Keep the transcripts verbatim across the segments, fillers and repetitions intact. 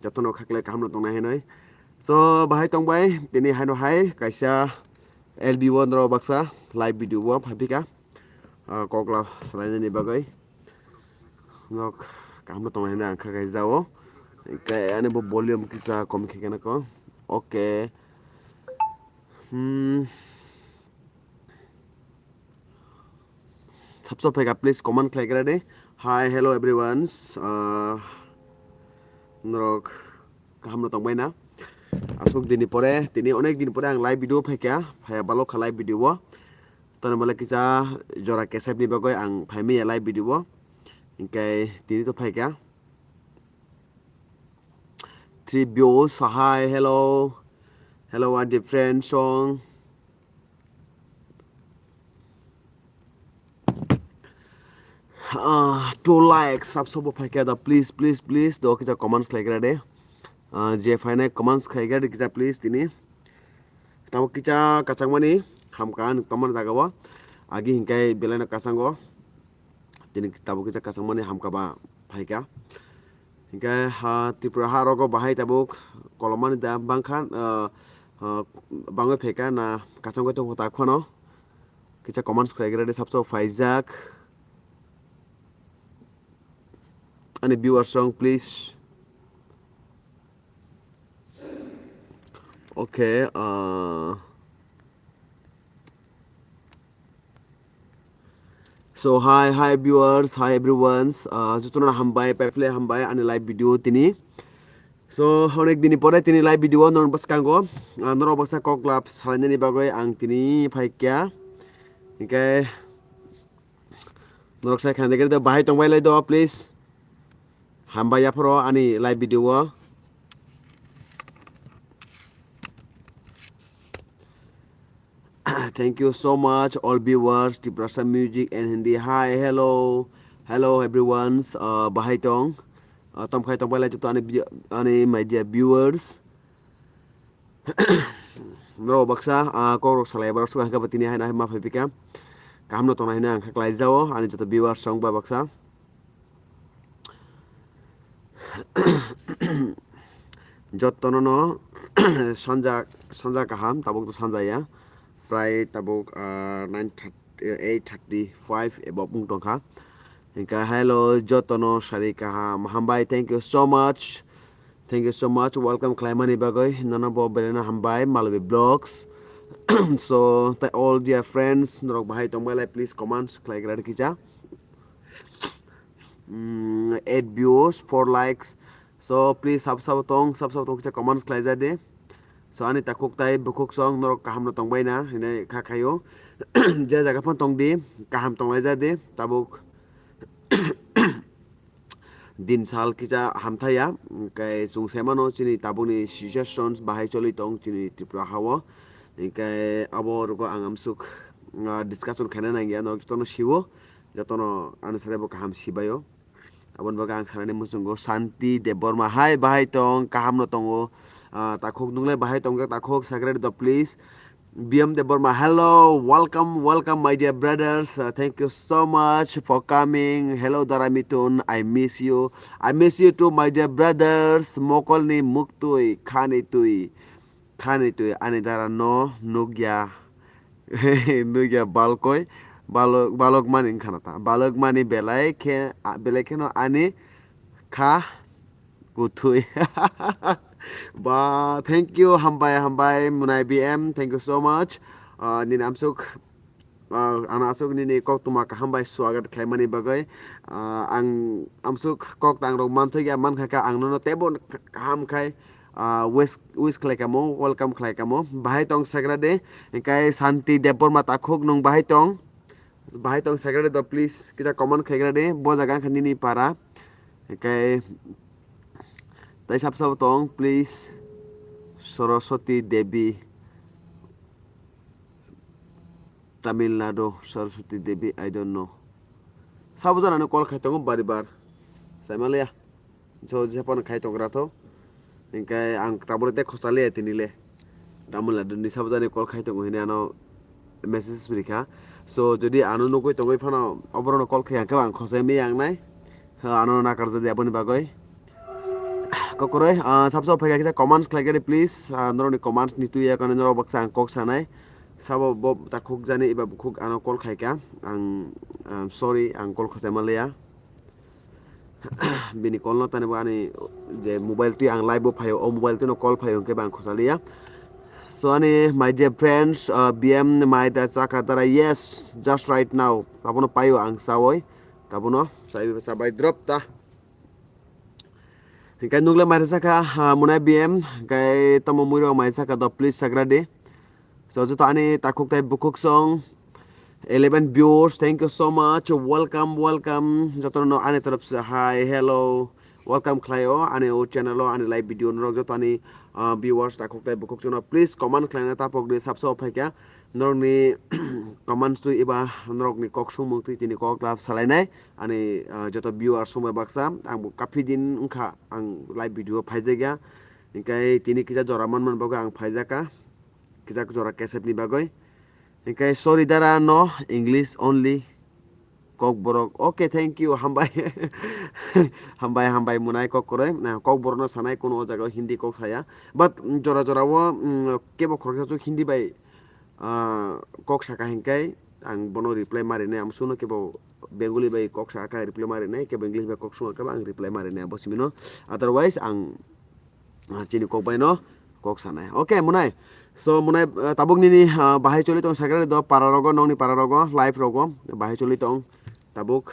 Jotono khaklai kaham no tongnai hinwi. So, bahai tongbai, tini haino hai kaisa L B one rok baksa live video o phaipika. Ah, kokla salainani bagwi. Nok kaham no tongnai hinwi ang kha kai jao. Kai ani bo volume kisa kom khe kena ko. Okay. Hmm. Sabso phaika, please comment khlai kra de. Hi, hello everyone. Ah, norok kaham no tongbai na? Aswk dini pore, tini onek din pore ang live video phaikha, phaiya balok kha live video o. Toni bole kisa jora kesep ni bagwi ang phaimaya live video o. Hinkhe tini to phaikha. Three views, hi, hello. Hello, a different song. Ah, two likes, sabso bo phaikha da, please, please, please, do kisa comments khlai kra de. Ah, je phainai comments khlai kra de kisa, please, tini. Tamo kisa kachangmani hamkha ang tomar jaga o. Agi hinkai belai no kasango. Tini tabuk kisa kachangmani hamkha ba phaikha. Hinkhe ha Tripura ha rogo bahai tabuk kolomani da bangkha, ah, ah, bangwi phaikha na kachangwi tongkha tak phano. Kisa comments khlai kra de sabso phaijak. Ani viewers rok please. Okay, ah, so, hi, hi, viewers, hi, everyone. Ah, jotono hambai, paiphle hambai, ani live video tini. So, onek dini pore tini live video o norok bwskango, ah, norok baksa kok lab salainani bagwi ang tini phaikha. Hinkhe norok sai khna degre do bahai tongbai lai do, please. Hambai yaphoro ani live video o. Thank you so much, all viewers, Tiprasa Music and Hindi. Hi, hello, hello everyone. Uh, bahai tong, uh, tongkhai tongpai lai to ani video, ani my dear viewers. Norok baksa, uh, kok rok salai borok suka hingke tini hai ma phai pika. Kaham no tongna hino ang kha klai jao, ani joto viewers song ba baksa. Jotono no sanja, sanja kaham, tabuk to sanja ya. Prai tabuk, ah, nine thirty, eight thirty five ebo bung tongkha. Hinkha hello, jotono sari kaham. Hambai, thank you so much. Thank you so much. Welcome khlaimani bagwi. Nono bo belai no hambai, Malwi Vlogs. So, tai all dear friends, norok bahai tongbai lai, please comments khlai gra kisa. Mm, eight views, four likes. So please sab sabo tong, sab sabo tong kisa comments khlai ja di. So ani takhuk tai bukhuk song norok kaham no tongbai na hinwi kha khaio. Je jaga phano tong di, kaham tong lai ja di tabuk. Din sal kisa hamthaya, kai chwng sai mano chini tabukni situations bahai choli tong chini Tripura hao. Hinkhe abo rogo ang amsuk, ah, discussion khaina nangya norok jotono siwo. Jotono ani sare bo kaham sibaio. Aboni bagwi ang sanani muchungo Santi Debbarma. Hai, bahai tong, kaham no tongo. Ah, takhuk nunglai bahai tongjak, takhuk secretary do please. B M Debbarma, hello, welcome, welcome, my dear brothers. Uh, thank you so much for coming. Hello, Dara Mitun, I miss you. I miss you too, my dear brothers. Mokolni muktwi, khani twi. Thani twi ani dara no nukya. Nukya balkoi, balok, balok mani wngkha na ta. Balok mani belai khe, a, belai kheno ani kha kuthwi. Ba, thank you, hambai, hambai, Munai B M, thank you so much. Ah, nini amsuk, ah, ano aswk nini koktwma kaham bai swagat khlaimani bagwi, ah, ang amswk kok tang rok manthokya, mankha khe ang nono teibo kaham khai, ah, wish, wish khlai kamo, welcome khlai kamo. Bahai tong sagra de, hinkhe Santi Debbarma takhuk nwng bahai tong? Bahai tong sagra de do, please kisa comment khaigra de, bo jaga wngkha nini para. Hinkhe tai sab sabo tong, please, Saraswati Devi. Tamil Nadu, Saraswati Devi, I don't know. Sabo janani call khai tongo bari bar. Saimaliya. So, jephano khai tongra tho. Hinkhe ang tabole tei khochaliya tini le. Tamil Nadu ni sabo jani call khai tongo hini ano message rikha. So, jodi ano nugwi tongwi phano oborokno call khai ang khe ang khochai mi yang nai. Ha, ano nakar jadi aboni bagwi. Kokroi, ah, sabsa phaikha kisa comments khlaikha di please. Ah, norokni comments ni twi yakani norok baksa ang kok sanai. Sabo bo takhuk jani eba bukhuk ano call khaikha. Ang, um, sorry, ang call khosai manliya. Bini call no tani bo ani je mobile twi ang live bo phaio, o mobile twi no call phaio hwnkhe bo ang khosaliya. So ani my dear friends, uh, B M mai da chakha tara, yes, just right now. Tabono paio ang sawi. Tabono sabai drop ta. Hinkhe nukle mai rwchakha, ah, Munai B M, hinkhe tamo muirok mai chakha do, please sagra di. So, joto ani takhuk tai bukhuk song, eleven viewers, thank you so much, welcome, welcome, jotono ani taraf se hi, hello, welcome khlaio, ani o channel o, ani live video norok joto ani, ah, viewers takhuk tai bukhuk songno, please comment khlaina tapok di, sabsa o phaikha, norokni comments twi eba norokni kok songmung twi tini kok lab salainai. Ani, ah, joto viewers rok bai baksa, ang bo kaphidin wngkha, ang live video phaijakya. Hinkhe tini kisa jora manmani bagwi ang phaijakha, kisa jora kesepni bagwi. Hinkhe sorry dara, no, English only, Kokborok. Okay, thank you, hambai. Hambai, hambai, Munai Kokborok. Na, Kokborokno sanai, kuno o jaga o Hindi kok saya. But, mm, jora jora o, mm, kebo khoroksa chuk Hindi bai ah, kok saka hinkhe ang bono reply ma rinai, amo suno kebo Bengali bai kok saka khe reply ma rinai, kebo English bai kok saka khe ang reply ma rinai, abo simino. Otherwise ang, ah, chini kok bai no kok sanai. Okay, Munai. So, Munai, ah, tabuk nini, ah, bahai choli tong sakra do para rogo, nongni para rogo, live rogo, bahai choli tong. Tabuk,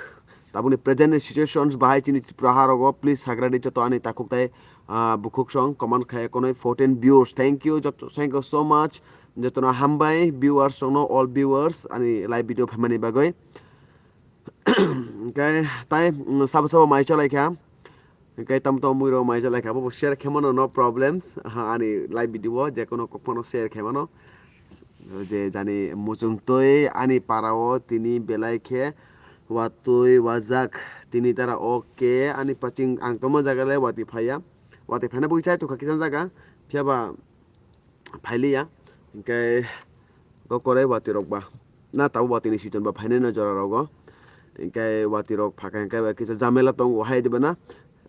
tabukni present situations bahai chini Tripura ha rogo, please sagra di joto ani takhuk tai, ah, bukhuk song comment khai konoi fourteen viewers. Thank you, joto, thank you so much. Jotono hambai viewers songno, all viewers ani live video phaimani bagwi. Hinkhe tai, mm, sabo sabo mai chalai kha. Hinkhe tamo tamo muirok mai chalai kha, abo bo share khe mano, no problems. Aha, ani live video o je kono kok phano share khe mano. Je jani muchung twi ani para o tini belai khe watwi wajak tini dara o khe ani paching ang tongma jaga le watwi phaiya. Watwi phaina bo chai tongkha kisa jaga, phiya ba phailiya, hinkhe kokroi watwi rok ba, na tabuk watwi ni season ba phainai no jora rogo, hinkhe watwi rok phakha hinkhe ba kisa jamela tongo hai diba na,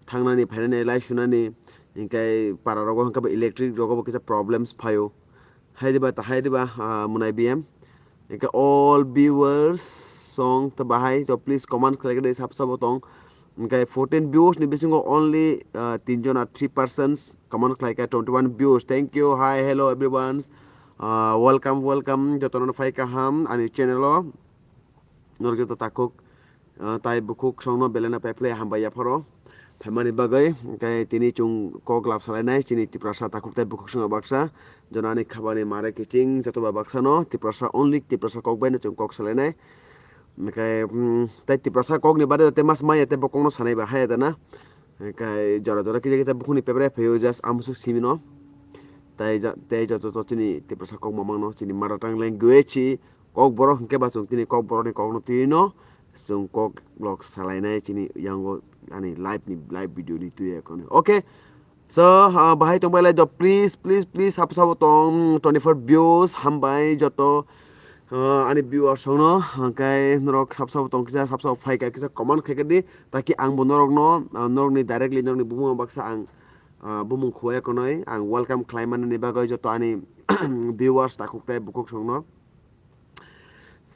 thangnani phainani lai sunani, hinkhe para rogo hinkhe ba electric rogo bo kisa problems phaio, hai diba ta hai diba, ah, Munai B M. Hinkhe all viewers song to bahai to please comment khlai khe sab sabo tong. Hinkhe fourteen views ni bisingo only, uh, tin jona three persons comment khlai kha, twenty one views. Thank you. Hi, hello everyone. Uh, welcome, welcome. Jotono phai kaham ani channel o. Norok joto takhuk, ah, tai bukhuk songno belai no pephle hambai yapharo phaimani bagwi. Hinkhe tini chwng kok lab salainai chini Tiprasa takhuk tai bukhuk songno baksa. Jonani khabani mare kiching joto ba baksa no Tiprasa, only Tiprasa kok bai no chwng kok salainai. Hinkhe, mm, tai Tiprasa kok ni bade te mas maya te bo kok no sanai ba haya dana. Hinkhe jora jora kisa kisa bukhuk ni pepre phaio just amsuk simi no. Tai ja-, tei joto joto chini Tiprasa kok mamang no chini mother tongue language si Kokborok hinkhe ba chwng tini Kokborok ni kok no twi no chwng kok lok salainai chini yango ani live ni, live video ni twi ya koni. Okay. So, ah, bahai tongbai lai do, please, please, please, sabo sabo tong, twenty four views, hambai joto, ah, ani viewers rok no, hwnkhe norok sabo sabo tong kisa, sabo sabo phai kha kisa comment khai kha di, taki ang bo norok no, ah, norok ni directly norok ni bumung baksa ang, ah, bumung khuya konoi, ang welcome khlai mani bagwi joto ani viewers takhuk tei bukhuk rok no.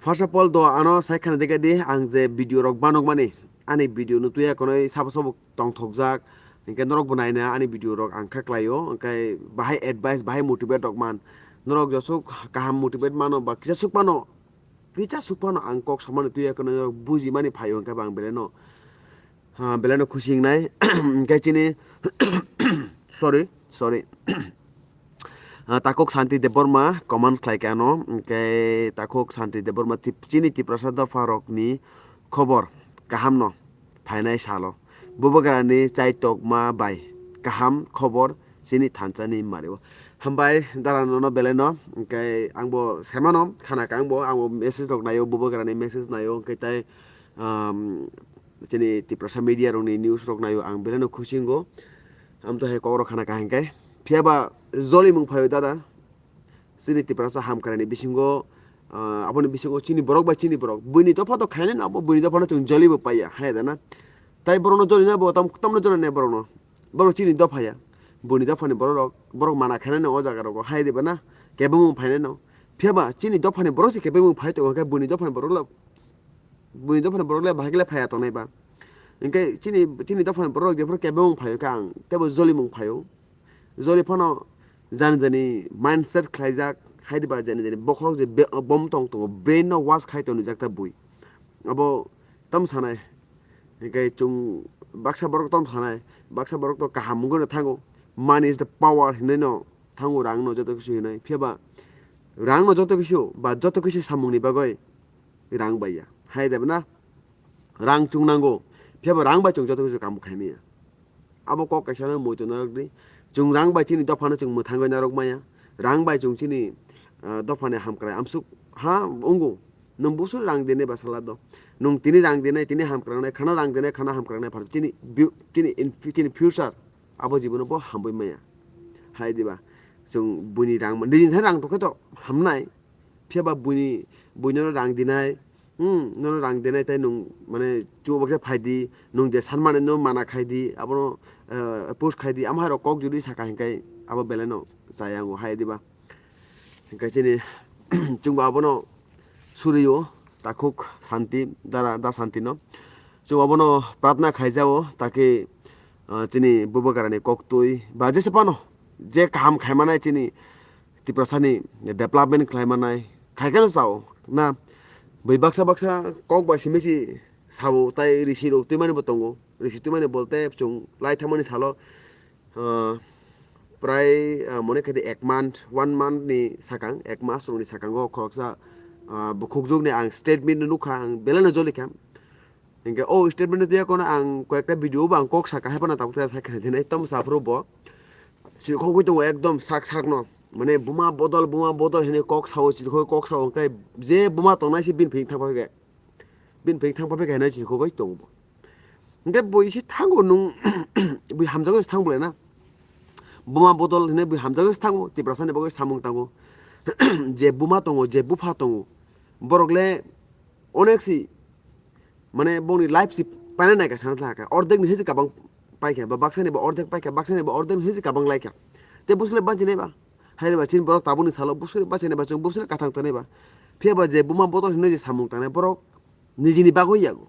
First of all, do ano sai khana dikha di, ang je video rok banok mani, ani video no tuya konoi sabo sabo tongthokjak, hinkhe norok bo naina ani video rok ang kha klaio, hinkhe bahai advice, bahai motivate rok man, norok jesuk kaham motivate mano ba kisa suk mano, kisa suk mano ang kok samani tuya konoi norok buji mani phaio, hinkhe ba ang belai no, ha, belai no khusi wngnai, hinkhe chini, sorry, sorry. Ah, takhuk Santi Debbarma comment khlai kha ano, hinkhe takhuk Santi Debbarma tip-, chini Tiprasa dopha rokni khobor kaham no phainai salo. Bubagrani chaitokma bai kaham khobor chini thansa ni mari o. Hambai dara nono belai no, hinkhe ang bo sai mano khana kha ang bo, ang bo message rok naio, Bubagrani message naio, hinkhe tai, um, chini Tiprasa media rokni news rok naio, ang belai no khusi wngo. Amto hai kok rok khana kaham khe. Phiya ba jolimung phaio dada. Chini Tiprasa hamkrai ni bisingo, ah, aboni bisingo chini borok bai chini borok. Buini dopha to khainai no abo, buini dopha no chwng joli bo paiya. Hai da na. Tai borok no joli na bo tam, tamno joli nai borok no. Borok chini dopha ya. Buini dophani borok rok, borok mana khainai no o jaga rogo, hai diba na? Kebengmung phainai no. Phiya ba chini dophani borok se kebengmung phai tongo, hwnkhe buini dophani borok le, buini dophani borok le bahai khe le phaiya tongnai ba. Hwnkhe chini, chini dophani borok rok jephru kebengmung phaio khe ang teibo jolimung phaio. Joli phano jani jani mindset khlaijak, hai diba jani jani bokhorok je be-, bom tong tongo, brain no wash khai tonijak ta bui. Abo tam sanai. Hingke chwng baksa borok tom sanai, baksa borok to kaham wngwi no thango. Money is the power hinwi no thango, rang no joto kisu hinwi. Phiya ba rang no joto kisu ba joto kisu samung ni bagwi rang bai ya. Hai da na? Rang chwng nango. Phiya ba rang bai chwng joto kisu kaam khai maya. Abo kok kaisa no muitu narwk di. Chwng rang bai chini dopha no chwng mwthangwi narwk maya. Rang bai chwng chini, ah, dopha ni hamkrai amsuk ha wngo. Nwng busu rang dinai ba sala do. Nwng tini rang dinai, tini hamkrangnai, khana rang dinai, khana hamkrangnai, phar chini bu-, chini in-, chini future abo jibono bo hambai maya. Hai diba? Chwng buini rang man, nini thani rang tokhe to hamnai. Phiya ba buini, buino rang dinai, hmm, nono rang dinai tei nwng mane chubo baksa phai di, nwng je sanmani no mana khai di, abono, eh, post khai di, amo hai rok kok jodi saka hinkai abo belai no chaya wngo hai diba? Hingke chini chwngbo abono suriyo, takhuk santi, dara da santi no. Chwng abono pratna khaijao, taki, ah, chini bubagrani koktwi ba jesa phano je kaham khaimanai chini Tiprasani development khlaimanai, khaikhe no chao na. Bui baksa baksa kok bai simi si sao, tai risi rok twimani bo tongo. Risi twimani bolte chwng lai thangmani salo, ah, prai, ah, mone khe de ek month, one month ni sakang, ek mas rokni sakango khoroksa, ah, bukhukjwkni ang statement no nukha, ang belai no jolikha. Hingke o statement no twiya kono ang koyekta video bo ang kok saka hai phano tabuk tei sakha dinai, tamo saphuru bo chirikhogwi tongo ekdom sak sak no, mane buma bodol, buma bodol hinwi kok sao, chirikhogwi kok sao, hingke je buma tongnai se bini phiyok thang pha khe. Bini phiyok thang pha khe hinwi chirikhogwi tongo bo. Hingke bo isi thango nwng bui hamjagwi se thang bolai na. Buma bodol hinwi bui hamjagwi se thango, Tiprasani bagwi samung tango. Je buma tongo, je bupha tongo, borok le onek si, mane bongni life si paina naikha sana thaka, ordek ni hese kabang paikha, ba baksa ni ba ordek paikha, baksa ni ba ordek ni hese kabang laikha. Te bwswk le banchi nai ba? Hai ba chini borok tabuk ni salo bwswk le banchi nai ba, chwng bwswk le kathang tongnai ba? Phiya ba je buma bodol hinwi je samung tangnai borok nijini bagwi yago,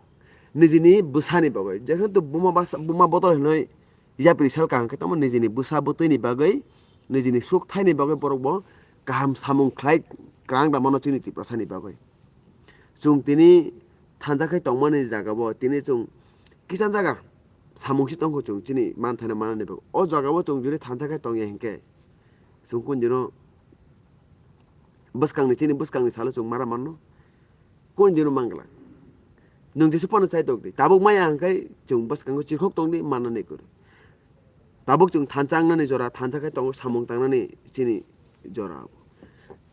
nijini bwsani bagwi. Jehetu buma basa, buma bodol hinwi yapri sal kaham khe tamo nijini bwsa bwtwi ni bagwi, nijini suk thai ni bagwi borok bo kaham samung khlai kwrang da mano chini Tiprasa ni bagwi. Chwng tini thansa khai tongmani jaga bo tini chwng kisa jaga samung si tongkho chwng chini manthai manani bagwi. O jaga bo chwng jodi thansa khai tongya hinkhe chwng kun dino bwskangni, chini bwskangni salo chwng mara manno. Kun dino mangla. Nwng jesu phano chai tokdi. Tabuk maya hwnkhai chwng bwskango chirkhok tongdi mannani kwrwi. Tabuk chwng thansa wngnani jora, thansa khe tongo samung tangnani chini jora.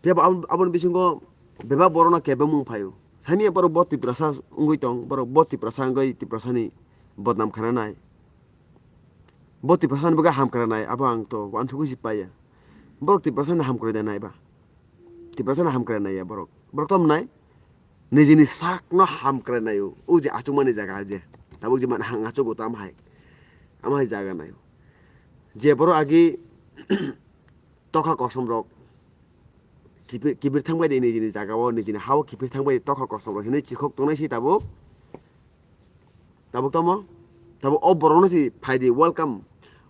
Phiya bo abo-, aboni bisingo bebak borokno kebengmung phaio. Sani borok bo Tiprasa wngwi tong, borok bo Tiprasa wngwi Tiprasani bodnam khana nai. Bo Tiprasani bagwi hamkrai nai, abo ang to uansugwi si paiya. Borok Tiprasani hamkrai da nai ba? Tiprasani hamkrai nai ya borok. Borok tamo nai? Nijini sakno hamkrai naio. O je achukmani jaga je. Tabuk je mani hang achugo tamo hai. Amo hai jaga naio. Je borok agi tokha kosom rok kibir, kibir thangbai di nijini jaga o, nijini ha o kibir thangbai di tokha kosom rok hinui chikhok tongnai si tabuk. Tabuk tamo? Tabuk o borokno si phaidi, welcome.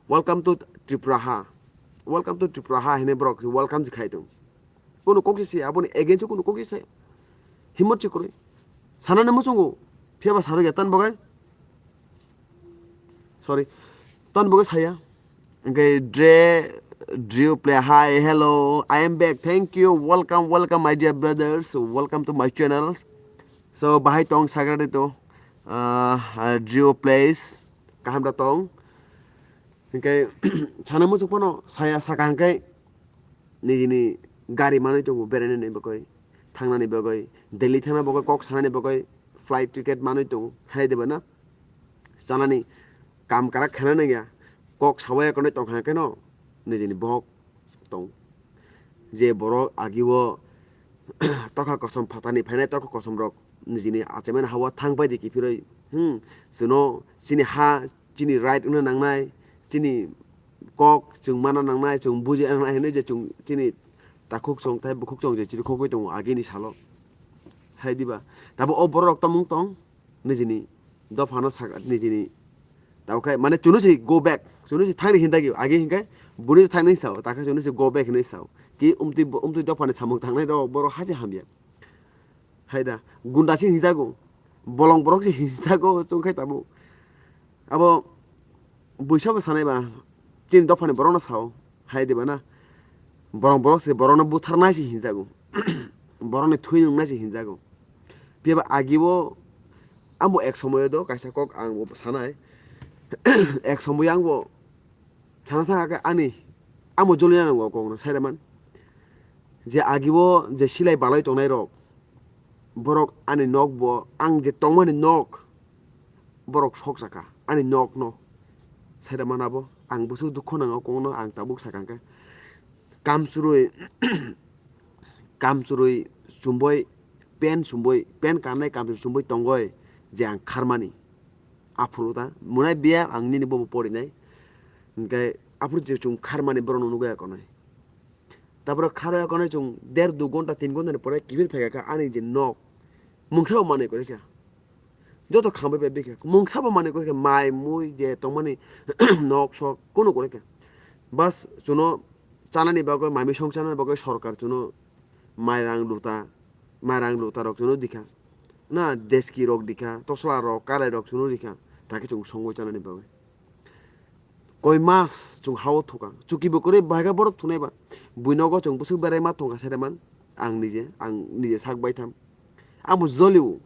Welcome to Tripura ha. Welcome to Tripura ha hinui borok welcome si khai tong. Kunu kok si se, aboni against o kunu kok si se. Himot si kwrwi. Sanani muchungo. Phiya ba sarwi ya tan bogai. Sorry. Tan bogai saya. Okay, Dre, Drew play. Hi, hello. I am back. Thank you. Welcome, welcome, my dear brothers. Welcome to my channel. So, bahai tong sagrade to. Uh, uh, Drew plays. Kaham da tong. Hingke sana muchuk pono saya saka hingke nijini gari manui tongo berainani bagwi, thangnani bagwi, Delhi thangna bagwi, kok sanani bagwi, flight ticket manui tongo, hai de bana chanani kam karak khana nangya, kok sawaya konwi tongkha hingke no nijini bohok tong. Je borok agi o tokha kosom phatani phainai tokha kosom rok nijini achaimani ha o thang pai di kiphilwi, hmm, chwno chini ha, chini right wngna nangnai, chini kok chwng mana nangnai, chwng buji nangnai hinwi je chwng chini takhuk chwng tei bukhuk chwng je chirikhogwi tongo agini salo. Hai diba? Tabo o bororok tongmung tong, nijini dophano saka, nijini tabo khe mane chwngno se go back, chwngno se thangni hinda gio, agi hinkhe buni se thangni sao, takhe chwngno se go back hinwi sao. Ki umtwi bo-, umtwi dophani samung tangnai rok borok haje hamya. Hai da, gunda se hinjago, bolong borok se hinjago, chwng khai tabuk. Abo buisa bo sanai ba, chini dophani borokno sao, hai diba na? Borong borok se borokno butharnai se hinjago, borokni thwi nungnai se hinjago. Phiya ba agibo, amo ek somoyo do kaisa kok ang bo sanai, ek somoyo ang bo sana thang khe ani, amo joli nango kokno, sai da man. Je agibo je silai balai tongnai rok, borok ani nok bo, ang je tongmani nok, borok sok saka ani nok no, sai da man abo, ang bwswk dukho nango kokno, ang tabuk saka khe, kamchwrwi, kamchwrwi chumboi, pen chumboi, pen kannai kamchwrwi chumboi tongoi, je ang kharmani. Aphuru ta, mwnai biya ang nini bobo porinai. Hinkhe aphuru je chwng kharmani borokno nugwi akonai. Tapore kharwi akonai chwng der du gonta, tin gonta ni pore kiphil phaikha khe ani je nok, mungsa bo manwi kwrwi kha. Joto khambai bai bikha. Mungsa bo manwi kwrwi kha, mai mui je tongmani nok sok kunu kwrwi kha. Bas chwngno chanani bagwi, mai mui song chanani bagwi sorkar chwngno mairang luta, mairang luta rok chwngno dikha. Na deski rok dikha, tosla rok, karai rok chwngno dikha. Takhe chwng songwi chanani bagwi. Koi mas chwng ha-o thuka. Chuki bo kwrwi bahai khe borok thunai ba. Bui nogo chwng bwswk berai ma thungkha sere man. Ang nije, ang nije sak bai tham. Ang bo jolio.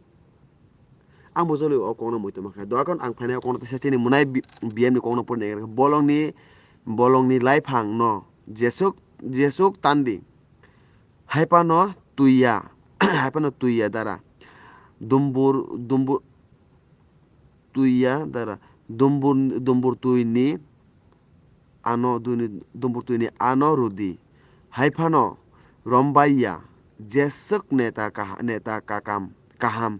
Ang bo jolio o kokno muitu ma khe. Doakhon ang phainai o kokno teisa chini mwnai bi-, B M ni kokno pori nai khe. Bolongni, bolongni laiphang no jesuk, jesuk tandi. Hai phano twi ya, hai phano twi ya dara. Dumbur, dumbur, twi ya dara. Dumbur, dumbur twi ni ano, duni, dumbur twi ni ano rwdi. Hai phano rombai ya, jeswk neta kaha-, neta kakam, kaham,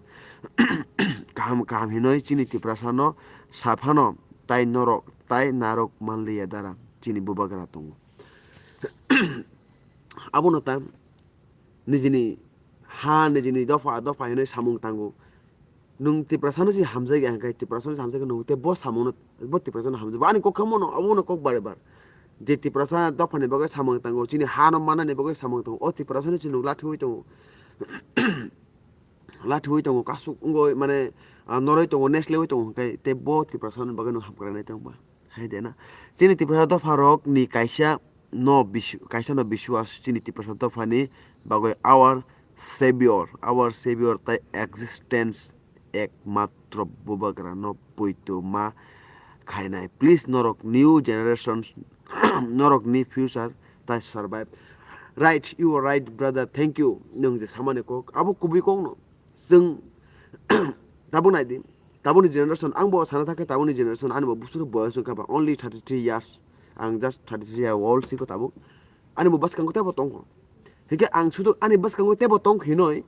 kaham, kaham hinwi chini Tiprasa no sa phano tai norok, tai narwk manliya dara chini bubagra tongo. Abono ta nijini ha, nijini dopha, dopha hinwi samung tango. Nwng Tiprasano se hamjakya hwnkhe, Tiprasano se hamjakya nwng tei bo samungno, bo Tiprasano hamjakya. Bo ani kok khamono, abono kok bare bar. Je Tiprasa dophani bagwi samung tango, chini hano mannani bagwi samung tango, o Tiprasano se nwng lathiwi tongo. Lathiwi tongo, kasuk wngwi mane, ah, norwi tongo, neslewi tongo hwnkhe, tei bo Tiprasano bagwi nwng hamkrai nai tongba. Hai de na. Chini Tiprasa dopha rok ni kaisa no bisu-, kaisa no biswas chini Tiprasa dopha ni bagwi our savior, our savior tai existence ekmatro bubagra no poito ma khainai. Please norok new generations, norok ni future tai survive. Right, you are right brother, thank you. Nwng je samani kok, abo kubui kok no. Chwng tabuk nai di, tabukni generation, ang bo sana thangkhe tabukni generation, ani bo bwswk boyos wngkha ba only thirty three years, ang just thirty three year old siko tabuk, ani bo bwskango teibo tongkho. Hinkhe ang sudu ani bwskango teibo tongkho hinoi,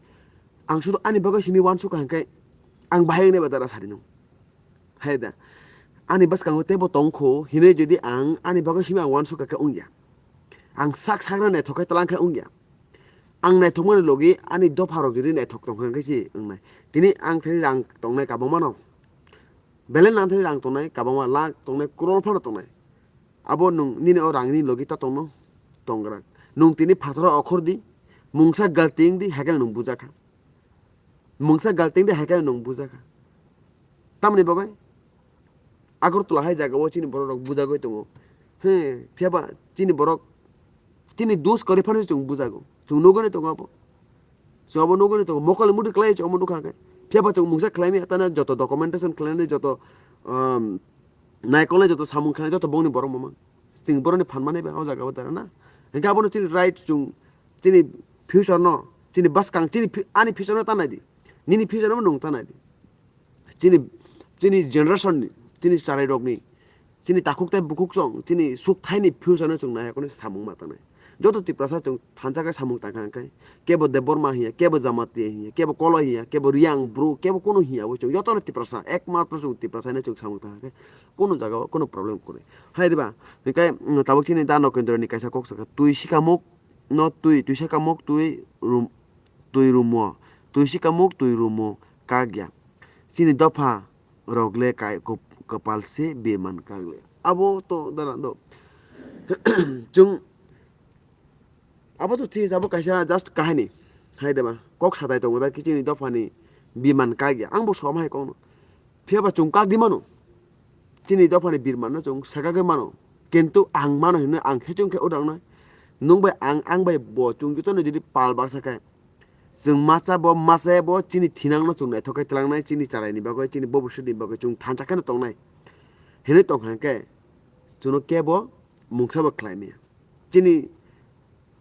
ang sudu ani bagwi simi uansukha hinkhe ang bahai wngnai ba dara sadi nung. Hai da, ani bwskango teibo tongkho hinoi jodi ang ani bagwi simi ang uansukha khe wngya. Ang sak sakno naithok khe tlang khe wngya. Ang naithokmani logi ani dopharok jodi naithok tongkha khe se wngnai. Tini ang thani rang tongnai kabangmano. Belai nang thani rang tongnai kabangma, lakh tongnai, crore phano tongnai. Abo nwng nini o rangni logi ta tongno? Tongrak. Nwng tini phataro okhor di, mungsa galting di, haikhe nwng bujakha. Mungsa galting de hai khe nwng bujakha. Tamoni bagwi Agartala hai jagao chini borok rok bujagwi tongo. He, phiya ba chini borok, chini dos kwrwi phano chwng bujago. Chwng nugwi tongo abo. Chwng abo nugwi tongo. Mokol muitu khlai chwng omo nukha khe. Phiya ba chwng mungsa khlai maya tano joto documentation khlainani joto, um, naikolnai joto samung khlainai joto bongni borok mamang. Chwng borokni phan manai ba o jagao dara na. Hinkhe abono chini right chwng chini future no, chini bwskang, chini fu-, ani future no ta nai di. Nini future no nwng ta nai di. Chini, chini generation ni, chini charai rok ni, chini takhuk tei bukhuk chwng, chini suk thai ni future no chwng nai, haikhe samung ma ta nai. Joto Tiprasa chwng thansa khe samung tangkha hwnkhe, kebo Debbarma hiya, kebo Jamatia hiya, kebo Koloi hiya, kebo Riyang, Bru, kebo kunu hiya, bo chwng jotono Tiprasa, ekmatro chwng Tiprasa hinwi chwng samung tangkha khe, kunu jagao kunu problem kwrwi. Hai diba? Hwnkhe, mm, tabuk chini da Nokendroni kaisa kok sakha, twi sikamuk no twi, twi sikamuk twi rum, twi rumo, twi sikamuk twi rumo kak ya. Chini dopha rok le kai-, kop-, kopal se birman kak le. Abo to dara do. Chwng Abo to thik abo kaisa just kahani. Hai de ba, kok satai tongo da kichini dophani biman kak ya. Ang bo som hai kokno. Phiya ba chwng kak di mano. Chini dophani birman no chwng sakagwi mano. Kintu ang mano hinwi ang khe chwng khe odang nai. Nwng bai ang, ang bai bo chwng jotono jodi pal baksa khe. Chwng masa bo, masa bo chini thinang no chwng naithok khe twlang nai, chini charai ni bagwi, chini bobiswt ni bagwi chwng thansa khe no tong nai. Hinwi tong kha khe chwngno kebo mungsa bo khlai maya. Chini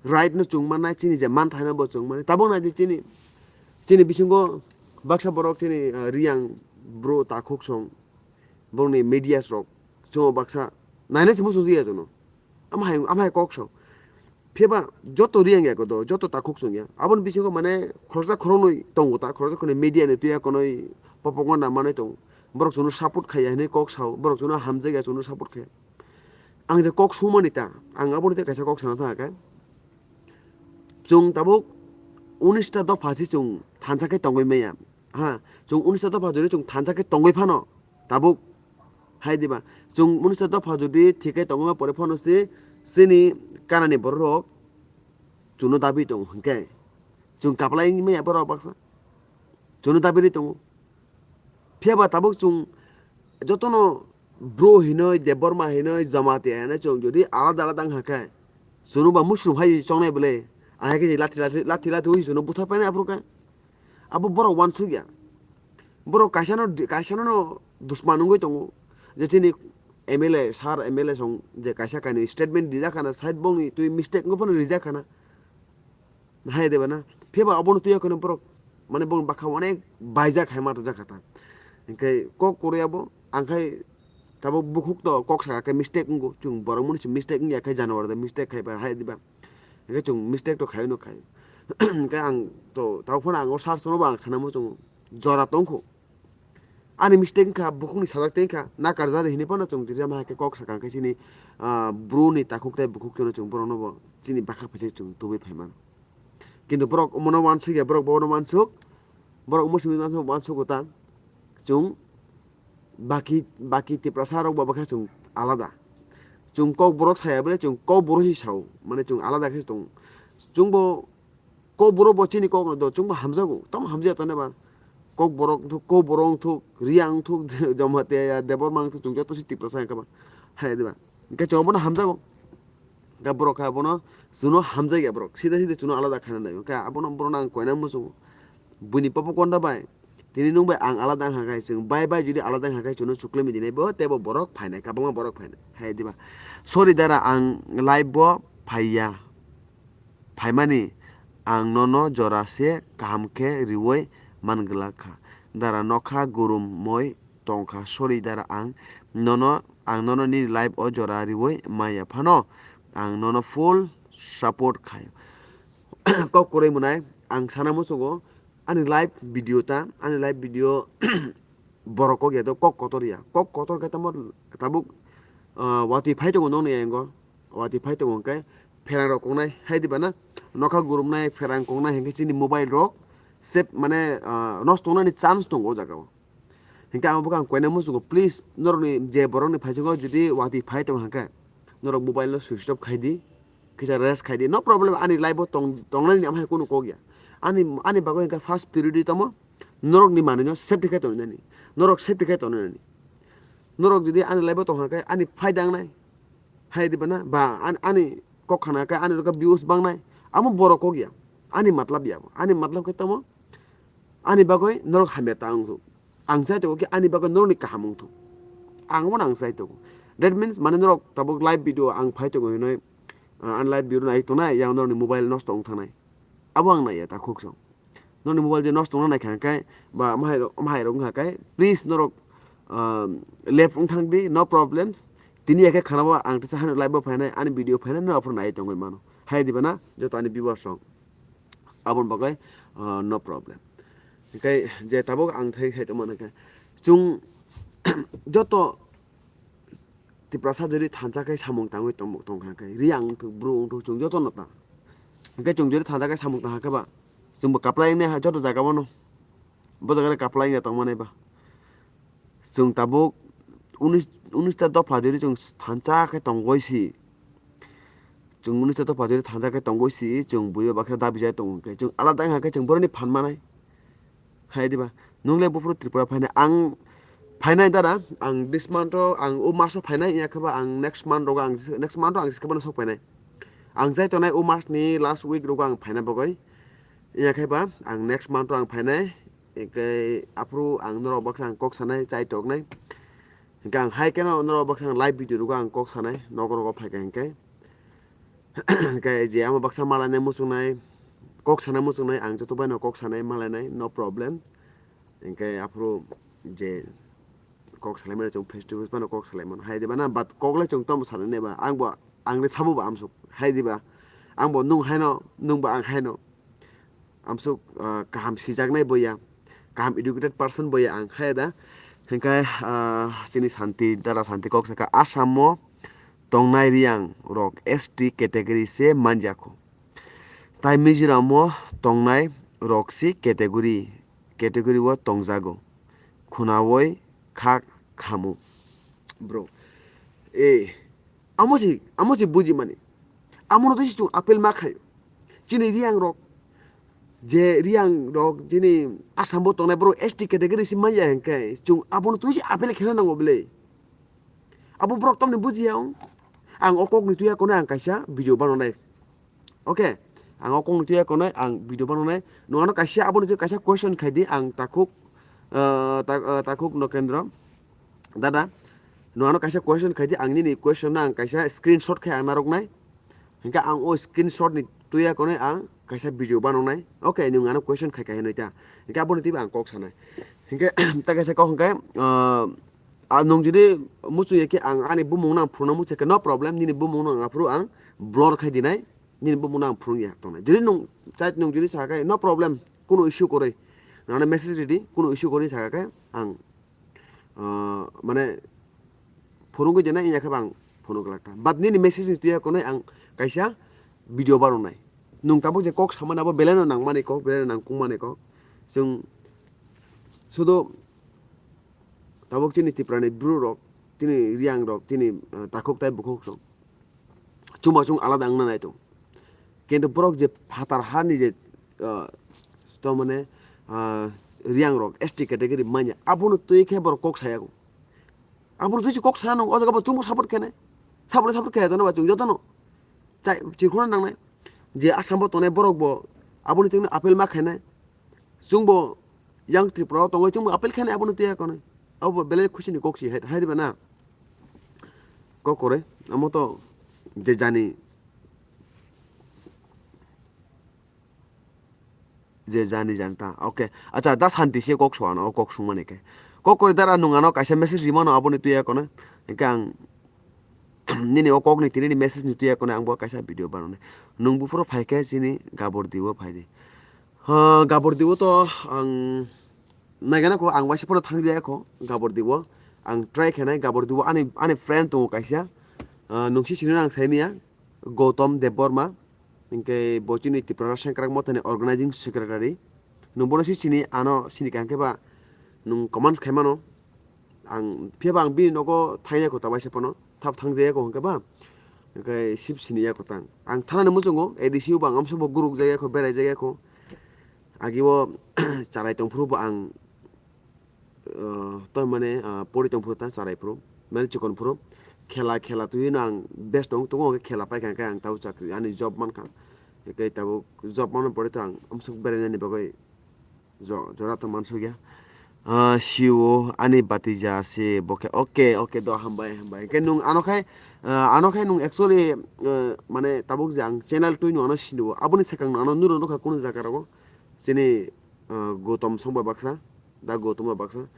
right no chwng mannai, chini je manthaino bo chwng mannai. Tabuk nai di chini, chini bisingo baksa borok chini, ah, Riyang bro takhuk song, borokni medias rok chwngno baksa nainai se muchung ya chwngno. Ama hai, ama hai kok sao. Phiya ba joto Riyang ya kodo, joto takhuk song ya. Aboni bisingo mane khoroksa khoroknwi tongo ta, khoroksa khoroknwi media ni tuya konwi propaganda manwi tongo. Borok chwngno support khaiya hinwi kok sao, borok chwngno hamjakya chwngno support khaiya. Ang je kok sumani ta, ang aboni tei kaisa kok sana thang khe. Chwng tabuk unis ta dopha se chwng thansa khe tongwi maya. Ha, chwng unis ta dopha jodi chwng thansa khe tongwi phano tabuk hai diba. Chwng unis ta dopha jodi thik khe tongwi ma pore phano se chini kanani borok rok chwngno dabi tongo hwnkhe chwng kaplai maya borok baksa. Chwngno dabi ri tongo. Phiya ba tabuk chwng jotono bro hinoi, Debbarma hinoi, Jamatia hinoi chwng jodi alada alada wngkha khe, chwngno ba muchung hai chongnai bwle, ahai khe lathi lathi, lathi lathi ui chwngno buthar painai aphuru khe. Abo borok uansuk ya. Borok kaisano, kaisano no dusman wngwi tongo. Je chini M L A, sir M L A song je kaisa kainwi statement rijak khana, side bongni twi mistake wngwi phano rijak khana. Hai de bana. Phiya ba obono tuya kono borok, mane bong bakha onek baijak hai ma rwjak kha ta. Hinkhe kok kwrwi abo, ang khai tabuk bukhuk to kok saka khe mistake wngo. Chwng borok mani se mistake wngya khe janwar de mistake khai ba hai diba. Hinkhe chwng mistake to khai no khai. Hinkhe ang to tabuk phano ang o sir sono bo ang sana muchungo. Jora tongkho. Ani mistake wngkha, bukhukni sajak tei wngkha, nakarjadi hinwi phano chwng tisa ma hai khe kok sakha khe chini, ah, bruni takhuk tei bukhuk chwngno chwng borokno bo chini bwkha phaisai chwng tubui phai mano. Kintu borok omono uansuk ya, borok bono uansuk, borok omo simi uansuk, uansuk ta chwng baki, baki Tiprasa rok bo bwkha chwng alada. Chwng kok borok saya bole chwng kok borok si sao, mane chwng alada khe tongo. Chwng bo Kokborok bo chini kokno do chwngbo hamjago, tamo hamjaya tane ba. Kokborok wngthok, Kokborok wngthok, Riya wngthok, Jamatia ya, Debbarma wngthok, chwng joto se Tiprasa wngkha ba. Hai diba? Hwnkhe chwng abono hamjago. Hwnkhe borok khe abono chwngno hamjakya borok. Sida sida chwngno alada khaina nai. Hwnkhe abono borokno ang koina muchungo. Buini popo konda bai. Tini nwng bai ang alada wngkha khe chwng bai bai jodi alada wngkha khe chwngno chuklemwi dinai bo teibo borok phainai, kwbangma borok phainai. Hai diba? Sorry dara ang live bo phaiya. Phaimani, ang nono jora se kaham khe riui man glak kha. Dara nokha gurumoi tong kha, sorry dara, ang nono, ang nono nini live o jora riui maya phano, ang nono full support khai. Kok kwrwi mwnai, ang sana muchungo, ani live video ta, ani live video borok kok ya do, kok kotor ya, kok kotor khe tamo tabuk, ah, watwi phai tongo nokni yango. Watwi phai tongo hwnkhe pherang rok kongnai hai diba na, nokha gurumnai pherang kongnai hwnkhe chini mobile rok sep mane, ah, nosto wngnani chance tongo o jaga o. Hwnkhe ang bokhe ang koina muchungo, please norokni je borokni phaisago jodi watwi phai tongo hwnkhe norok mobile no switch off khai di, kisa rest khai di, no problem, ani life o tong, tongnani amhai kunu kok ya. Ani, ani bagwi hwnkhe first priority tamo norokni manwi no safety khai tongnani, norok safety khai tongnani. Norok jodi ani life o tong hwnkhe ani phaida wngnai. Hai diba na? Ba an-, ani kok khana khe ani rokha views bangnai. Amo borok kok ya. Ani matlab ya bo. Ani matlab khe tamo? Ani bagwi norok hamya ta wngthok. Ang chai tongo khe ani bagwi norokni kaham wngthok. Ang bono ang chai tongo. That means mane norok tabuk live video ang phai tongo hinoi, ah, ani live video nai tongnai, yang norokni mobile nosto wng thangnai. Abo ang naiya ta khuk song. Nokni mobile je nosto wngna naikha hwnkhe, ba mahai rok, mahai rok wngkha khe, please norok, um, left wng thang di, no problems. Tini ya khe khana bo ang tisa hano live bo phainai, ani video phainai, norok aphuru nai tongwi mano. Hai diba na joto ani viewers rok. Aboni bagwi, ah, no problem. Hingke je tabuk ang thai sai tongmani khe, chwng joto Tiprasa jodi thansa khe samung tangwi tong-, tongkha khe, Riang wngthok, Bru wngthok, chwng jotono ta. Hingke chwng jodi thansa khe samung tangkha khe ba, chwngbo kaplai wngnai ha joto jaga bono. Bo jaga rok kaplai wngya tongmani ba. Chwng tabuk unis, unis ta dopha jodi chwng thansa khe tongoi si. Chwng unis ta dopha jodi thansa khe tongoi si, chwng buiba baksa dabi jai tongo khe, chwng alada wngkha khe chwng boroni phan manai. Hai diba? Nung le buphuru Tripura phainai. Ang phainai dara, ang this month o, ang o maso phainai, ya khe ba ang next month rogo ang, next month o ang jiskha bono sok phainai. Ang jai tongnai o mas ni last week rogo ang phaina bagwi. Ya khe ba ang next month o ang phainai. Hingke aphuru ang norok baksa ang kok sanai, chai toknai. Hingke ang hai khe no norok baksa ang live video rogo ang kok sanai, nok rogo phaikha hingke. Hingke je amo baksa malainai muchungnai, kok sanai muchungnai, ang joto bai no kok sanai malainai, no problem. Hingke aphuru je kok salaimani chwng face to face bai no kok salaimano, hai diba na? But kok le chwng tamo sanai nai ba, ang bo, ang le sabo ba amsuk, hai diba? Ang bo nung hai no, nung bo ang hai no. Amsuk, ah, kaham sijaknai boya, kaham educated person boya ang hai da. Hingke, ah, chini Santi, dada Santi kok saka, Assam o tongnai Riang rok S T category se manjakho. Tai Mizoram o tongnai rok si category, category o tongjago. Khunawoi kha khamu. Bro. Eh, Amo si, amo si buji mani. Amo no to si chwng appeal ma khayo. Chini Riang rok, je Riang rok, chini Assam bo tongnai borok S T category si manya hingke, chwng abo no to si appeal khena nango bele. Abo borok tamni buji ya ong. Ang o kok ni tuya kono ang kaisa video banonai. Okay, ang o kok ni tuya kono ang video banonai. Nung ano kaisa abo ni tuya kaisa question khai di, ang takhuk, ah, tak-, ah, takhuk Nokendra. Dada, nwng ano kaisa question khai di, ang nini question no ang kaisa screenshot khai ang narwknai. Hinkhe ang o screenshot ni tuya konwi ang kaisa video banoknai. Okay, nwng ano question khai khai hinwi ta. Hinkhe aboni twibo ang kok sanai. Hinkhe ta kaisa kok hinkhe, ah, ah, nwng jodi muchung ya khe ang ani bumung no ang phunukna muchung khe no problem, nini bumung no ang aphuru ang blur khai dinai, nini bumung no ang phunuk ya tongnai. Jodi nwng chai nwng jodi sa khe no problem, kunu issue kwrwi. Nwng ano message ridi, kunu issue kwrwi sa khe ang ah, mane phunugwi jena inya khe bang phunuk lakha. But nini message ni tuya konwi ang kaisa video banonai. Nwng tabuk je kok samani abo belai no nangmani kok, belai no nangkukmani kok. Chwng sudu tabuk chini Tripura ni bru rok, chini Riang rok, chini, ah, takhuk tai bukhuk rok. Chuma chwng alada wngna nai tongo. Kintu borok je phatar hani je, ah, to mane, ah, Riang rok S T category manya, abono twi khe borok kok sayago. Abono twi se kok saya nang o jaga bo chwngbo support khenai. Support support khe tono ba chwng jotono. Chai chirkhuna nangnai. Je Assam bo tongnai borok bo aboni tengno appeal ma khainai. Chwngbo yang Tripura o tongwi chwngbo appeal khainai abono twi ya konwi. Abo belai khusi ni kok si hai, hai diba na? Kok kwrwi. Amo to je jani, je jani janta. Okay. Acha, da Santi se kok swano, o kok swngmani khe. Kok kwrwi dara nwng ano kaisa message rimano aboni twi ya konwi. Hinkhe ang nini o kok ni tini ni message ni twi ya konwi ang bo kaisa video bananai. Nwng buphuru phai khe chini Gabordi o phai di. Ha, Gabordi o to ang naigana kho, ang waisa phano thangjaya kho Gabordi o. Ang try khainai Gabordi o ani, ani friend tongo kaisa. Ah, nwng si sini ang saimanya Gautam Debbarma. Hinkhe bo chini Tripura Sengkrak Mothani organizing secretary. Nwng bono si sini, ano sini kha hinkhe ba nwng comment khaimano. Ang, phiya ba ang bini nogo thangya kho ta waisa phano. Thap thangjaya kho hinkhe ba. Hinkhe sip sini ya kho tang. Ang thanani muchungo A D C o ba ang amsukbo guruk jaya kho, berai jaya kho. Agi o charai tongphuru bo ang, ah, to mane, ah, pori tongphuru ta charai phuru. Mane chikon phuru. Khela, khela twi no ang best tong, tongo khe khela paikha khe ang tao chakri, ani job mankha. Hinkhe tabuk job manna pore to ang amsuk berainani bagwi Jo-, jora to mansukya. Ah, C E O ani batija se bo khe. Okay, okay, do hambai, hambai. Khe nwng ano khai, ah, ano khai nwng actually, ah, mane tabuk je ang channel twi nwng ano sini o. Aboni swkang nwng ano nuro nukha kunu jaga rogo. Chini, ah, Gautam song bai baksa, da Gautam bai baksa.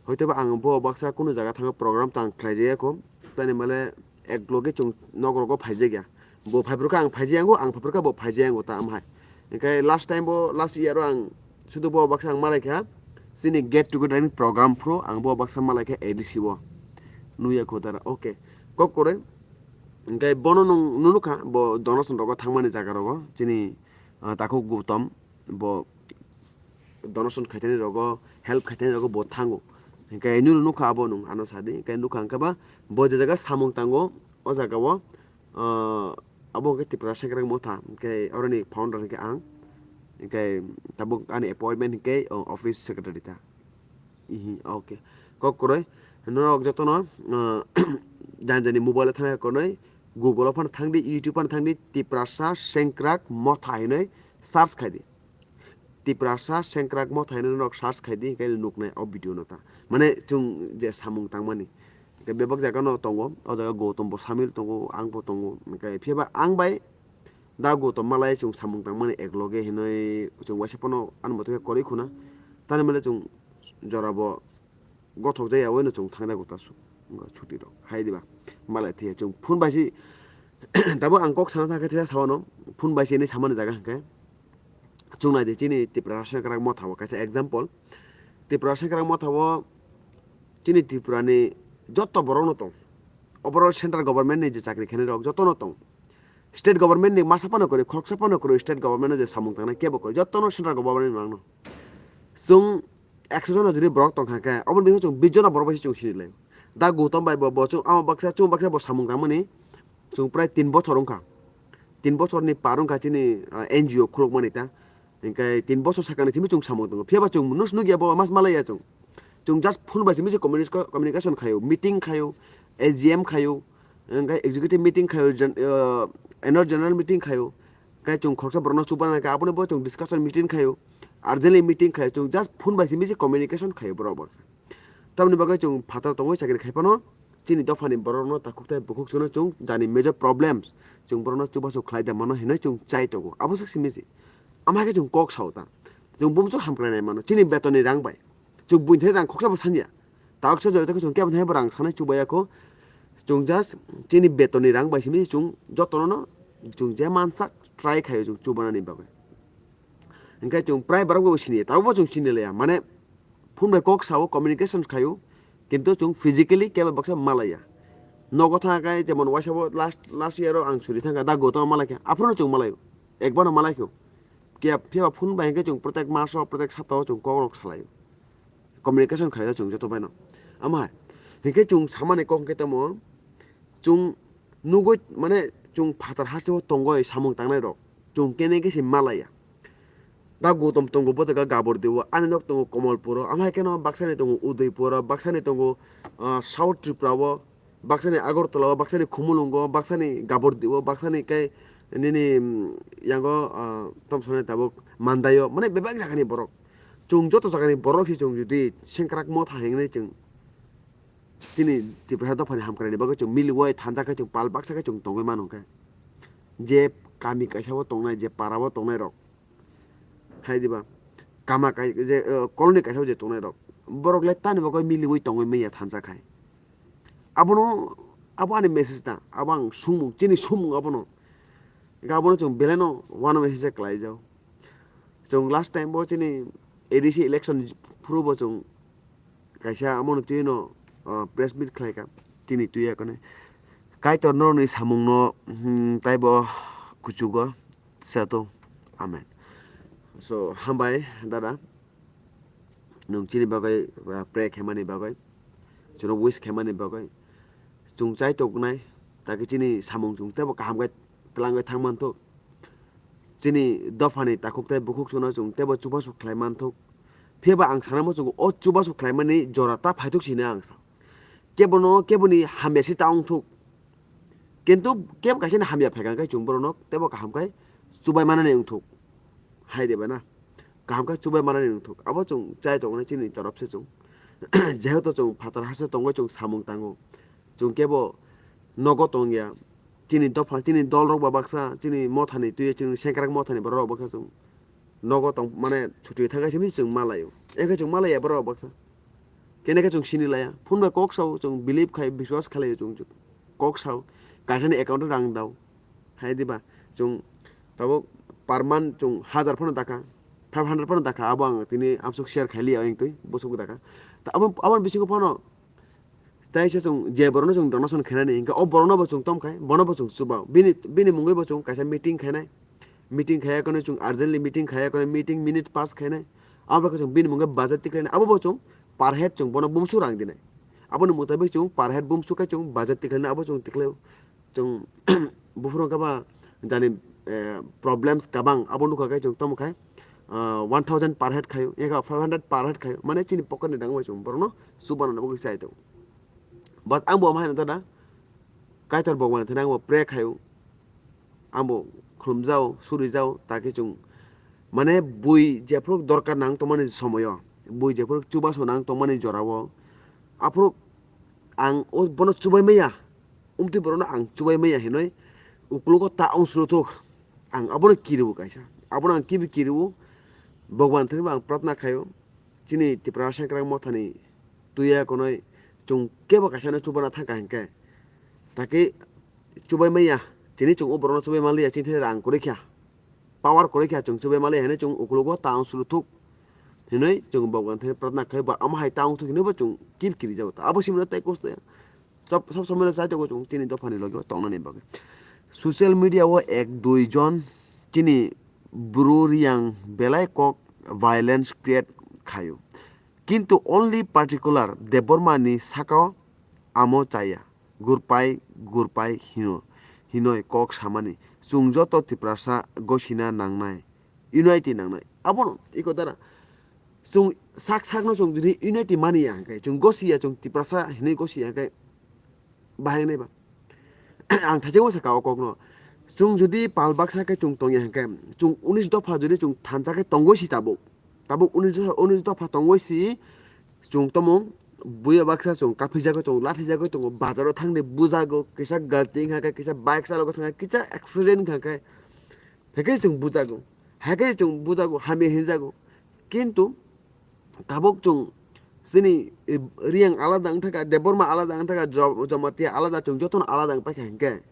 Hoito ba ang bo baksa kunu jaga thangwi program tang khlai jaya kho. Tani male ek loge chwng nok rogo phai jagya. Bo phaiphuru kha ang phaijai yango, ang phaiphuru kha bo phaijai yango ta amhai. Hingkhe last time bo, last year o ang sudu bo baksa ang malai kha, chini get together ni program phuru ang bo baksa malai kha A D C o. Nuya kho dara, okay. Kok kwrwi. Hingkhe bono nwng nukha, bo donation rogo thangmani jaga rogo, chini, ah, takhuk Gautam, bo donation khaitani rogo, help khaitani rogo bo thango. Hingkhe nunu nukha abo nwng ano sadi, hingkhe nukha hingkhe ba bo je jaga samung tango, o jaga o, ah, abo hingkhe Tipra Sengkrak Motha, hingkhe oroni founder hingkhe ang, hingkhe tabuk ani appointment hingkhe, oh, office secretary ta. Ihi, okay. Kok kwrwi, norok jotono, ah, jani jani mobile o thangya kwrwi, Google o phano thangdi, YouTube o phano thangdi, Tiprasa Sengkrak Motha hinwi search khaidi. Tiprasa Sengkrak Motha hinwi norok search khaidi, hingkhe nuknai o video no ta. Mane chwng je samung tangmani. Hingkhe bebak jaga no tongo, o jaga Gautam bo samil tongo, ang bo tongo. Hingkhe phiya ba ang bai da Gautam malai chwng samung tangmani ekloge hinwi chwng waisa phano ani moto khe kwrwi khuna. Tani male chwng jora bo gothok jaya weno chwng thangjago ta su-, wngkha chuti rok. Hai diba? Malai thia chwng phone bai si, tabuk ang kok sana thangkhe thia sawano, phone bai si hinwi samani jaga hwnkhe. Chwng nai di chini Tiprasa Sengkrak Motha o kaisa example. Tiprasa Sengkrak Motha o chini Tripura ni joto borok no tong. Overall central government ni je chakri khainai rok joto no tong. State government ni masa phano kwrwi, khoroksa phano kwrwi, state government no je samung tangnai kebo kwrwi, joto no central government ni nang no. Chwng ekso jona jodi borok tong kha khe, oboni bising chwng bis jona borok bai se chwng sini lai. Da Gautam bai bo, bo chwng, amo baksa, chwng baksa bo samung tangmani chwng prai tin bochor wngkha. Tin bochor ni par wngkha chini, ah, N G O khulukmani ta. Hingkhe tin bochor sakani simi chwng samung tongo. Phiya ba chwng nus nukya bo mas malaya chwng. Chwng just phone bai simi se communis-, communication khayo, meeting khayo, A G M khayo, hingkhe executive meeting khayo, gen-, ah, annual general meeting khayo. Khe chwng khoroksa borokno chubana khe aboni bo chwng discussion meeting khayo, urgently meeting khayo, chwng just phone bai simi se communication khayo borok baksa. Tamoni bagwi chwng phatar tongwi chakri khai phano chini dophani borokno takhuk tei bukhuk chwngno chwng jani major problems chwng borokno chubachu khlai da mano hinwi chwng chai tongo. Abo swk simi se. Ama khe chwng kok sao ta. Chwng bumsu hamkrai nai mano. Chini betonni rang bai. Chwng buini thani rang khoksa bo sanya. Taksa jora tei chwng kebo thani bo rang sanai chubaya kho. Chwng just chini betonni rang bai simi chwng jotono no chwng je mansak try khaio chwng chubanani bagwi. Hingkhe chwng prai borok bo sini, tabukbo chwng sini laya. Mane, phone bai kok sao, communication khaio, kintu chwng physically kebo baksa malaya. Nogo thangkhe jemon waisa bo last, last year o ang suri thangkha, da Gautam malaikha, aphuru chwng malaio, ekbar no malaikho. Phiya ba phone bai hwnkhe chwng protek maso, protek saptao chwng kok rok salaio. Communication khaio chwng joto baino. Ama hai, hwnkhe chwng samani kok hwnkhe tamo, chwng nugwi mane chwng phatar hasteo tongwi samung tangnai rok, chwng kene khe se malaya. Da Gautam tongo bo jaga Gabordi o, ani nok tongo Komolpur o, amhai kheno baksani tongo Udaipur o, baksani tongo, ah, South Tripura o, baksani Agartala o, baksani Khumulwng o, baksani Gabordi o, baksani khe nini, mm, yango, ah, tomsonai tabuk Mandai o, mane bebak jagani borok. Chwng joto jagani borok se chwng jodi sengkrak motha hinwi chwng chini Tiprasa dophani hamkraini bagwi chwng miliwi thansa khe chwng pal baksa khe chwng tongwi mano khe. Je kami kaisa o tongnai, je para o tongnai rok. Hai diba? Kama kai-, je, eh, colony kaisa o je tongnai rok. Borok le tani bagwi miliwi tongwi manya thansa khai. Abono, abo ani message ta, abo ang sumung, chini sumung abono. Hingkhe abono chwng belai no uanama message khlai jao. Chwng last time bo chini A D C election phuru bo chwng kaisa amoni twi no, ah, press meet khlai kha, tini twi ya kane. Kaitor norokni samung no, hmm, taibo kuchugo sato. Amen. So, hambai, dada. Nwng chini bagwi, ah, pray khaimani bagwi, chwngno wish khaimani bagwi, chwng chai toknai, takhe chini samung chwng teibo kaham khe twlangwi thang manthok. Chini dophani takhuk tei bukhuk chwngno chwng teibo chubachu khlai manthok. Phiya ba ang sanamo chwng o chubachu khlaimani jora ta phaithok sini ang sa. Kebono, keboni hamya se ta wngthok. Kintu kebo kaisa ni hamya phaikha khe chwng borokno teibo kaham khe chubai manani wngthok. Hai de ba na? Kaham khe chubai manani wngthok. Abo chwng chai tongnai chini torop se chwng. Jehetu chwng phatar hasteo tongwi chwng samung tango. Chwng kebo nogo tongya. Chini dopha, chini dol rok ba baksa, chini mothani twi, chini sengkrak mothani borok rok baksa chwng nogo tong, mane chuti thangkhe simi chwng malaio. Engkhe chwng malaya borok baksa. Kene khe chwng sini laya. Phone bai kok sao, chwng believe khai, biswas khlai chwng, chwng kok sao. Kaisani account o rang dao. Hai diba? Chwng tabuk per month chwng hazar phano dakha, five hundred phano dakha, abo ang tini amsuk share khai liya, oyeng twi bwswk dakha. Ta abo, aboni bisingo phano tei se chwng je borokno chwng donation khainani, hinkhe o borokno bo chwng tom khai, bono bo chwng chuba. Bini, bini mungwi bo chwng kaisa meeting khainai. Meeting khaiya kheno chwng urgently meeting khaiya kheno meeting minute pass khainai. Abo khe chwng bini mungwi budget tikhlainai. Abo bo chwng per head chwng bono bumsu rang dinai. Aboni mutabik chwng per head bumsu khe chwng budget tikhlainai, abo chwng tikhlaio. Chwng buphuru khe ba jani, eh, problems kabang abo nukha khe chwng tamo khai, ah, one thousand per head khaio, eka five hundred per head khaio, mane chini pocket ni rang bai chwng borokno chubanani bagwi chai tongo. But ang bo omo hai nang tana, Kaitor Bhagwan thani ang bo pray khaio, ang bo khulumjao, surijao, ta khe chwng mane bui jephuru dorkar nang tongmani somoyo, bui jephuru chubasu nang tongmani jorao, aphuru ang o bono chubai maya, umtwi borokno ang chubai maya hinwi uklogo ta ong suru thuk, ang abono kiriwo kaisa, abono ang kibi kiriwo, Bhagwan thani bo ang pratna khaio, chini Tipra Sengkrak Mothani tuya konoi chwng kebo kaisano chubana thangkha hinkhe, ta khe chubai maya, chini chwng o borokno chubai manliya, chini thani rang kwrwi kha, power kwrwi kha, chwng chubai manliya hinwi chwng uklogo ta ong suru thuk hinwi chwng Bhagwan thani pratna khaio, ba omo hai ta ong thuk hinwi bo chwng kib kirijago ta, abo simi no tei kosto ya. Sob, sob somoi no chai tongo chwng chini dophani logi o tongnani bagwi. Social media o ek dui jon chini bru riyang belai kok violence create khaio. Kintu only particular Debbarma ni saka o amo chaya. Gurpai, gurpai hino, hinoi kok samani. Chwng joto Tiprasa gosina nangnai. Unity nangnai. Abono iko dara. Chwng sak sakno chwng jodi unity mani ya hwnkhe, chwng gosi ya, chwng Tiprasa hinwi gosi ya hwnkhe, bahai wngnai ba? Ang thaijakgo sakha o kokno. Chwng jodi pal baksa khe chwng tongya hwnkhe, chwng unis dopha jodi chwng thansa khe tongwi si tabuk. Tabuk unis dopha, unis dopha tongwi si chwng tomung buya baksa chwng kaphijagwi tongo, lathijagwi tongo, bazaro thangni bujago, kisa galti wngkha khe, kisa bike chalogwi thangkha, kisa accident wngkha khe, Haikhe chwng bujago, haikhe chwng bujago, hamya hinjago. Kintu tabuk chwng chini, eh, Riyang alada wng thaka, Debbarma alada wng thaka, Jo-, Jamatia alada, chwng jotono alada wng paikha hinkhe.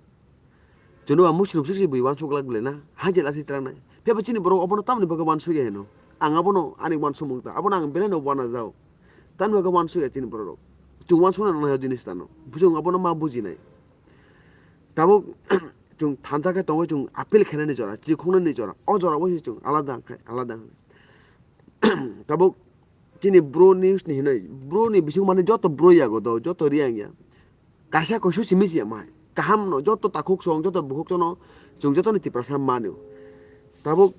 Chwngno ba musi rwk se bui uansuk glak bwle na, hai je lathi trangnai. Phiya ba chini borok obono tamoni bagwi uansukya hino. Ang abono ani uansukmung ta, abono ang belai no uanajao. Tamoni bagwi uansukya chini borok rok. Chwng uansukna nangnai o jinis tano. Chwng abono ma bujinai. Tabuk chwng thansa khe tongwi chwng appeal khainani jora, chikhoknani jora, o jora bai se chwng alada khe alada. Tabuk chini bro news ni hinwi, bro ni bising mani joto bro yago do, joto Riyang ya. Kaisa koisu simi se ya mai. Kaham no joto takhuk song, joto bukhuk sono chwng joto ni Tiprasa mani. Tabuk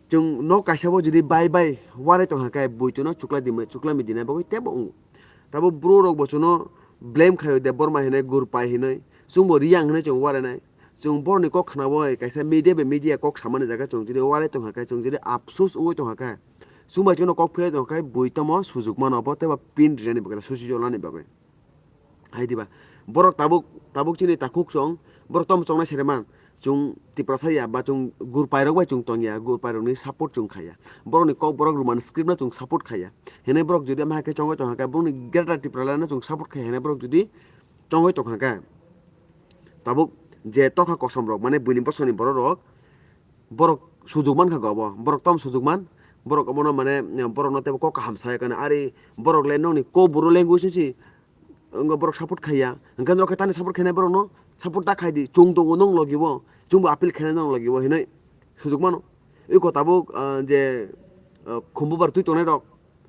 chwng no kaisa bo jodi bai bai warai tongkha khe buitwino chukla dimai, chukla mi dinai bagwi tebo wngo. Tabuk bro rok bo chwngno blame khaio Debbarma hinwi, Gurpai hinwi, chwngbo Riyang hinwi chwng warainai. Chwng borokni kok khna bai kaisa media bai media kok samani jaga chwng jodi warai tongkha khe, chwng jodi apsus wngwi tongkha khe, chwng bai chwngno kok philai tongkha khe, bui tamo sujuk mano bo teibo pin rinani bagwi, susi jolani bagwi. Hai diba? Borok tabuk, tabuk chini takhuk chwng, borok tamo chongnai sere man. Chwng Tiprasa ya ba chwng Gurpai rok bai chwng tongya, Gurpai rokni support chwng khaiya. Borokni kok borok Roman script no chwng support khaiya. Hinwi borok jodi ama hai khe chongwi tongkha khe, borokni Greater Tipraland no chwng support khaiya hinwi borok jodi chongwi tongkha khe, tabuk je tokha kosom rok, mane buini bosongni borok rok, borok sujuk mankha go abo, borok tamo sujuk man, borok obono mane, borokno teibo kok kaham sai kane, are borok le nokni Kokborok language se, wngkha borok support khaiya, hwnkhe norok khe tani support khainai borokno support ta khaidi, chwng tongo nong logi o, chwngbo appeal khainai nong logi o hinwi sujuk mano. Eko tabuk, ah, je, ah, khumbubar twi tongnai rok,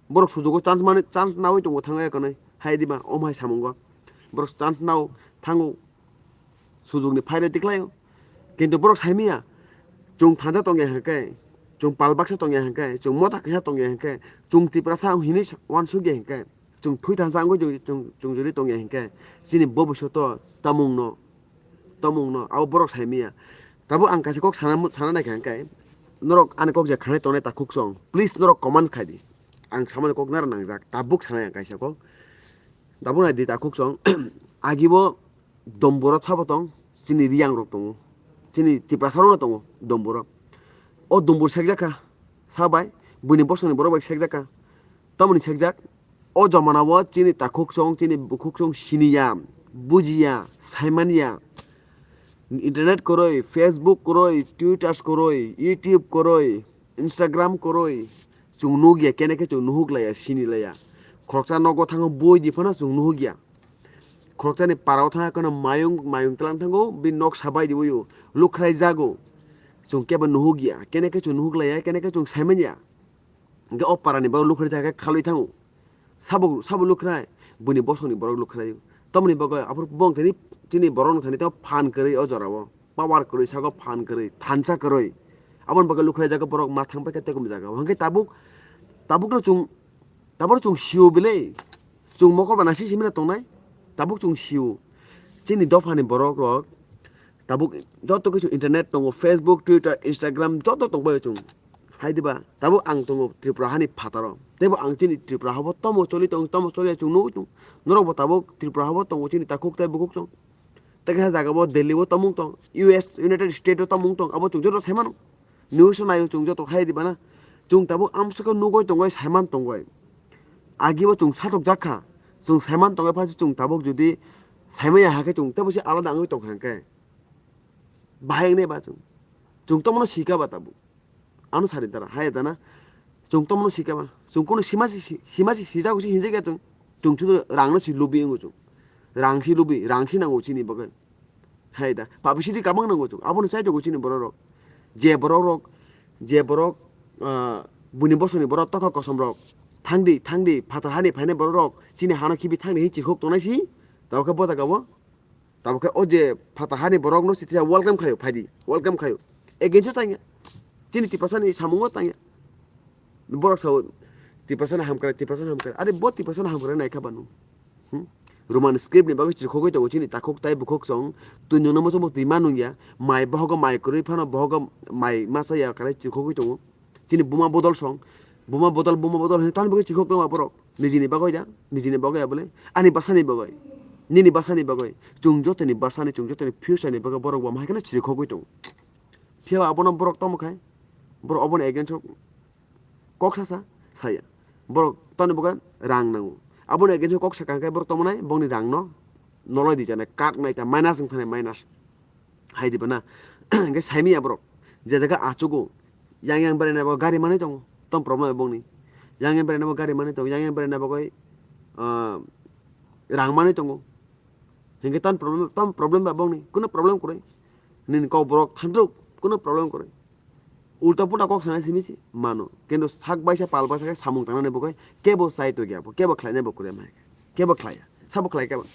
borok sujugo chance mani, chance naui tongo thangwi kanwi, hai diba, omo hai samungo borok chance nao thango. Sujukni phairwi tikhlaio. Kintu borok saimanya, chwng thansa tongya hwnkhe, chwng pal baksa tongya hwnkhe, chwng mota kaisa tongya hwnkhe, chwng Tiprasa hinwi uansukya hwnkhe, chwng thwi thansa wngwi chwng, chwng, chwng jodi tongya hwnkhe, chini bobisyoto tamungno, tamungno abo borok saimanya. Tabuk ang kaisa kok sana, sana naikha hwnkhe, norok ani kok je khanai tongnai takhuk song, please norok comment khaidi. Ang samani kok nara nangjak, tabuk sanai ang kaisa kok. Tabuk naidi takhuk song, agibo Domboro sabo tong, chini Riyang rok tongo, chini Tiprasa rok no tongo Domboro. O Dombor sekjak kha, sabai, buini bosongni borok bai sekjak kha. Tamoni sekjak, o jomana o chini takhuk song, chini bukhuk song siniya, bujiya, saimanya. Internet kwrwi, Facebook kwrwi, Twitter kwrwi, YouTube kwrwi, Instagram kwrwi. Chwng nukya, kene khe chwng nuhuk laya, sini laya. Khoroksa nogo thango boi di phano chwng nuhukya. Khoroksani parao thangya kheno mayung, mayung tlang thango, bini nok sabai di uyo, lukhrai jago. Chwng kebo nuhukya, kene khe chwng nuhuk laya, kene khe chwng saimanya. Hwnkhe o parani borok lukhrai thangkhe khalwi thango. Sabo, sabo lukhrai, buini bosongni borok lukhrai. Tamoni bagwi aphuru bo wngthani chini borok wngthani tei phan kwrwi o jorao. Power kwrwi sago phan kwrwi, thansa kwrwi. Aboni bagwi lukhrai jago borok ma thang paikha tei kunu jagao. Hwnkhe tabuk, tabukno chwng, tabukno chwng sio bile. Chwng mokol ba nasi simina tongnai. Tabuk chwng sio. Chini dophani borok rok tabuk joto kisu internet tongo, Facebook, Twitter, Instagram joto tongbaio chwng. Hai diba? Tabuk ang tongo Tripura hani phataro. Teibo ang chini Tripura habo tomo choli tong, tomo choli ya chwng nugwi tong. Norok bo tabuk Tripura habo tongo chini takhuk tei bukhuk chwng. Tei kaisa jaga bo Delhi o tomung tong, U S, United State o tomung tong, abo chwng joto sai mano. News o naio chwng joto hai diba na. Chwng tabuk amswk nugwi tongwi saiman tongwi. Agi bo chwng satok jak kha. Chwng saiman tongwi phan chwng tabuk jodi saimaya hakhe chwng teibo se alada wngwi tong kha hwnkhe. Bahai wngnai ba chwng. Chwng tomono sika ba tabuk. Ano sari dara, hai dana. Chwng tomono sika ba. Chwng kono sima si, si-, sima si, sijago si hinjak ya chwng. Chwng chwng rang no si lubi wngo chwng. Rang si lubi, rang si nango chini bagwi. Hai da, publicity kabang nango chwng. Abono chai tongo chini borok rok. Je borok rok, je borok, ah, buini bosongni borok tokha kosom rok. Thangdi, thangdi, phatar hani phainai borok rok. Chini hano khibi thangdi hin chikhok tongnai si. Tabukhe bo jaga o. Tabukhe o je phatar hani borok no sitisa welcome khayo, phaidi, welcome khayo. Against o tangya. Chini Tiprasa ni samungo tangya. Borok sao Tiprasa ni hamkrai, Tiprasa ni hamkrai. Are bo Tiprasa ni hamkrai naikha banu. Hmm? Roman script ni bagwi chirkhogwi tongo chini takhuk tai bukhuk song. Twi nungno muchungma twi ma nungya. Mai bohogo mai kwrwi phano bohogo mai masa ya kare chirkhogwi tongo. Chini buma bodol song. Buma bodol, buma bodol hwnwi tamni bagwi chirkhok tongo borok. Nijini bagwi da, nijini bagwi abole. Ani basani bagwi. Nini basani bagwi. Chwng jotoni basani, chwng jotoni future ni bagwi borok bo mahai kheno chirkhogwi tongo. Phiya abono borok tamo khai. Borok oboni against o kok sasa saya. Borok toni bagwi rang nango. Aboni against o kok sakha khe borok tamo nai bongni rang no nolai di janai, kat nai ta minus wng thanai minus. Hai diba na? Hwnkhe saimanya borok. Je jaga achugo. Yang yang berai nabo gari manwi tongo. Tom problem bongni. Yang yang berai nabo gari manwi tongo. Yang yang berai nabo koi, ah, rang manwi tongo. Hwnkhe tam problem, tam problem ba bongni. Kuno problem kwrwi. Nini kok borok thandruk. Kuno problem kwrwi. Ulta pulta kok sana simi si mano. Kintu sak baisa pal baisa khe samung tangnani bo khe kebo chai togya bo. Kebo khlainai bo kwrwi ma khe. Kebo khlaiya. Sabo khlai kebo.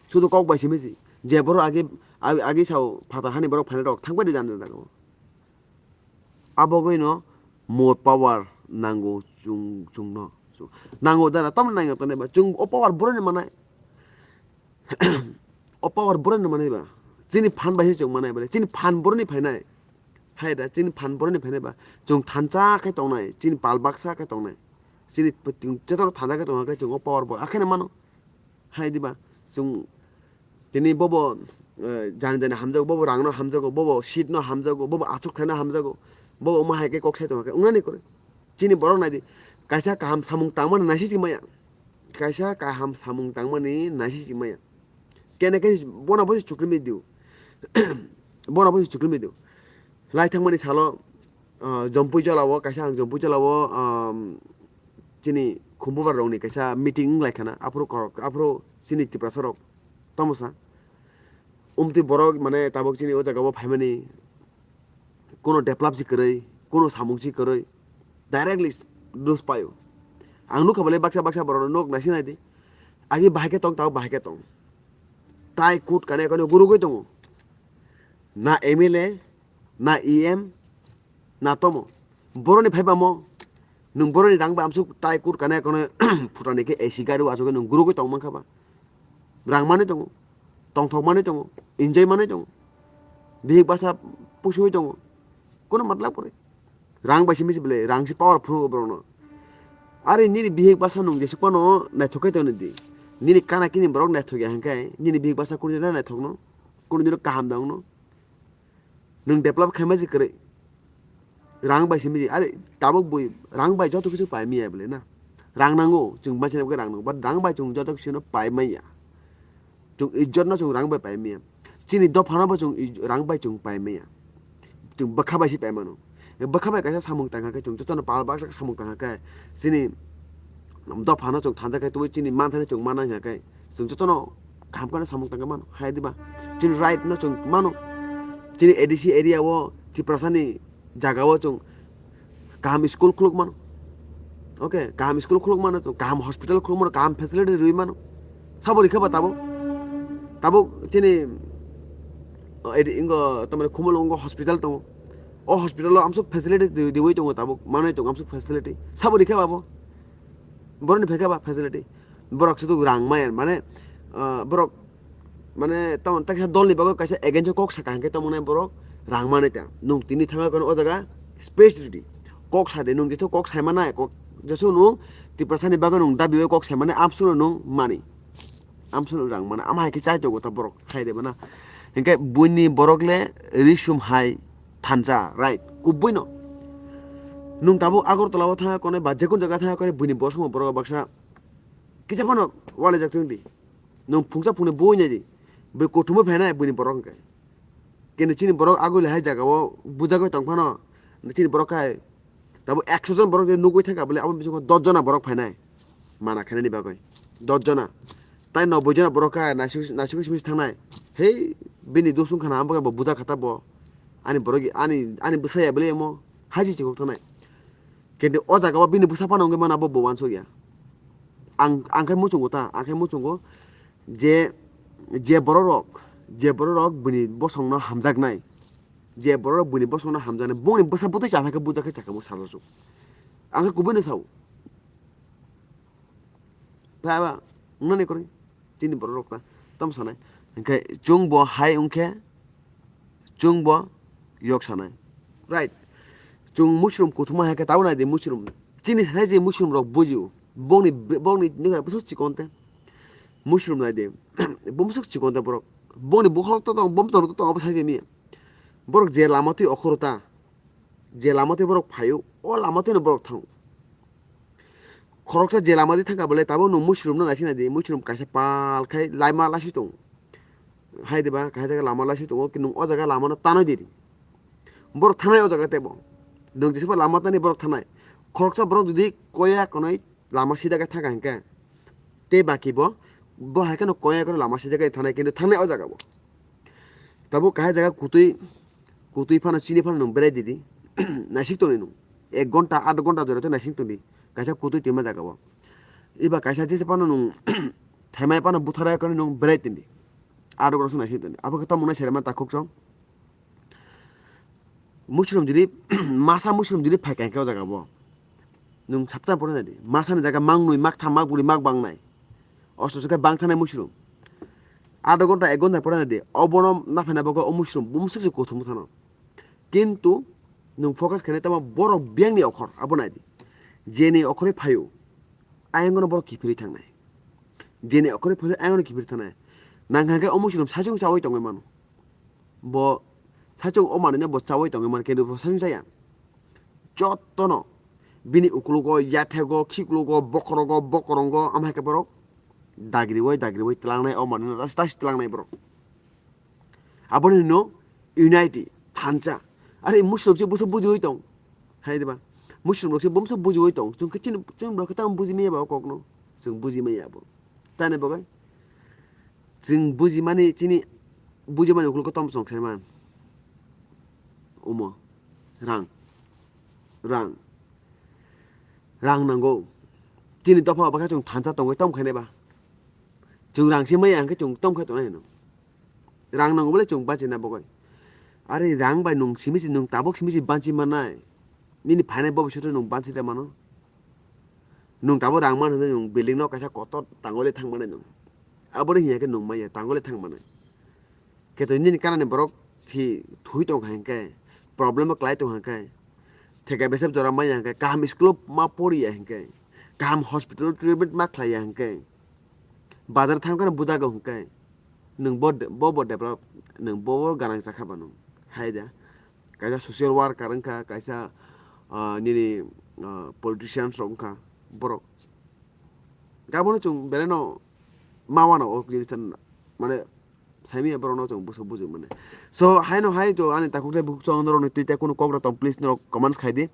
Sudu kok bai simi si. Je borok agi, agi, agi sao phatar hani borok phainai rok thang bai di jani jaga o. Abo gwi no more power nango chwng, chwngno. Nango dara, tamni nango tongnai ba? Chwng o power boroni manai. O power boroni manai ba? Chini phan bai se chwng manai bole. Chini phan boroni phainai. Hai da, chini phan boroni phainai ba? Chwng thansa khe tongnai, chini pal baksa khe tongnai. Chini pwtwng chetor thansa khe tongkha khe chwng o power bo, akheno mano. Hai diba? Chwng tini bobo, eh, jani jani hamjago, bobo rangno hamjago, bobo seatno hamjago, bobo achuk khlaino hamjago, bobo omo hai khe kok sai tongkha khe wngnani kwrwi. Chini borok nai di, kaisa kaham samung tangmani naisisi maya. Kaisa kaham samung tangmani naisisi maya. Kene khe bono bo se chukrimwi di. Bono bo se chukrimwi di. Lai thangmani salo, ah, Jompui Jolao, kaisa ang Jompui Jolao, um, chini Khumbubar rokni kaisa meeting wng lai khana, aphuru korok, aphuru chini Tiprasa rok tamo sa. Umtwi borok mane tabuk chini o jaga o phaimani, kuno develop si kwrwi, kuno samung si kwrwi, directly dos paio. Ang nukha bole baksa baksa borok rok nok naising nai di. Agi bahai khe tong, tabuk bahai khe tong. Tai kut kane kane gurugwi tongo. Na M L A, na E M, na tomo. Boroni phaiba mo, nwng boroni rang bai amsuk tai kur kane kane phutani khe A C gari o achugwi nwng gurugwi tong mankha ba. Rang manwi tongo, tongthok manwi tongo, enjoy manwi tongo. Bihik basa pusingwi tongo. Kono matlab kwrwi. Rang bai simi se belai, rang se power phuru borokno. Are nini bihik basa nwng jesuk phano naithok khe tongni di. Nini kana kini borok naithok ya hwnkhe nini bihik basa kunu dino naithokno, kunu dino kaham da wngno. Nwng develop khaima se kwrwi. Rang bai simi di. Are tabuk bui rang bai joto kisu pai miya bole na. Rang nango, chwng bachaina bagwi rang nango. But rang bai chwng joto kisu no pai manya. Chwng ijjot no chwng rang bai pai manya. Chini dophano bo chwng i-, rang bai chwng pai maya. Chwng bwkha bai se pai mano. Bwkha bai kaisa samung tangkha khe chwng jotono pal baksa samung tangkha khe chini dophano chwng thansa khe tubui chini manthani chwng mana wngkha khe chwng jotono kaham khe samung tangwi mano. Hai diba? Chini right no chwng mano. Chini A D C area o Tiprasani jaga o chwng kaham school khuluk mano. Okay, kaham school khuluk mano, kaham hospital khuluk mano, kaham facility rwi mano. Sabo rikha ba tabuk? Tabuk chini, o, edi ingo tamani Khumulwngo hospital tongo. O hospital o amsuk facility di-, diwi tongo tabuk, manwi tongo amsuk facility. Sabo rikha ba bo? Boroni phaikha ba facility? Borok sudu rang maya, mane, o, borok mane, tamo, ta kaisa dolni bagwi kaisa against o kok saka hinkhe tamo nai borok rang manai ta. Nwng tini thangwi khe o jaga space rwdi. Kok sa de, nwng jesu kok sai manai, kok jesu nwng Tiprasani bagwi nwng dabi bai kok sai manai, amsukno nwng mani. Amsukno rang manai. Ama hai khe chai tongo ta borok, hai de bana. Hinkhe buini borok le risum hai thansa, right? Kubui no. Nwng tabuk Agartala o thangwi khe ba jekun jaga thangwi khe buini bosongo borok baksa kisa phano walai jak tong di. Nwng phungsa phungni bui nai di. Bui kuthumui phainai buini borok hwnkhe. Kini chini borok aguli hai jaga o bujagwi tong phano chini borok khai tabuk ekso jon borok je nugwi thangkha bole aboni bisingo dos jona borok phainai. Mana khainani bagwi dos jona. Tai noboi jona borok khai naisik naisik simi thangnai. Hei bini dusung khana ambo bo buja khata bo. Ani borok ani ani bwsai ya bole emo haji chikok thangnai. Kintu o jaga o bini bwsa phano wngwi mano abo bo uansuk ya. Ang, ang khe muchungo ta, ang khe muchungo je, je borok rok, je borok rok bini bosong no hamjaknai, je borok rok bini bosong no hamjaknai, bongni bwsa bwtwi cha khe buja khe cha khe bo salo chuk. Ang khe kubui no sao. Ba, ba, wngnani kwrwi. Chini borok rok ta tamo sanai. Hinkhe chwng bo hai wngkhe chwng bo yok sanai. Right. Chwng mushroom kuthuma hai khe tabuk nai di mushroom. Chini sanai je mushroom rok bujio. Bongni, bongni nukha bwswk chikon te. Mushroom nai di. Bumswk chikon te borok. Bongni bokholok to tong, bom tong, to tong, abo sai de mi. Borok je lama twi okhoro ta. Je lama twi borok phaio, o lama twino borok thango. Khoroksa je lama twi thangkha bole tabuk nwng mushroom no naising nai di, mushroom kaisa pal khai laima laiswi tongo. Hai diba, kaisa jaga lama laiswi tongo, nwng o jaga lama no tanwi di di. Borok thanai o jaga teibo. Nwng jesa lama tanwi borok thanai. Khoroksa borok jodi koya konoi lama sida khe thangkha hinkhe tei baki bo, bo hai kheno koya kheno lama sida khe thanai, kintu thangnai o jaga bo. Tabuk kahai jaga kutui, kutui phano chini phano nwng berai di di. Naisik tongdi nwng. Ek ghonta, adh ghonta jora tei naisik tongdi. Kaisa kutui twima jaga o. Eba kaisa jesa phano nwng thaimai phano buthara kheno nwng berai tongdi. Adh ghonta se naisik tongdi. Abo khe tamo nai serema takhuk song. Mushroom jodi, masa mushroom jodi phai kha hinkhe o jaga bo. Nwng sapta pore nai di. Masa ni jaga mangnwi, maktham, makbri, makbangnai. Osto se khe bangthanai mushroom. Adh ghonta, ek ghonta pore nai di. Obono naphaina bagwi o mushroom bumswk se kuthum thano. Kintu nwng focus khainai tamo borok biyangni okhor, abo nai di. Jeni okhorwi phaio, ayang no borok kiphilwi thangnai. Jeni okhorwi phaio, ayang no kiphilwi thangnai. Nang kha khe o mushroom saichung chaui tongwi mano. Bo saichung o manwino bo chaui tongwi mano, kintu bo saichung chaya. Jotono bini ukulugo, yathego, khikulugo, bokhorogo, bokorongo, ama hai khe borok dagriui, dagriui tlangnai, o manwino tas tas tlangnai borok. Aboni no unity, thansa. Are mushroom se bwsa bujiui tong. Hai diba? Mushroom rok se bumsa bujiui tong. Chwng khe chini, chini borok khe tamo buji maya ba o kokno. Chwng buji maya bo. Tani bagwi? Chwng bujimani, chini bujimani ukulukgo tamo chwng sai man? Omo. Rang. Rang. Rang nango. Chini dopha o bakhe chwng thansa tongwi tom khainai ba. Chwng rang se maya hwnkhe chwng tom khai tongnai hino. Rang nango bole chwng bachina bagwi. Are rang bai nwng simi se, nwng tabuk simi se banchi mannai. Nini phainai bobiswt nwng banchi rw mano. Nwng tabuk rang man hwnwi nwng building no kaisa kotor tangwi thang mannai nwng. Aboni hiya khe nwng maya tangwi thang mannai. Khe to nini kanani borok si thui tong kha hinkhe, problem bo klai tong kha hinkhe, theka besap jora maya hinkhe, kaham school o ma poriya hinkhe, kaham hospital o treatment ma khlaiya hinkhe, bazar thang kheno bujago hinkhe, nwng bo, bo, bo develop, nwng bo, bo ganang chakha ba nwng. Hai da, kaisa social worker wngkha, kaisa, ah, nini, ah, politicians rok wngkha borok. Abono chwng belai no ma wano o jinis mane Saimaya borokno chwng bwswk bujui mani. So, haino hai to ani takhuk tei bukhuk chwng norokni twi tei kunu kok rok tong, please norok comments khai di.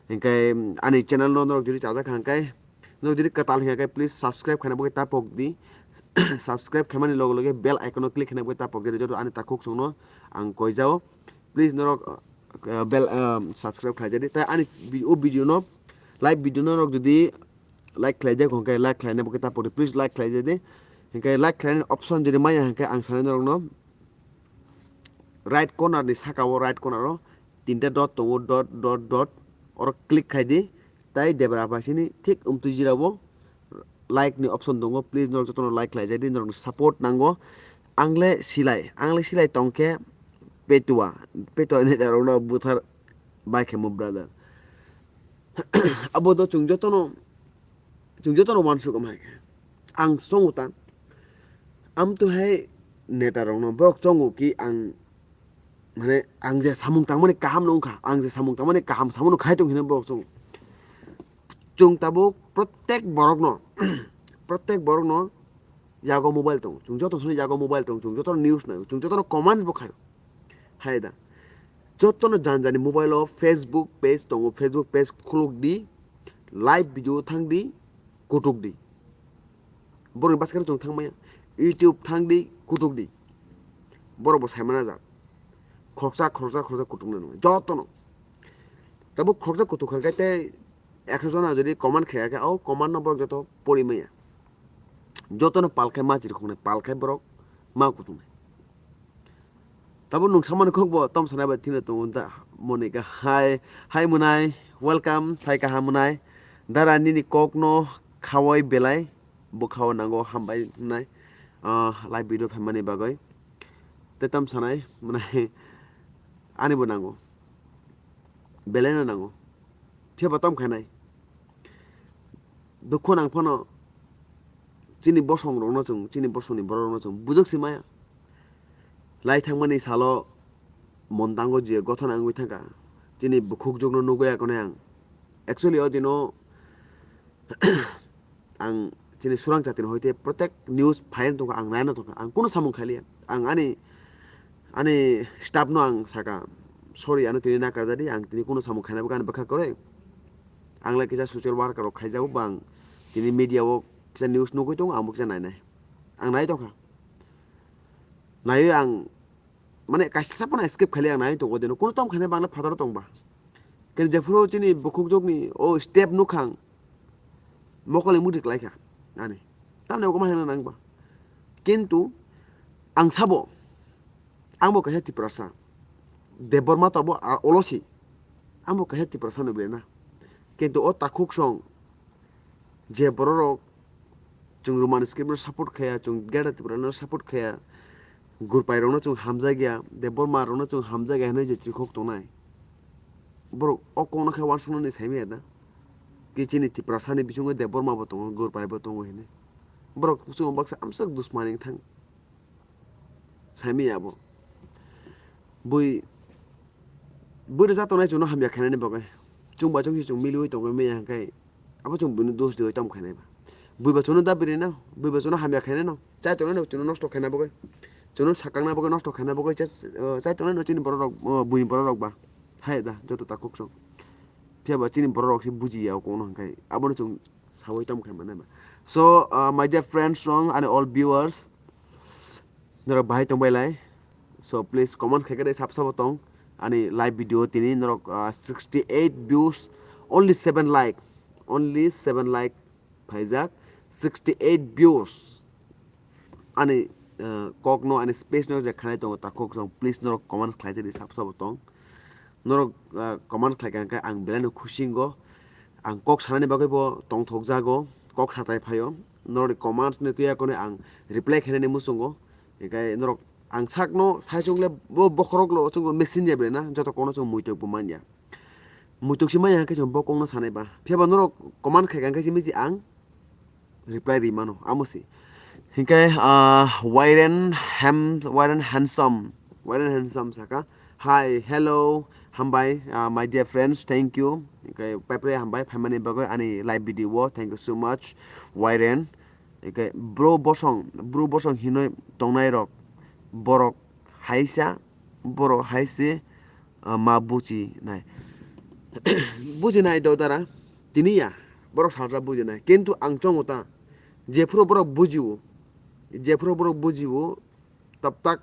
Hinkhe, um, ani channel no norok jodi chajak kha hinkhe, norok jodi kwtal hinkhe, please subscribe khaina bagwi ta pok di. Subscribe khaimani loge loge bell icon no click khaina bagwi ta pok di. Joto ani takhuk chwngno ang koijao. Please norok, uh, bell, um, subscribe khlai jadi. Tai ani vi-, o video no, live video no norok jodi like khlai jak, hwnkhe like khlaina bagwi ta pok di. Please like khlai jadi. Hinkhe like khlaina option jodi maya hinkhe ang sanai norokno right corner ni saka o, right corner o tinta dot tongo, dot, dot, dot. Oro click khai di. Tai debra phaisini thik umtwi jira o like ni option tongo. Please norok jotono like khlai jadi, norokni support nango. Angle silai, angle silai tongkhe petua, petua ni rokno buthar bai khe mo brother. Abo do chwng jotono, chwng jotono uansuk wng hai khe. Ang songo ta, amtwi hai neta rokno borok chongo ki ang, mane, ang je samung tangmani kaham no wngkha, ang je samung tangmani kaham samono khai tong hino borok chongo. Chwng tabuk protek borokno, protek borokno yago mobile tongo. Chwng joto sani yago mobile tongo, chwng jotono news naio, chwng jotono comment bo khaio. Hai da. Jotono jan jani mobile o Facebook page tongo, Facebook page khuluk di, live video thang di, kutuk di. Borokni baskhe chwng thang maya. YouTube thang di, kutuk di. Borok bo sai mana jak. Khoroksa, khoroksa, khoroksa kutuk nang nai. Jotono. Tabuk khoroksa kutuk kha khe tei ekso jona jodi comment khe khe, o comment no borok joto pori maya. Jotono pal khe ma chirikhok nai, pal khe borok ma kutuk nai. Tabuk nwng samani kok bo tom sanai bai thina tongo da, Monika. Hai, hai Munai, welcome, sai kaham Munai. Dara nini kok no khawai belai, bo khao nango, hambai Munai. Ah, live video phaimani bagwi. Te tom sanai, Munai, ani bo nango. Belai no nango. Phiya bo tom khainai. Dukhu nang phano chini bosong rokno chwng, chini bosongni borok rokno chwng bujak se maya. Lai thangmani salo montango je gothona wngwi thangkha. Chini bukhuk jokno nugwi akone ang. Actually, o dino ang chini surang jatini hoite protek news phai tongkha, ang naina tongkha, ang kunu samung khailiya. Ang ani, ani staff no ang saka, "Sorry, ano tini nakarjadi, ang tini kunu samung khaina bagwi ani bwkha kwrwi." Ang lai kisa social worker rok khaijago bang, tini media o kisa news nugwi tongo, ang bo kisa nainai. Ang nai tongkha. Naiwi ang, mane, kaisa phano skip khaili ang nai tongo deno. Kunu tom khainai bangla phataro tongba. Khe jephuru chini bukhuk jokni o step nukhang, mokol ni mudi klaikha ani. Tamni ogo ma hino nangba. Kintu ang sabo, ang bo kaisa Tiprasa. Debbarma to abo, a, olosi. Ang bo kaisa Tiprasa no belai na. Kintu o takhuk song je bororok chwng Roman script no support khaya, chwng Greater Tripura no support khaya, Gurpai rokno chwng hamjakya, Debbarma rokno chwng hamjakya hinwi je chirikhok tongnai. Borok o kokno khe uansuknani saimaya da? Ki chini Tiprasa ni bisingo Debbarma bo tongo, Gurpai bo tongo hinwi. Borok chwng baksa amswk dusmani wngthang. Saimaya abo. Bui, bui rwjak tongnai chwngno hamya khainani bagwi. Chwng bai chwng se chwng miliui tongwi maya hwnkhe abo chwng buino dos diui tong khainai ba. Bui ba chwngno dabi rino, bui ba chwngno hamya khainano. Chai tongnai no chwngno nosto khaina bagwi. Chwngno sakangna bagwi nosto khaina bagwi chai, chai tongnai no chini borok rok, buini borok rok ba. Hai da, joto takhuk chwng. Phiya ba chini borok rok se bujiya o kokno hwnkhe. Abono chwng saui tong khaimani ba. So, uh, my dear friends rok and all viewers, norok bahai tong bai lai. So, please comment khai khe sab sabo tong ani live video tini norok, uh, sixty eight views, only seven like, only seven like phaijak, sixty eight views. Ani, uh, kokno, ani space no je khanai tongo takhuk song, please norok comment khlai di, sab sabo tong. Norok, uh, comment khlai kha hwnkhe ang belai no khusi wngo. Ang kok sanani bagwi bo tongthok jago, kok satai phaio. Norokni comments ni twi akhone ang reply khainani muchungo. Hinkhe norok ang sakno sai chungle bo bokhorok lo chungo machine ya belai na, joto kokno chwng muitok bo manya. Muitok se manya hwnkhe chwng bo kokno sanai ba. Phiya ba norok comment khai kha hwnkhe simi se ang reply ri mano, amo se. Hinkhe, ah, Wairen Ham-, Wairen Handsome, Wairen Handsome saka, "Hi, hello, hambai, ah, my dear friends, thank you." Hinkhe, paipre hambai, phaimani bagwi ani live video o, thank you so much, Wairen. Hinkhe, bro bosong, bro bosong hinwi tongnai rok, borok haisa, borok haise, ah, ma bujinai. Bujinai do dara, tini ya, borok salsa bujinai. Kintu ang chongo ta, jephuru borok bujiwo, jephuru borok bujiwo, taptak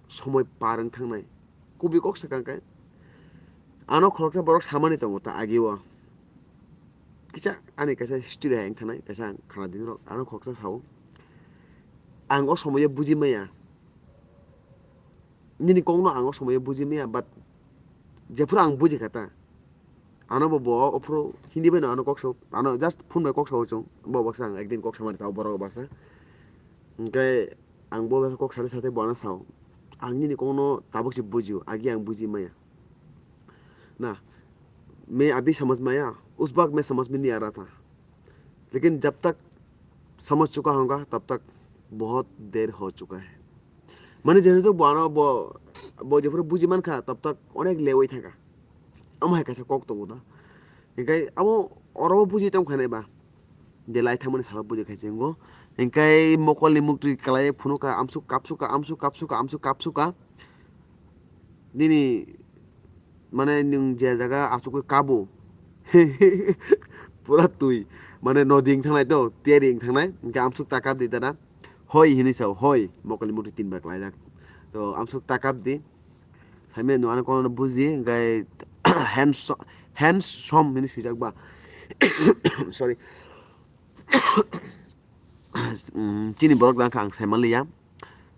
somoi par wng thangnai. Kubui kok sakha khe, ano khoroksa borok samani tongo ta agio. Kisa ani kaisa history hai wng thangnai, kaisa ang khana di norok, ano khoroksa sao. Ang o somoyo buji maya. Nini kokno ang o somoyo buji maya, but jephuru ang buji kha ta, ano bo, bo ophuru Hindi bai no ano kok sao, ano just phone bai kok sao chwng, bo baksa ang ekdin kok samani tao borok baksa. Hwnkhe ang bo baksa kok sani sate bo ano sao. Ang nini kokno tabuk se bujio, agi ang buji maya. Na, मैं अभी समझ में आया, उस वक्त मैं समझ में नहीं आ रहा था। लेकिन जब तक समझ चुका हूँगा, तब तक बहुत देर हो चुका है। Mane, jephuru bo ano bo, bo jephuru buji mankha, tabtak onek lewi thangkha. Amo hai kaisa kok tongo da. Hinkhe abo oro buji tong khanai ba. Belai thangmani salo buji khai chengo. Hinkhe mokolni muktwi kwlai phunukha, amsuk kapsukha, amsuk kapsukha, amsuk kapsukha. Nini, mane, nwng je jaga achugwi kabo, pura twi, mane, nodi wng thangnai to, tiyari wng thangnai, hinkhe amsuk ta kap di dada. Hoi hinwi sao, hoi, mokolni muktwi tinba klaijak. To amsuk ta kap di. Saimano ano kono buji, hinkhe handsome, handsome hinwi swijak ba. Sorry. Mm, chini borok dang kha ang saimanliya.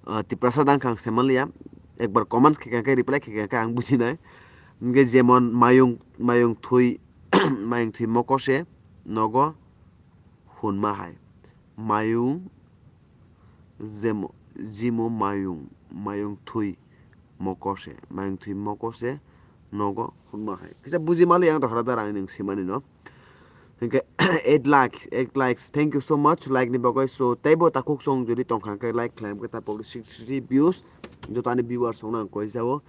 Ah, Tiprasa dang kha ang saimanliya. Ekbar comments khe khe reply khe khe ang bujinai. Hinkhe jemon mayung, mayung thui, mayung thui mokose nogo hunma hai. Mayung jemo-, jimo mayung, mayung thui mokose, mayung thui mokose nogo hunma hai. Kisa buji mali ang dohora dara ang ning simani no. Hinkhe eight lakhs, eight likes. Thank you so much like ni bagwi. So teibo takhuk song jodi tongkha khe like khlaim khe tapok sixty three views. Joto ani viewers song nang koi jabo.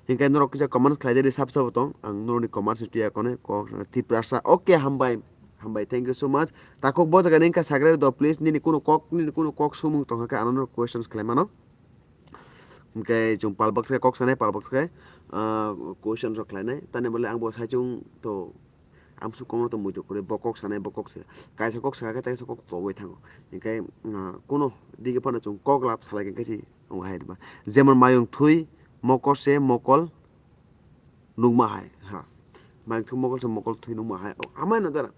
Hinkhe norok kisa comments khlai jari sab sabo tong. Ang norokni comments ni tuya kone kok Tiprasa. Okay, hambai. Hambai, thank you so much. Takhuk bo jaga ni wngkha sakrai do please. Nini kuno kok, nini kuno kok sumung tongkha khe ano norok questions khlai mano. Hinkhe chwng pal baksa khe kok sanai, pal baksa khe, ah, question rok khlainai. Tani bole ang bo saichung to amsuk kokno to muitu kwrwi, bo kok sanai, bo kok se. Kaisa kok saka khe, kaisa kok pogwi thango. Hinkhe, ah, kuno digi phano chwng kok lab salai khe, khe si wngo hai ba. Jemon mayung thui, mokol se, mokol, nukma hai, ha. Mayung thung mokol se mokol thui nukma hai. O, amai no dara.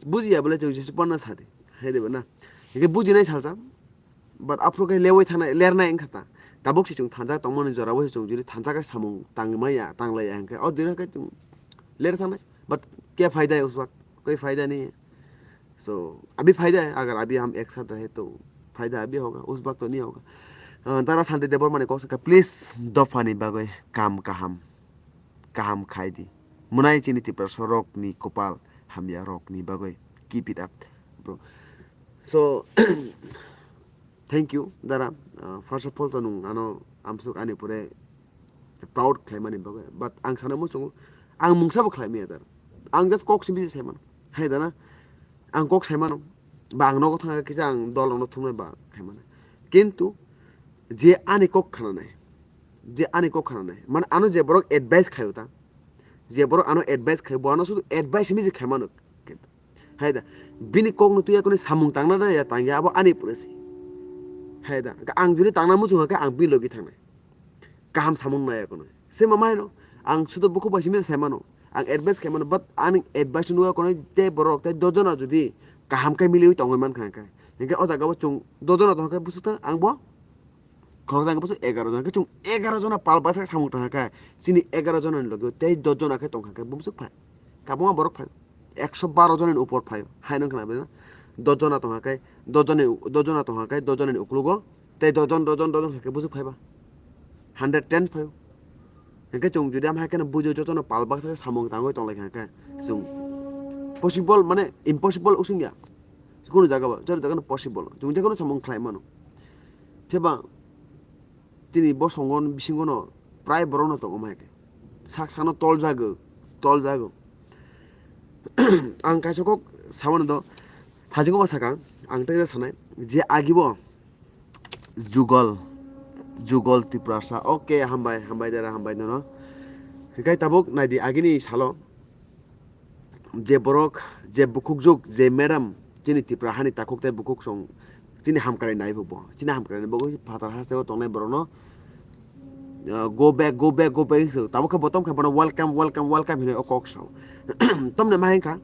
Bujiya bole chwng Jisu panna sadi. Hai de ba na. Hinkhe bujinai salsa. But aphuru khe lewi thanai, lernai wngkha ta. Tabuk se chwng thansa tongmani jora bo se chwng jodi thansa khe samung tangmaya, tanglaya hinkhe. O dino khe chwng ler thanai. But kya phaida hai us waqt? Koi phaida nahi hai. So, abhi phaida hai, agar abhi hum ek saath rahe to phaida abhi hoga, us waqt to nahi hoga. Ah, Dara Shanti Debbarma ni kok sakha, please, dophani bagwi kam kaham, kaham khai di. Mwnai chini Tiprasa rok ni kopal hamya rok ni bagwi. Keep it up, bro. So, thank you, Dara. Ah, first of all, to nwng ano amsuk ani pore proud khlaimani bagwi. But ang sana muchungo, ang mungsa bo khlai maya, Dara. Ang just kok simi se saimano. Hai, Dara, ang kok saimano. Ba ang nogo thangkha kisa ang dol rokno thumnai ba khaimano. Kintu je ani kok khananai, je ani kok khananai, mane ano je borok advice khaio ta, je borok ano advice khaio, bo ano sudu advice simi se khaimano. Hai da, bini kokno tuya kuni samung tangna da ya tangya, abo ani pore si. Hai da, ang jodi tangna muchung khe ang bini logi thangnai. Kaham samung naya kono. Se mama hino, ang sudo bukhuk bai simi sai mano. Ang advice khai mano, but ani advice nugya kono tei borok tei dojona jodi kaham khe miliwi tongwi mankha khe. Hinkhe o jaga o chwng dojona tongkha khe busuk ta ang bo khoroksa khe busuk egaro jona khe chwng egaro jona pal bwsa samung tangkha khe chini egaro jona ni logi tei dojona khe tongkha khe bumsuk phai. Kabangma borok phai. Ekso baro jona ni upor phai. Hai nang khna bena. Dojona tongkha khe, dojona ni, dojona tongkha khe, dojona ni uklogo tei dojon, dojon, dojon khe busuk phaiba. Hundred ten phaio. Hinkhe chwng jodi am hai kheno bujo jotono pal baksa khe samung tangwi tonglaikha khe chwng possible mane impossible usung ya. Kunu jaga ba, jora jaga no possible. Chwng jekunu samung khlai mano. Phiba chini bosongo bisingo no prai borok no tongo mai khe. Sak sakno tol jago, tol jago. Ang kaisa kok samano do thajingo ma sakang, ang tei sanai je agibo jugal Jugol Tiprasa. Okay, hambai, hambai dara, hambai nono. Hinkhe tabuk naidi agini salo je borok, je bukhukjuk, je madam, chini Tipra hani takhuk tei bukhuk song, chini hamkrai nai bo, chini hamkrai nai bo, phatar hasteo tongnai borokno, uh, go back, go back, go back hinwi tabuk khe bo tongkha bono welcome, welcome, welcome hinwi o kok sao. Tamni ma hinkha,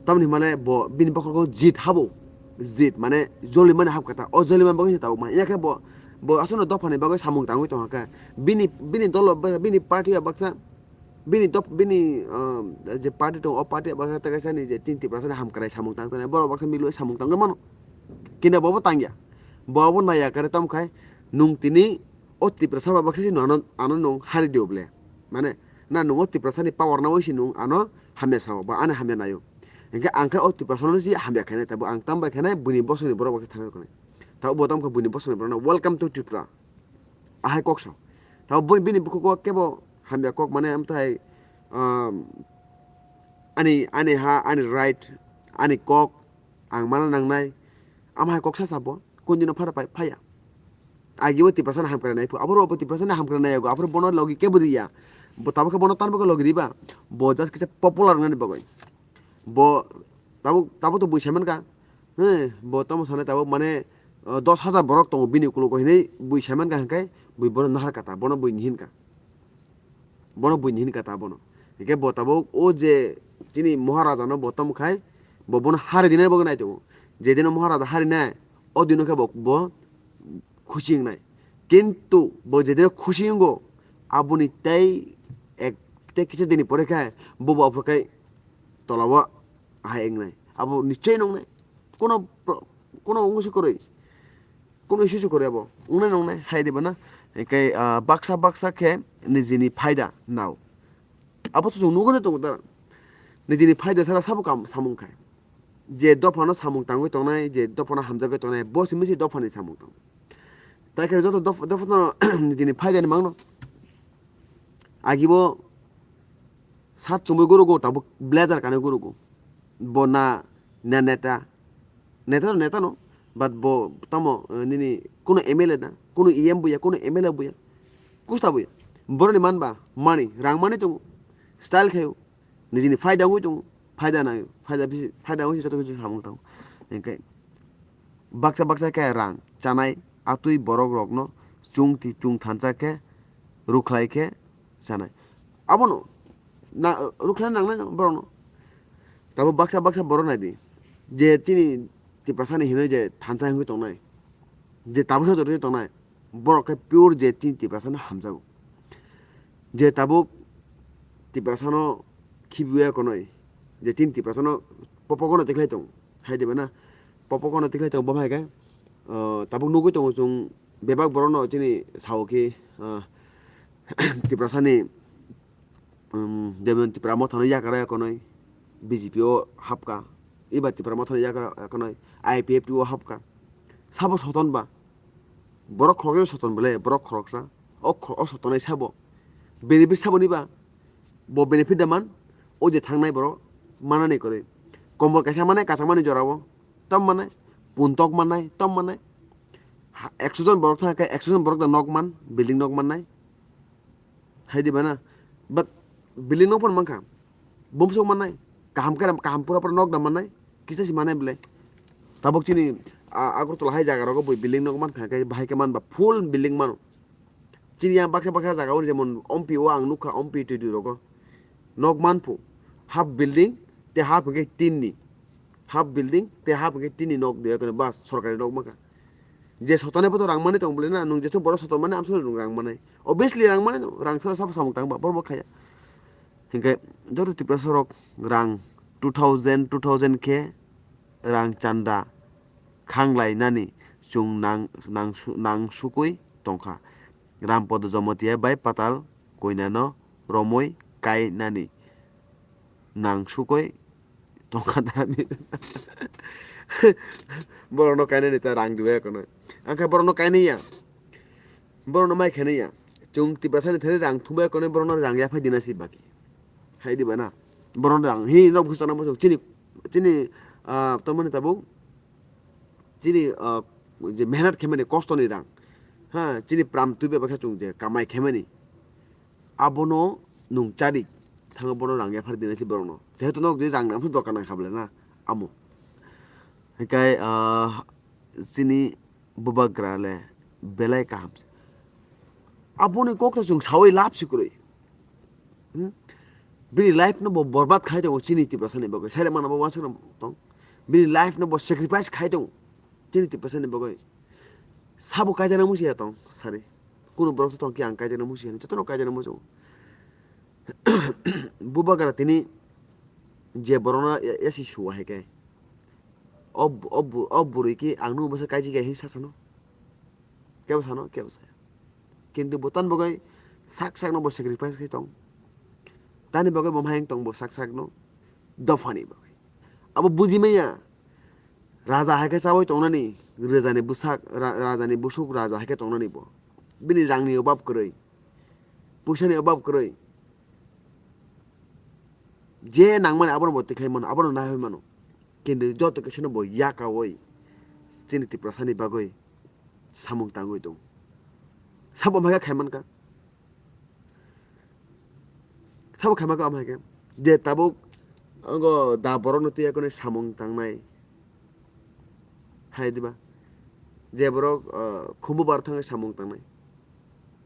tamni himale bo bini bokhorok jit habo, jit mane jolimani hapkha ta, o jolimani bagwi se tabuk ma. Yakhe bo, bo aswkno dophani bagwi samung tangwi tongkha khe, bini, bini dolo, bini party o baksa, bini dop-, bini, um, je party tongo, o party baksa tei kaisa ni je tin Tiprasa ni hamkrai samung tang tongnai, borok baksa milwi samung tangwi mano. Kinda bo bo tangya. Bo bo naiya kare tamo khai nwng tini o Tiprasa ba baksa si nwng ano, ano nwng hari dio ble. Mane, na nwng o Tiprasa ni power nawi si nwng ano hamya sao, ba ani hamya naio. Hinkhe ang khe o Tiprasa no si hamya khainai, tabo ang tambai khainai, buini bosong ni borok baksa thangwi khainai. Tabo bo tamo khe buini bosong ni borok no, "Welcome to Tripura." Ahai kok sao. Tabo bini, bini bukhugo kebo hamya kok mane amthai, um, ani, ani ha, ani right, ani kok, ang mana nangnai. Amhai kok sa sabo, kunjino phara pai, phaya. Agi bo Tiprasa ni hamkrai nai phu, aboro bo Tiprasa ni hamkrai nai yago, aboro bono logi kebo riya. Bo tabuk khe bono tanbo khe logi riba. Bo just kisa popular wngnani bagwi. Bo tabuk, tabuk to bui saiman ka. He, bo tamo sanai tabuk mane, uh, dos hajar borok tongo bini ukulogo hinwi bui saiman ka hinkai, bui bono nahar kata, bono bui nihin ka. Bono buini hin kata bono. Hingke bo tabuk o je chini Maharaja no bo tamo khai, bo bono hari dinai bagwi nai tongo. Jedino Maharaja hari nai, o dino khe bo, bo khusi wngnai. Kintu bo jedino khusi wngo, aboni tei ek, tei kisa dini pore khe bo, bo aphuru khai tolao ahai wngnai. Abo nichoi nongnai. Kono pro-, kono wngwi se kwrwi. Kono issue se kwrwi abo. Wngnai nongnai hai diba na? Hingke, ah, baksa baksa khe nijini phaida nao. Abo to chwng nugwi tongo da. Nijini phaida sara sabo kam samung khai. Je dophano samung tangwi tongnai, je dophano hamjagwi tongnai, bo simi se dophani samung tong. Tai khe joto doph-, dophano nijini phaida ni mangno. Agi bo sat chumui gurugo, tabuk blazer kanui gurugo. Bo na, na neta. Neta to neta no, but bo tamo, eh, nini kuno M L A da, kuno E M buya, kuno M L A buya. Kusta buya. Boroni manba, mani, rang mani tongo. Style khayo. Nijini phaida wngwi tongo. Phaida nayo. Phaida bisi, phaida wngwi joto kichu samung tongo. Hingke baksa baksa khe rang chanai atwi borok rokno chungti chung thansa khe rukhlai khe chanai. Abono na, rukhlai nangnai borokno. Tabo baksa baksa borok naidi. Je chini Tiprasani hinwi je thansa wngwi tongnai. Je tabuk sajagwi tongnai. Borok khe pure je chini Tiprasano hamjago. Je tabuk Tiprasano khibiya konoi. Je chini Tiprasano popokono tikhlai tong. Hai diba na? Popokono tikhlai tong bo hai khe, uh, tabuk nugwi tongo chwng bebak borokno chini sao khe, uh, Tiprasani um, jemon Tipra Mothano yakara yakonoi B J P o hapka, eba Tipra Mothano yakara yakonoi I P F T o hapka. Sabo soton ba? Borok khoroksa soton bole, borok khoroksa. O khor-, o sotonai sabo. Benefit sabo ni ba? Bo benefit da man? O je thangnai borok manani kwrwi. Kombol kaisa manai, kachangmani jorao. Tam manai. Puntok manai, tam manai. Ha, ekso jon borok thang khe ekso jon borok da nok man, building nok mannai. Hai diba na? But building nok phano mankha. Bumsok mannai. Kaham khe kaham pura pura nok da mannai. Kisa si mannai belai. Tabuk chini, a, Agartala hai jaga rogo bui building nok mankha khe bahai khe manba full building mano. Chini yang baksa baksa jaga o jemon Ompi o ang nukha, Ompi twi twi rogo. Nok manphu. Half building, te half hwnkhe tinni. Half building, te half hwnkhe tinni nok de kono bas sorkari nok mankha. Je sotonai bo to rang manwi tong bole na, nwng jesu borok soton mani amsong nwng rang manai. Obviously rang manai no, rang sara sabo samung tang ba, borok bo khaya. Hinkhe joto Tiprasa rok rang two thousand, two thousand khe rang chanda khanglai nani chwng nang, nang su-, nang sukwi tongkha. Rampodo Jomotia bai Patal Koinano romwi kai nani nang sukwi tongkha da ni. Borokno kainani ta rang dibai kono. Angkhe borokno kainai ya. Borokno mai khainai ya. Chwng Tiprasani thani rang thumbai kono borokno rang yaphai dina si baki. Hai diba na. Borokno rang hi nok bwsana bwsuk chini, chini, ah, tomoni tabuk. Chini, ah, je mehnat khaimani kostoni rang. Ha, chini pram twi bai khe chwng je kamai khaimani. Abono nwng chadi thango, bono rang yaphar dinai si borokno. Jehetu nok je rang nang dorkar nang kha bwle na, amo. Hinkhe, ah, chini bubagra le belai kaham se. Aboni kok to chwng sawi lab si kwrwi. Hmm? Bini life no bo borbad khai tongo chini Tiprasa ni bagwi. Sai mano bo wansuk tong. Bini life no bo sacrifice khai tongo chini Tiprasa ni bagwi. Sabo kaijakna musi ya tong sari. Kunu borok to tong ki ang kaijakna musi ya, jotono kaijakna musi. Bubagra tini je borokno ya, yasi suwa hai khe. O, o, o bwrwi ki ang nung bwsa kaijak ya hin sa sano. Kebo sano, kebo saya. Kintu bo tan bagwi sak sakno bo sacrifice khai tong. Tani bagwi bo maheng tong bo sak sakno. Dophani bagwi. Abo buji maya. Raja hai khe chawi tongnani, rajani bwsak, ra-, rajani bwsuk raja hai khe tongnani bo. Bini rangni obab kwrwi. Puisani obab kwrwi. Je nangmani abono bo tikhlai mano, abono naiwi mano. Kintu joto kisa no bo yakawi chini Tiprasani bagwi samung tangwi tongo. Sabo maga khai mankha. Sabo khai mankha, omo hai khe. Je tabuk ogo da borokno twi yakoni samung tangnai. Hai diba? Je borok, ah, khumbu bar thangwi samung tangnai.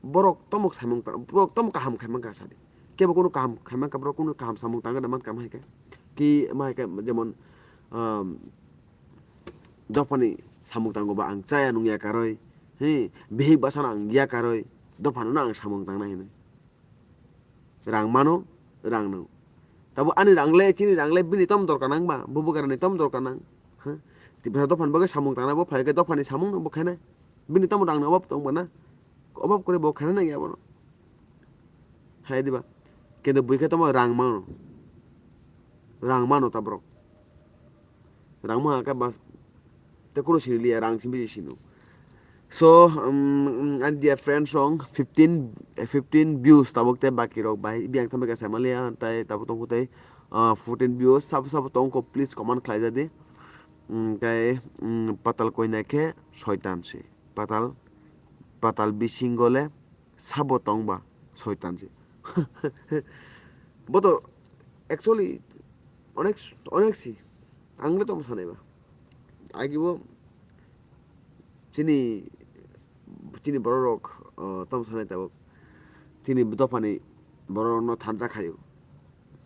Borok tomok samung tang, borok tomok kaham khai mankha sadi. Kebo kunu kaham khai mankha, borok kunu kaham samung tangwi da mankha, omo hai khe. Ki, omo hai khe, jemon, um, dophani samung tango ba ang chaya nung yakarwi, hi, bihik bwsano ang yakarwi, dophano no ang samung tangnai hinwi. Rang mano, rang nango. Tabo ani rang le, chini rang le, bini tom dorkar nang ba, bubagrani tom dorkar nang. Ha? Tiprasa dophani bagwi samung tangnai bo phai khe dophani samung no bo khainai. Bini tom rangni obab tong ba na? Obab kwrwi bo khaina nang ya bono. Hai diba? Kintu bui khe tamo rang mano. Rang mano ta borok. Rang ma khe bas te kunu sini liya, rang simi sino. So, um, um, ani dear friends rong fifteen, fifteen views tabuk te baki rok bai biyang tamo khe saimaliya tai tabuk tongkhu tei, uh, fourteen views sabo sabo tongkho, please comment khlai jadi. Um, tei, um, patal koina khe soitan se. Patal, patal bisingo le sabo tong ba soitan se. Bo to actually onek, onek si. Ang le tamo sanai ba. Agi bo chini, chini borok rok, uh, tamo sanai tabuk. Chini dophani borok rokno thansa khayo.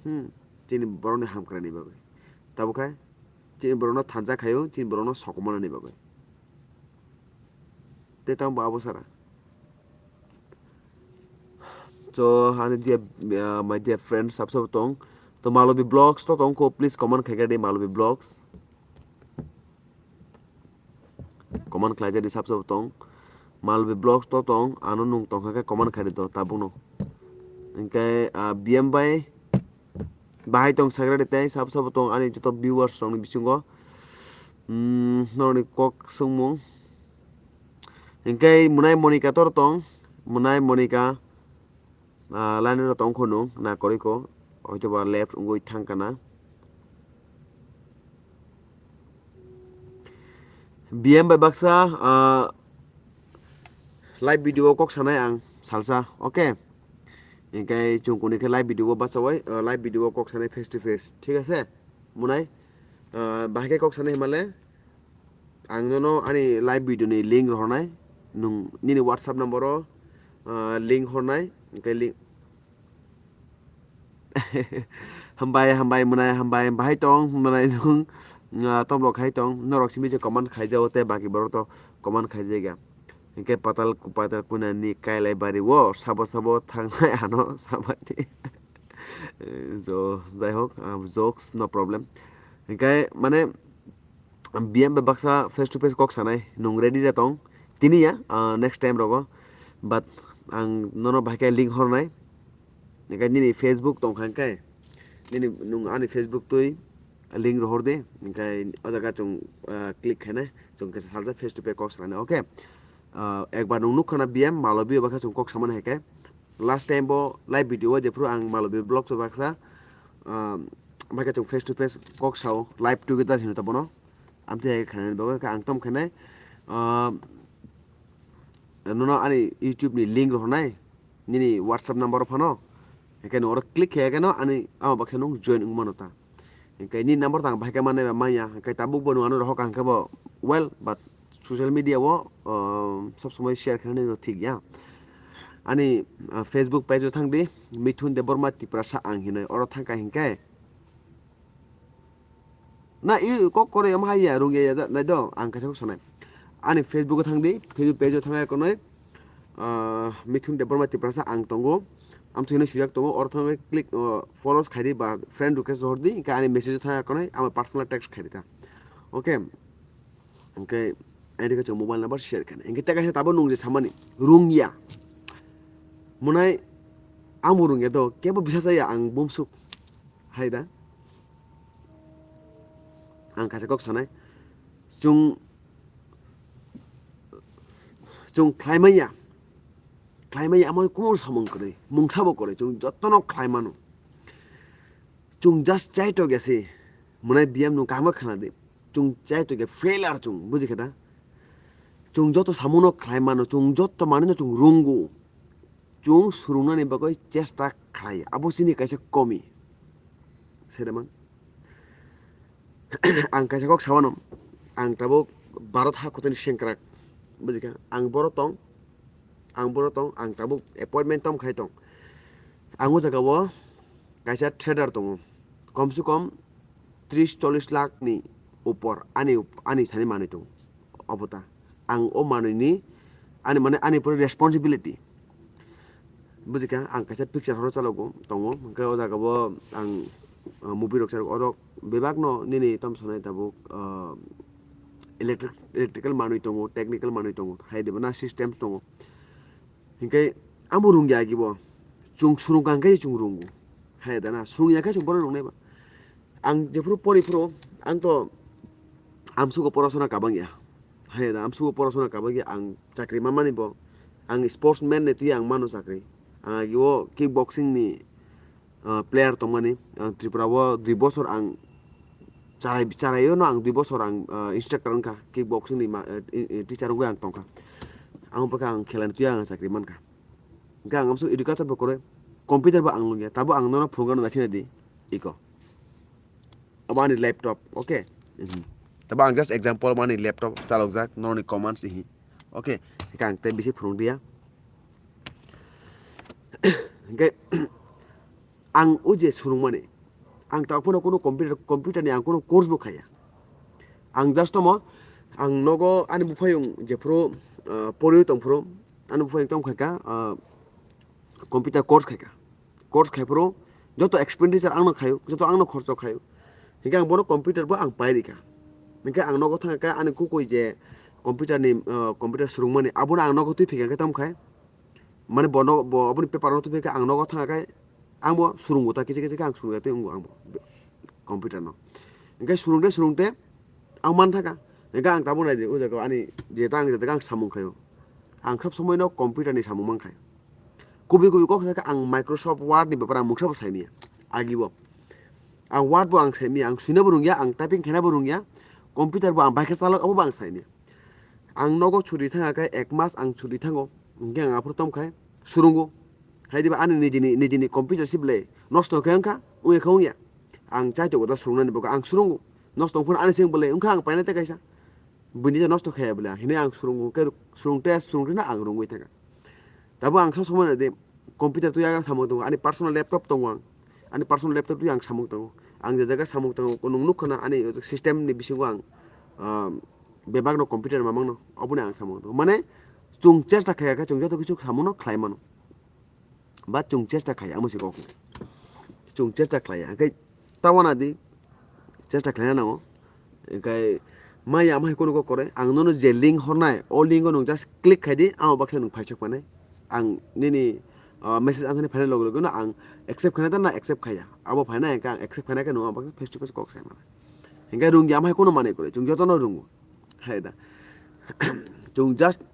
Hmm. Chini borokni hamkrai ni bagwi. Tabuk khai chini borokno thansa khayo, chini borokno sokomornani bagwi. Tei tamo bo abo sara. So, ani dear, uh, my dear friends, sab sabo tong. To Malobi Vlogs to tongkho, please comment khaikha di Malobi Vlogs. Comment khlaijak di sab sabo tong. Malobi Vlogs to tong, ano nung tongkha khe comment khaidi to tabukno. Hinkhe, ah, B M bai bahai tong sagra di tei sabo sabo tong ani joto viewers rokni bisingo. Hmm, norokni kok swngmung. Hinkhe Munai Monika tor tong, Munai Monika. Ah, line rok tong kho nung, na kwrwi kho, hoito ba left wngwi thang kana. B M bai baksa, ah, live video o kok sanai ang salsa, okay? Hinkhe chwng kuni khe live video o bachawai, ah, live video o kok sanai face to face, thik ase? Munai, ah, bahai khe kok sanai himale, ang nono ani live video ni link rohornai, nung nini WhatsApp number o, ah, link hornai, hinkhe link, hambai, hambai, mwnai, hambai, bahai tong, mwnai nung, ah, toblok hai tong, norok simi se comment khaijao tei baki borok to comment khaijaya. Hinkhe patal, patal kuna ni kailai bari o, sabo, sabo thangnai ano sabai di. So, jai hok, ah, jokes, no problem. Hinkhe, mane, B M bai baksa face to face kok sanai, nung ready ja tong, tini ya, ah, next time rogo, but ang nono bahai khe link hornai, hinkhe nini Facebook tong kha hinkhe, nini nung ani Facebook twi link rohor di, hinkhe o jaga chwng, ah, click khainai, chwng kisa salsa face to face kok sanai, okay? Ah, ekbar nung nuk khana B M Malobi o baksa chwng kok samani hai khe, last time bo live video o jephru ang Malobi Vlogs o baksa, ah, bahai khe chwng face to face kok sao, live together hino ta bono. Amtwi hai khe khainani bagwi khe ang tamo khainai, ah, nono ani YouTube ni link rohornai, nini WhatsApp number o phano, hingke no oro click khe khe no ani amo baksa nung join wng mano ta. Hingke ni number tang bahai khe mannai ba manya, hingke tabuk bo nwng ano rohor kaham khe bo well, but social media o, um, sob somoi share khe nani thik ya. Ani, uh, Facebook page o thang di, Mithun Debbarma Tiprasa ang hinoi, oro thang kha hingke. Na, i kok kore omo hai ya, rung ya, ya, da, nai do, ang kaisa kok sanai. Ani Facebook o thang di, Facebook page o thang ya konoi, ah, Mithun Debbarma Tiprasa ang tongo. Amtwi hinui sujak tongo, oro thang click, oh, follows khai di ba friend request rohor di, hingke ani message o thang ya konoi, ama personal text khai di ta. Okay. Hingke, ai rikha chwng mobile number share khaina. Hingke tei kaisa tabuk nung je samani, rung ya. Monai, ang bo rung ya do, kebo bisa saya ang bumsuk. Hai da. Ang kaisa kok sanai. Chwng, chwng khlai manya. Khlai manya amo kuno samung kwrwi. Mungsa bo kwrwi. Chwng jotono khlai mano. Chwng just chai to gesi. Monai biyam nung kaham khna di. Chwng chai to ge failure chwng. Buji khe da? Chwng joto samungno khlai mano. Chwng joto manwino chwng rungo. Chwng swrwngnani bagwi chesta khlai, abo chini kaisa komi. Sedeman. Ang kaisa kok sawano, ang tabuk Bharat ha kotoni sengkrak. Bujikha, ang boro tong, ang boro tong, ang tabuk appointment tom khai tong. Ang o jaga o kaisa trader tongo. Kom se kom tris chollis lakh ni upor ani, ani sani manwi tongo. Obo ta. Ang o manwi ni, ani mane ani pore responsibility. Bujikha, ang kaisa picture horo chalogo, tongo. Hingke o jaga o ang, ah, movie rok charok, orok bebak no nini tom sanai tabuk, ah, electric, electrical manwi tongo, technical manwi tongo, hai de bana systems tongo. Hingke amo rungya agi bo. Chwng swrwngkha hingke chwng rungo. Hai da na, swrwngya khe chwng bono rungnai ba. Ang jephuru pori phuru, ang to amsugo porasona kabangya. Hai da, amsugo porasona kabangya, ang chakri manmani bo. Ang sportsman ni twi ang mano chakri. Ang agi o kickboxing ni, ah, player tongmani. Ang Tripura o dui bosor ang charai, charaio no ang dui bosor ang, ah, instructor wngkha, kickboxing ni ma, eh, i, i, teacher wngwi ang tongkha. Ang bwkha ang khelani twi ang chakri mankha. Hingke ang amsuk educator bo kwrwi, computer bo ang nungya, tabo ang nono phunukgano naisingna di, iko. Abo ani laptop, okay? Mhm. Tabo ang just example, abo ani laptop chalokjak, noroni commands ihi. Okay, hingke ang tei bisi phunukdiya. Hingke, ang o je swrwngmani, ang ta phano kuno computer, computer ni ang kuno course bo khaiya. Ang just omo, ang nogo ani buphayung jephuru, ah, poriwi tongphuru, ani buphayung tong khaika, ah, computer course khaika. Course khaiphuru joto expenditure angno khaio, joto angno khorcho khaio. Hingke ang bono computer bo ang pairikha. Hingke ang nogo thangkha ani kukui je computer ni, ah, computer swrwngmani, abono ang nogo twi phikha khe tamo khai. Mane bono, bo aboni paper no tubui khe ang nogo thang khe ang bo swrwngo ta kisa kisa khe ang swrwngya tei wngo ang bo computer no. Hingke swrwngte swrwngte ang man thaka. Hingke ang tabuk nai di o jaga ani je ta ang je jaga ang samung khaio. Ang khab somoi no computer ni samung man khaio. Kubui kubui kok sakhe ang Microsoft Word ni bepar ang mungsa bo sai manya. Agi bo. Ang Word bo ang sai manya, ang swina bo rungya, ang typing khaina bo rungya. Computer bo ang bai khe chalok abo bo ang sai manya. Ang nogo churi thang khe ek mas ang churi thango, hingke ang aphuru tom khai swrwngo. Hai diba ani nijini, nijini computer si belai nosto khe wngkha, wngya khe wngya. Ang chai tongo da swrwngnani bagwi ang swrwngo. Nosto wngphano ani seng belai wngkha ang paina tei kaisa. Buini je nosto khaya belai ang hinui ang swrwngo, hingke swrwngte, swrwngte no ang rwngwi thangkha. Tabo ang sob somoi nai di, computer twi ang samung tongo, ani personal laptop tongo ang, ani personal laptop twi ang samung tongo, ang je jaga samung tongo, nwng nukha na ani system ni bisingo ang, ah, bebak no computer mamang no, oboni ang samung tongo, mane chwng chesta khaya khe chwng joto kichu samung no khlai mano, ba chwng chesta khaya, amo se kok, chwng chesta khlaiya, hingke tabana di, chesta khlaina nango. Hingke maya amhai kunu kok kore, ang nono je link hornai, o link o nwng just click khai di, amo baksa nwng phaisok manai. Ang nini, ah, message ansani phainai loge loge no ang accept khaina ta na accept khaiya. Abo phainai hingke ang accept khaina khe nwng abo baksa face to face kok sai manai. Hingke rungya amhai kunu manai kore, chwng jotono rungo. Hai da. Chwng just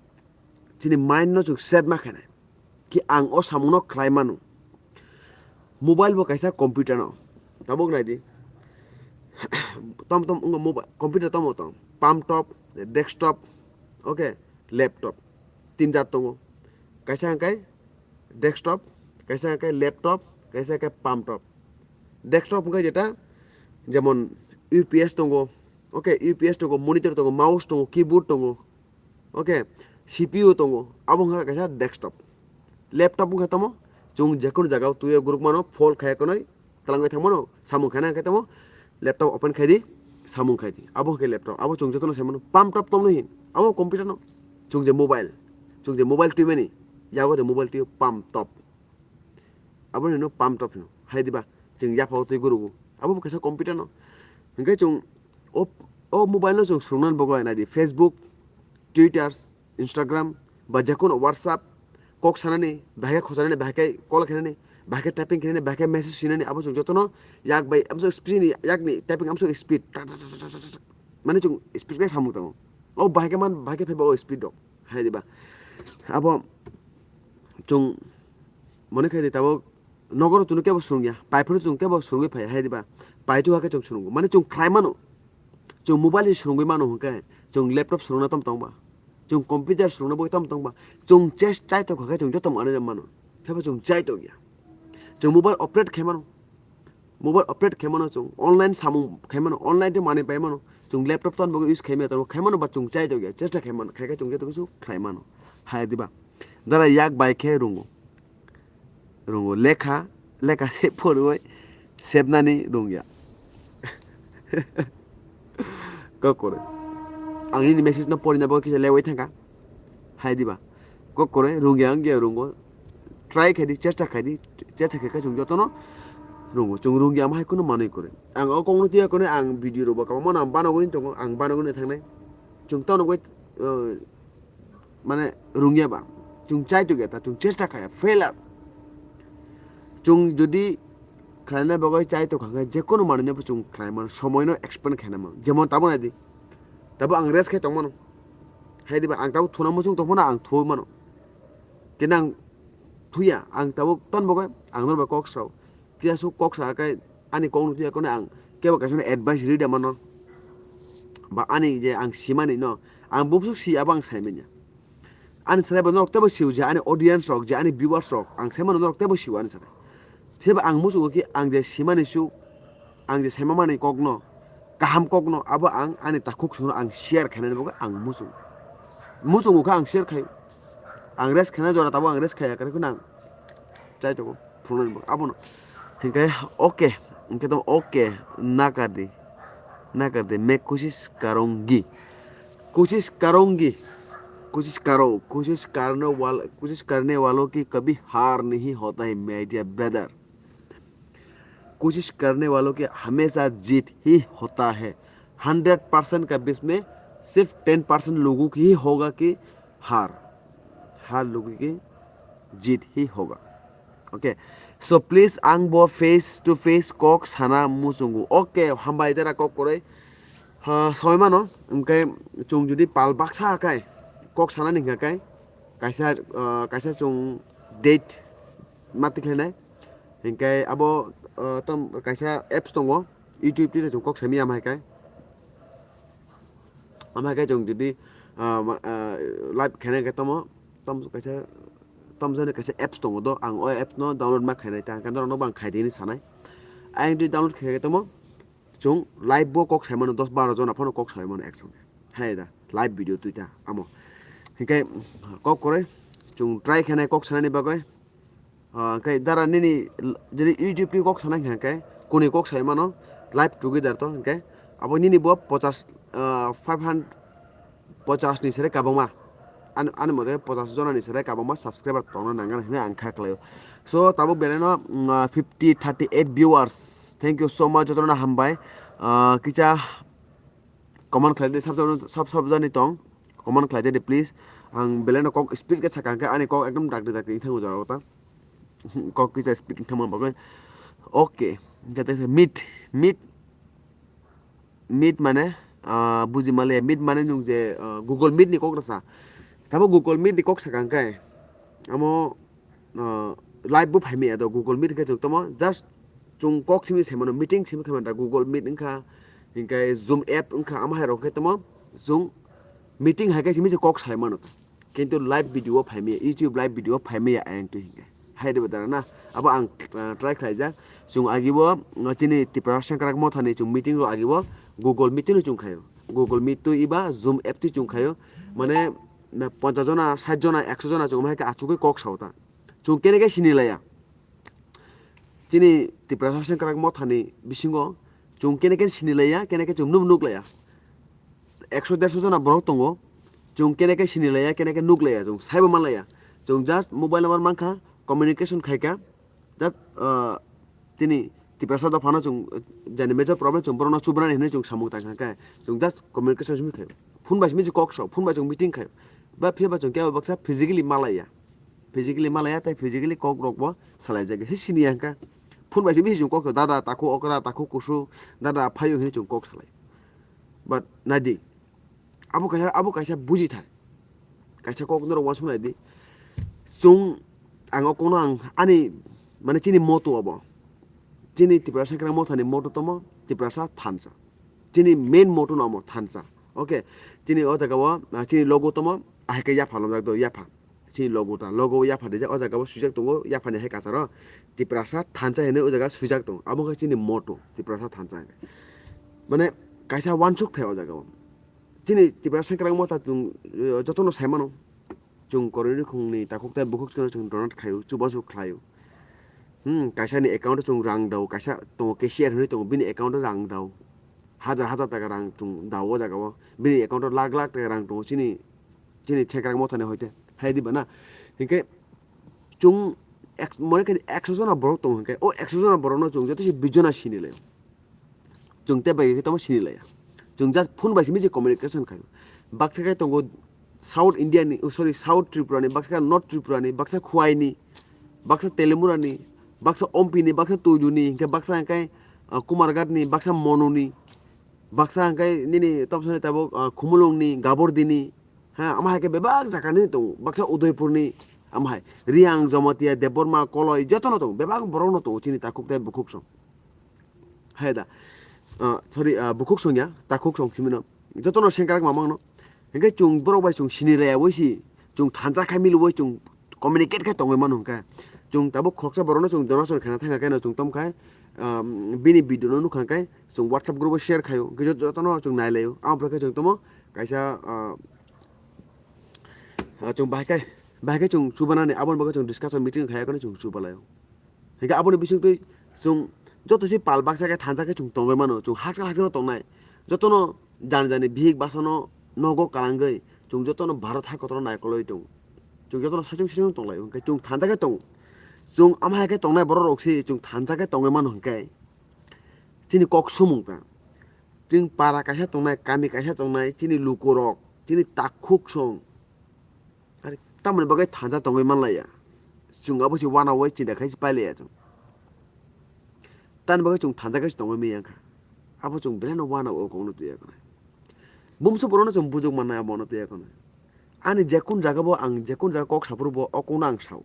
chini mind no chwng set ma khainai. Ki ang o samung no khlai mano. Mobile bo kaisa computer no. Tabuk nai di. Tom tom wngkha mobile, computer tomo tong. Palm top, desktop, okay, laptop. tin jat tongo. Kaisa hwnkhe desktop, kaisa hwnkhe laptop, kaisa hwnkhe palm top. Desktop hwnkhe jeta, jemon U P S tongo, okay, U P S tongo, monitor tongo, mouse tongo, keyboard tongo, okay, C P U tongo, abo hwnkha kaisa desktop. Laptop hwnkha tamo, chwng jekunu jagao twiwi guruk mano, fold khaiya konwi twlangwi thangmano, samung khaina hwnkhe tamo, laptop open khaidi, samung khaidi. Abo hwnkhe laptop, abo chwng jotono saimano, palm top tongno hin, abo computer no, chwng je mobile, chwng je mobile twimani, yago je mobile twiwi palm top. Abo hino palm top hino. Hai diba? Chwng yaphao twi gurugo. Abo bo kaisa computer no. Hwnkhe chwng o, o mobile no chwng swrwngna bagwi naidi Facebook, Twitter, Instagram, ba jekono WhatsApp, kok sanani, bahai khe khochanani, bahai khe call khainani, bahai khe typing khainani, bahai khe message sinani, abo chwng jotono yak bai amso speed ni, yakni typing amso speed. Mane chwng speed khe samung tango. O bahai khe man, bahai khe phaiba o speed rok. Hai diba? Abo chwng mone khaidi tabuk nogoro chwngno kebo swrwngya, pai phuru chwng kebo swrwngwi phaiya, hai diba? Pai tu hakhe chwng swrwngo. Mane chwng khlai mano. Chwng mobile ni swrwngwi mano hwnkhe, chwng laptop swrwngna tom tongba? Chwng computer swrwngna bagwi tom tongba? Chwng chest chai tongkha khe chwng joto manwi mano. Phaibo chwng chai tongya. Chwng mobile operate khai mano. Mobile operate khai mano chwng, online samung khai mano, online tei manwi pai mano, chwng laptop ton bagwi use khai mano, khai mano ba chwng chai tongya, chesta khai mano, khai khe chwng joto khe khlai mano. Hai diba? Dara yak bai khe rungo. Rungo lekha, lekha se phorwi sepnani rungya. Kokore. Ang nini message no porina bagwi kisa lewai thangkha. Hai diba? Kokore rungya wngya rungo. Try khaidi, chesta khaidi, chesta khaikhe chwng jotono rungo. Chwng rungya ma hai kheno manwi kore. Ang o kokno twiya kone ang video rok bo kwbangma no ang banogwi tongo, ang banogwi thangnai. Chwng tamo nugwi, uh, mane rungya ba, chwng chai tongya ta, chwng chesta khaya, failure. Chwng jodi khlaina bagwi chai tongkha khe, jekono manwino bo chwng khlai mano, somoino expand khaina mano. Jemon tabuk naidi, tabuk ang rest khai tongmano. Hai diba, ang tabuk thuna muchung tongphano ang thuwi mano. Kini ang thuya, ang tabuk ton bagwi ang norbai kok sao. Kisa su kok sa khe ani kok nukya kone ang kebo kaisa no advice rida mano. Ba ani je ang simani no, ang bumsuk si abo ang saimanya. Ani sarai bo norok tebo siu je ani audience rok, je ani viewers rok, ang saimano norok tebo siu ani sarai. Phiba ang muchungo ki ang je simani su, ang je saimamani kok no, kaham kok no, abo ang ani takhuk songno ang share khainani bagwi ang muchungo. Muchungo khe ang share khaio. Ang rest khaina jora tabuk ang rest khaiya, kwrwi kheno ang chai tongo. Phunuknani bagwi abono. Hinkhe okay, hinkhe tamo okay, na kar di, na kar di, main koshish karungi, koshish karungi, koshish karo, koshish karne wal, koshish karne walo ki kabhi haar nahi hota hai, my dear brother. कोशिश करने वालों की हमेशा जीत ही होता है। Hundred percent का बीच में सिर्फ टेन परसेंट लोगों की ही होगा कि हार, हार लोगों की जीत ही होगा। Okay, so please, ang bo face to face kok sana muchungo. Okay, hambai dera kok koroi. Ha, soi mano, hingke chung jodi pal baksa kai kok sana ni hingka kai, kaisa, ah, kaisa chung date ma tikhlainai. Hingke abo, ah, tom kaisa apps tongo, YouTube twi chung kok sami ama hai kai. Ama hai kai chung jodi, ah, ma, ah, live khainai khe tomo, tom kaisa, tom jani kaisa apps tongo do, ang o apps no download ma khainai ta, hingke norok no bo ang khai di hinwi sanai. Ayang twi download khai khe tomo, chung live bo kok sai mano, dos baro jona phano kok sai mano ek songe. Hai da, live video twi ta amo. Hingke kok koroi, chung try khainai kok sanani bagwi. Ah, hingke dara nini l-, jodi YouTube ni kok sanai hingke, kuni kok sai mano, live together to hingke, abo nini bo pochas, ah, five hundred, pochas ni sere kabangma. Ani, ani mote pochas jona ni sere kabangma subscriber tongna nangani hinwi ang kha khlaio. So, tabuk belai no, mm, ah, fifty, thirty-eight viewers. Thank you so much, jotono hambai. Ah, kisa comment khlai di, sab, sab, sab, sab jani tong. Comment khlai di, please. Ang belai no kok speed khe sakha khe ani kok ekdom dakti dakti wngthango jora o ta. Kok kisa speed wngthangma bagwi. Okay. Hingke te meet, meet, meet mane, ah, buji male, meet mane nung je, ah, Google Meet ni kok rasa. Tamo Google Meet ni kok sakha khe amo, ah, live bo phaimaya do Google Meet khe chwng tamo just chwng kok simi sai mano, meeting simi khe manta Google Meet wngkha, hingke Zoom app wngkha, amo hai rok khe tamo chwng meeting hai khe simi se kok sai mano. Kintu live video o phai maya, YouTube live video o phai maya ayang twi hinkhe. Hai de ba dara na? Abo ang, ah, try khlaijak. Chwng agi bo, ah, chini Tiprasa Sengkrak Mothani chwng meeting rok agi bo Google Meet twi chwng khaio. Google Meet twi iba Zoom app twi chwng khaio. Mane, na, ponchash jona, sait jona, ekso jona chwng hai khe achugwi kok sao ta. Chwng kene khe sini laya. Chini Tiprasa Sengkrak Mothani bisingo chwng kene khe sini laya, kene khe chwng nuk nuk laya. Ekso derso jona borok tongo, chwng kene khe sini laya, kene khe nuk laya, chwng saibo man laya. Chwng just mobile number mankha, communication khaikha, just, ah, chini Tiprasa dophano chwng, jani major problem chwng borokno chubanani hinwi chwng samung tangkha khe, chwng just communication simi khaio. Phone bai simi kok sao, phone bai chwng meeting khaio. Ba phiya ba chwng kebo baksa physically malaya. Physically malaya tei physically kok rok bo salai jagwi se sini yang kha. Phone bai se bisi chwng kok sao, "Dada, takhuk okra, takhuk kusu, dada, phaio," hinwi chwng kok salai. But naidi, abo kaisa, abo kaisa buji thai. Kaisa kok norok uansuk naidi. Chwng, ang o kokno ang ani, mane chini motto abo. Chini Tiprasa Sengkrak Mothani motto tamo, Tiprasa thansa. Chini main motto no omo thansa. Okay, chini o jaga o, ah, chini logo tamo, ahai khe yapha lomjak do, yapha. Chini logo ta, logo yapha rijak, o jaga o swijak tongo, yapha ni hai kasaro. Tiprasa thansa hinwi o jaga swijak tongo. Abo khe chini motto, Tiprasa thansa. Mane, kaisa uansuk thai o jaga o. Chini Tiprasa Sengkrak Motha chwng, eh, jotono sai mano. Chwng koroi nukhungni takhuk tei bukhuk chwngno chwng donate khlaio, chubachu khlaio. Hmm, kaisani account o chwng rang dao, kaisa tongo cashier hinwi tongo, bini account o rang dao. Hajar hajar taka rang chwng dao o jaga o. Bini account o lakh lakh taka rang tongo chini, chini Sengkrak Mothani hoite. Hai di ba na? Hinkhe chwng ek-, mone khe ekso jona borok tongo hinkhe, o ekso jona borokno chwng joto se bis jona sini laio. Chwng tei bai khe tamo sini laya. Chwng just phone bai simi se communication khaio. Baksa khe tongo South India ni, oh, sorry, South Tripura ni, baksa khe North Tripura ni, baksa Khowai ni, baksa Telimura ni, baksa Ompi ni, baksa Toidu ni, hinkhe baksa hinkhe, ah, Kumarghat ni, baksa Monu ni, baksa hinkhe nini tamo sani tabuk, ah, Khumulwng ni, Gabordi ni, ha, ama hai khe bebak jaga ni tongo, baksa Udaipur ni, ama hai Reang, Jamatia, Debbarma, Koloi, jotono tongo, bebak borok no tongo chini takhuk tei bukhuk song. Hai da. Ah, sorry, ah, bukhuk songya, takhuk song simino. Jotono sengkrak mamang no. Hinkhe chwng borok bai chwng sini laya oi si. Chwng thansa khai mili oi chwng communicate khai tongwi mano hinkhe. Chwng tabuk khoroksa borokno chwng donation khaina thangkha khe no chwng tamo khai, um, bini video no nukha khe chwng WhatsApp group o share khaio. Hinkhe jot-, jotono chwng nai laio. Amo pore khe chwng tamo kaisa, ah, ah, chwng bahai khai, bahai khai chwng chubanani aboni bagwi chwng discussion meeting khai khe no chwng chubalaio. Hinkhe aboni bisingtwi chwng joto se pal baksa khe thansa khe chwng tongwi mano, chwng hakchal hakchalo tongnai. Jotono jani jani bihik basano nogo kalangwi chwng jotono Bharat hakotoro naikolwi tongo. Chwng jotono saichung saichung tonglaio, hinkhe chwng thansa khe tongo. Chwng ama hai khe tongnai borok rok se chwng thansa khe tongwi mano hinkhe chini kok sumung ta. Chwng para kaisa tongnai, kami kaisa tongnai, chini lukurok, chini takhuk song. Are, tamoni bagwi thansa tongwi manlaiya. Chwng abo se uanao bai chinta khai se pailaiya chwng. Tamoni bagwi chwng thansa khai se tongwi manya wngkha. Abo chwng belai no uanao o kokno twiya khwnai. Bumsu borokno chwng bujok mannai abono twiya khwnai. Ani jekun jaga bo ang jekun jaga kok saphuru bo o kokno ang sao.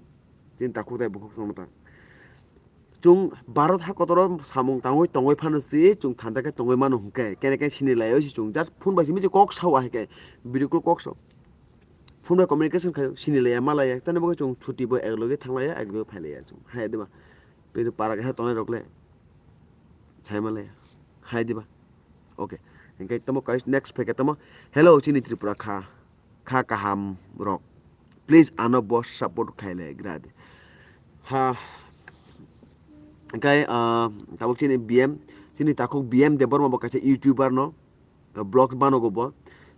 Chini takhuk tei bukhuk songno ta. Chwng Bharat hakotoro samung tangwi tongwi phano se chwng thansa khe tongwi mano hinkhe, kene khe sini laiwi se chwng just phone bai simi se kok sao ahai khe, video call kok sao. Phone bai communication khaio, sini laiya ma laiya, tani bagwi chwng chuti bo ekloge thanglaiya, ekloge phailaiya chwng. Hai diba? Pero para kaisa tongnai rok le sai ma laiya. Hai diba? Okay. Hinkhe tamo kai next phaikhe tamo, "Hello, chini Tripura kha." Kha kaham rok, please ano bo support khailai gra de. Ha, kai, ah, tabuk chini B M, chini takhuk B M Debbarma bo kaisa YouTuber no, ah, vlogs banogo bo.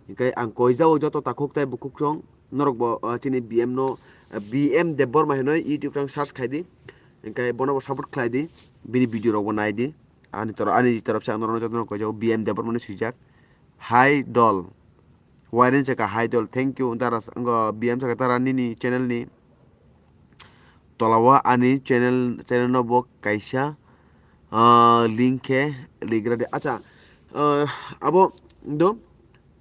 Hinkhe ang koijao joto takhuk tei bukhuk song norok bo, ah, chini B M no, ah, B M Debbarma hinwi YouTube rang search khai di. Hinkhe bono bo support khlai di, bini video rok bo nai di. Ani toro, ani torof se ang norok joto no koijao B M Debbarma hinwi swijak. Hai dol. Wairen saka hai dol, thank you, dara s-, ngo B M saka dara nini channel ni tola o ani channel, channel no bo kaisa, ah, link khe ligra de. Acha, ah, abo do,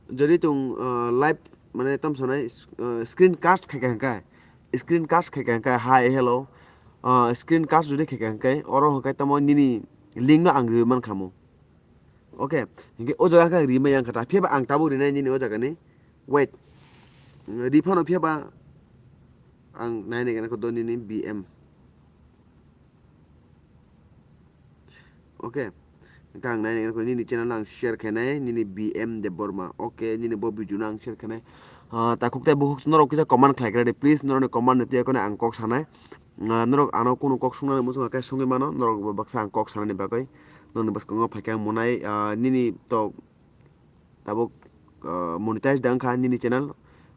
jodi tung, ah, live mane tam sanai, ah, screen cast khai kha hwnkhe, screen cast khai kha hwnkhe, hi, hello, ah, screen cast jodi khai kha hwnkhe, oro hwnkhe tamo nini link no ang riwi man kha mo. Okay, hinkhe o jaga khe rimai yang kha ta, phiya ba ang tabuk rinai nini o jaga ni. Wait. Ri phano phiya ba ang nai nai gana ko do nini B M. Okay. Hwnkhe ang nai nai nini channel ang share khainai nini B M Debbarma. Okay, nini bo video no ang share khainai. Ah, takhuk tei bukhuk norok kisa comment khlai khe de, please, norokni comment ni twi ang kok sanai. Ah, norok ano kunu kok swngnani muchung khe sungwi mano, norok bo baksa ang kok sanani bagwi. Nokni bwskango phaikhe ang monai, ah, nini to tabuk, ah, monetize da wngkha nini channel,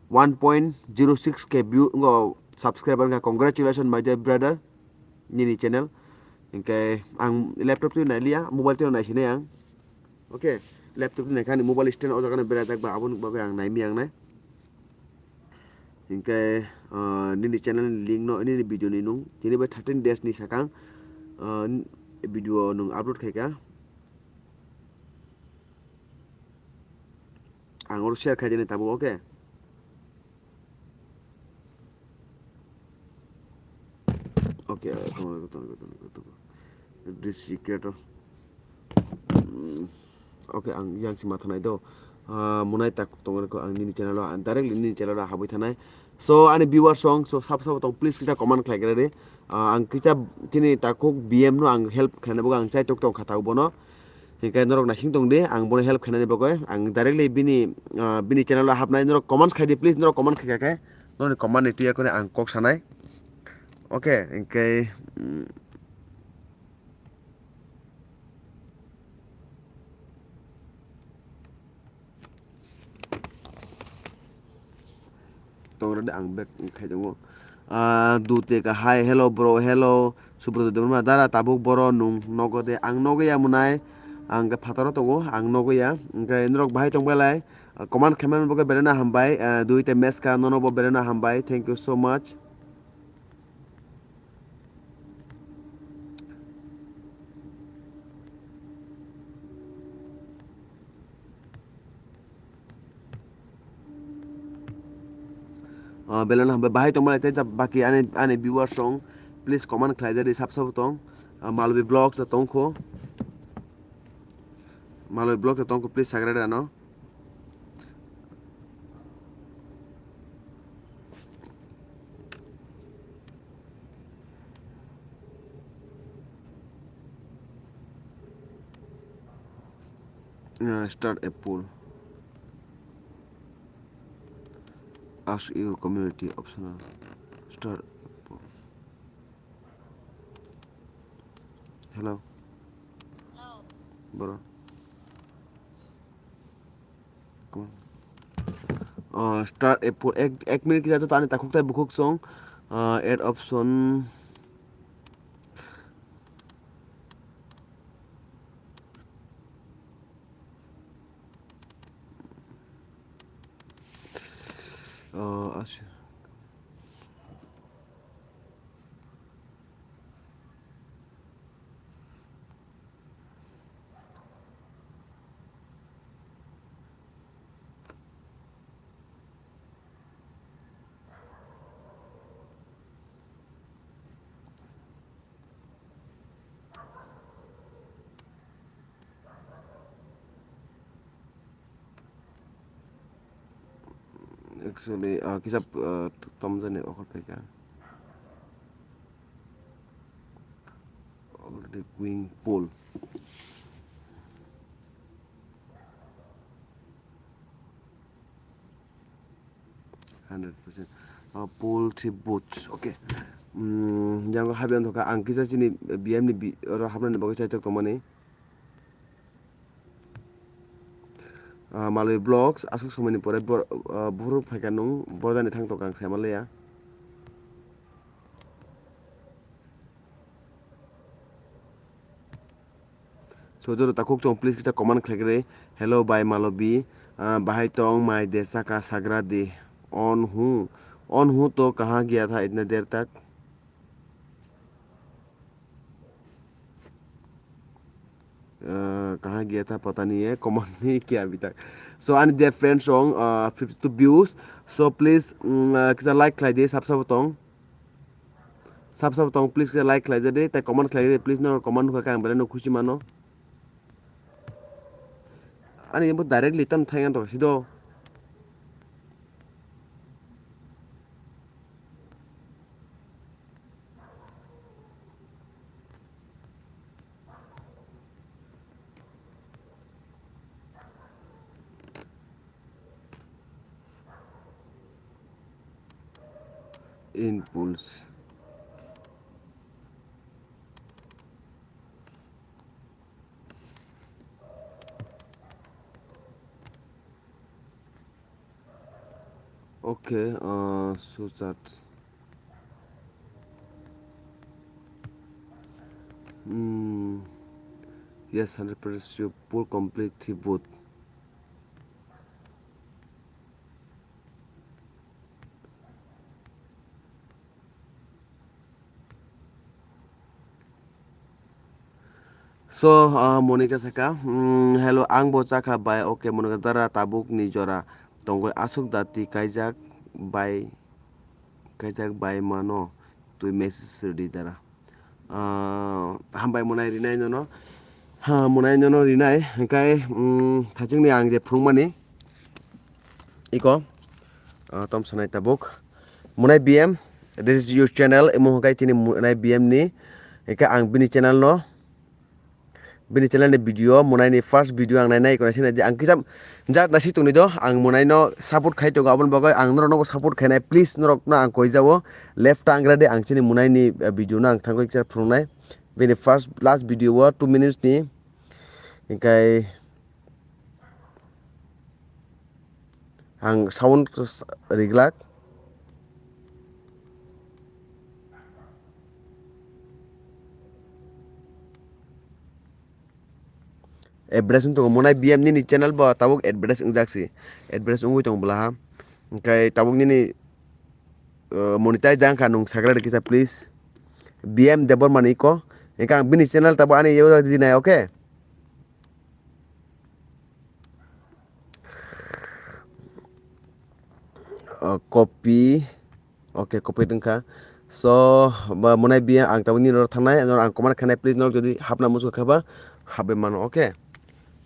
one point zero six K view wngkha, subscriber wngkha. Congratulations my dear brother, nini channel. Hwnkhe ang laptop twi nailiya, mobile twi naisinai ang. Okay, laptop twi naikha ani mobile stand o jaga no berajak ba, aboni bagwi ang naimi ang nai. Hwnkhe, ah, nini channel ni link no nini video ni nung tini bai thirteen days ni sakang, ah, video nung upload khaikha. Ang oro share khaidini tabuk, okay? Okay, tongo, tongo, tongo, tongo. This creator. Mm. Okay, ang yang si mathanai do. Ah, monai tak tongo ko ang nini channel o, ang directly nini channel o habwi thanai. So, ani viewers song, so sabo sabo tong, please kisa comment khlai kre de. Ah, ang kisa tini takhuk B M no ang help khlaina bagwi ang chai tok tong kha tabuk bono. Hingke norok naising tong di, ang bono help khainani bagwi. Ang directly bini, ah, bini channel o hapnai, norok comments khai di, please, norok comment khai kha khe, norokni comment ni twi yakoni ang kok sanai. Okay, hingke, mm, Tongrade ang back khai tongo. Ah, Duteka, hi, hello bro, hello. Subroto Debbarma, dara tabuk boro nung nogo de. Ang nogo ya monai, ang khe phataro tongo, ang nogo ya. Hingke norok bahai tong belai, ah, comment khaimani bagwi belai no hambai. Ah, Duite Meska, nono bo belai no hambai. Thank you so much. Ah, belai no hambai. Bahai tongmani tei baki ani, ani viewers rok, please comment khlai jadi sab sabo tong. Ah, Malwi Vlogs tongkho. Malwi Vlogs tongkho, please subscribe ano. Uh, start a poll. Ask your community optional. Start a poll. Hello. Hello. Bro. Come on. Uh, start a poll. Ek, ek minute kisa to tani takhuk tai bukhuk song. Uh, add option. Uh, as- Actually, ah, kisa, ah, tomjani okhor phaikha. Already going poll. Hundred percent. Ah, poll three votes. Okay. Hmm, yang habyan thoka ang kisa chini B M ni bi-, oro habnani bagwi chaitok tongmani. Ah, Malwi Vlogs, aswk somoini pore bor-, ah, buphuru phaikha nung, borjani thang tongkha ang saimanliya. So, joto takhuk chong, please kisa comment khlai kre. Hello, bai Malobi. Ah, bahai tong, mai de saka sagra di. On hu. On hu to kaha gaya tha itna der tak? Ah, kaha gaya tha pata nahi hai, comment nahi kiya abhi tak. So, ani dear friends song, ah, fifty two views. So, please, mm, ah, kisa like khlai di, sab sabo tong. Sab sabo tong, please kisa like khlai jadi, tai comment khlai jadi, please no comment nukha khe ang belai no khusi mano. Ani bo directly tan thang to sido. Impulse. Okay, uh, so chat. Hmm. Yes, hundred percent sure, full complete three boot. So, ah, Monika saka, mm, "Hello, ang bo chakha bai." Okay, Monika dara tabuk ni jora tongoi aswk dati kaijak bai, kaijak bai mano twi message rwdi dara. Ah, hambai monai rinai nono. Ha, monai nono rinai, hingkai, mm, thachingni ang je phwrwngmani iko, ah, tom sanai tabuk. Monai B M, this is your channel, imo hwnkhe tini Monai B M ni, hingke ang bini channel no, bini channel ni video, Monai ni first video ang nainai, kono sini ang kisa jat nasi tongni do, ang Monai no support khai tongo, aboni bagwi ang norok no support khainai, please norok no ang koi jabo, left ta ang gra de, ang chini Monai ni, eh, video no ang thangwi kisa phunuknai, bini first, last video o two minutes ni, hingke, Ang sound s-, riglak. Advertise wng tongo, Monai B M nini channel bo tabuk advertise wngjak si. Advertise wngwi tongo bwla ha. Hwnkhe tabuk nini, uh, monetize da wngkha, nwng sagra rikisa please. B M Debbarma ni iko. Hwnkhe ang bini channel tabuk ani yo di nai, okay? Uh, copy. Okay, copy wngkha. So, ba, Monai B M ang tabuk nini oro thangnai, norok ang comment khainai, please, norok jodi hapna muchung kha ba, hapwi mano, okay?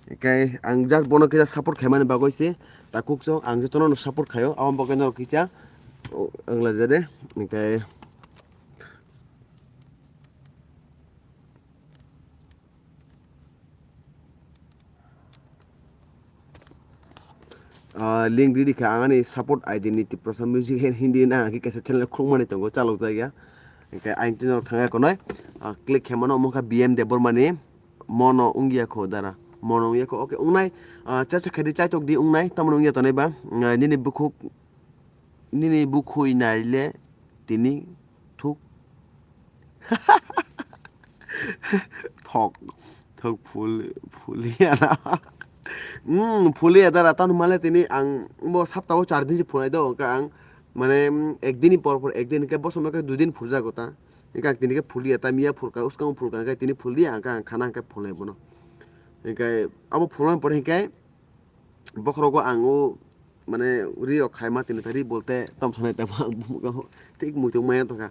Hwnkhe ang just bono kisa support khaimani bagwi se, takhuk chwng ang jotono no support khaio, aboni bagwi norok kisa, o, wnglaijak de, hwnkhe. Ah, link ridi kha ang ani support I D ni Tiprasa Music and Hindi na, ang khe kaisa channel khulukmani tongo, chalok jaya. Hwnkhe ang tini norok thangya konai, ah, click khe mano, omo kha B M Debbarma ni, mono wngya kho dara, mono wngya kho, okay, wngnai, ah, cha cha khaidi chaitok di wngnai, tamoni wngya tonai ba, ah, nini bukhuk, nini bukhuk naile tini thuk. Thok, thok phul, phuliya na. Hmm, phuliya dara, tamo male tini ang bo saptao char din se phunai do, hwnkhe ang mane, hmm, ek din ni por por ek din, hwnkhe bo somoi khe dui din phuljago ta. Hwnkhe ang tini khe phuliya, ta miya phulka, uskango phulka, hwnkhe tini phuliya, hwnkhe ang khana hwnkhe phulnai bono. Hwnkhe abo phulmani pore hwnkhe, bokhorogo ang o, mane, ri rok khaima tini ta ri bolte tom sanai tamo ang bumukgo thik muitung maya tongkha.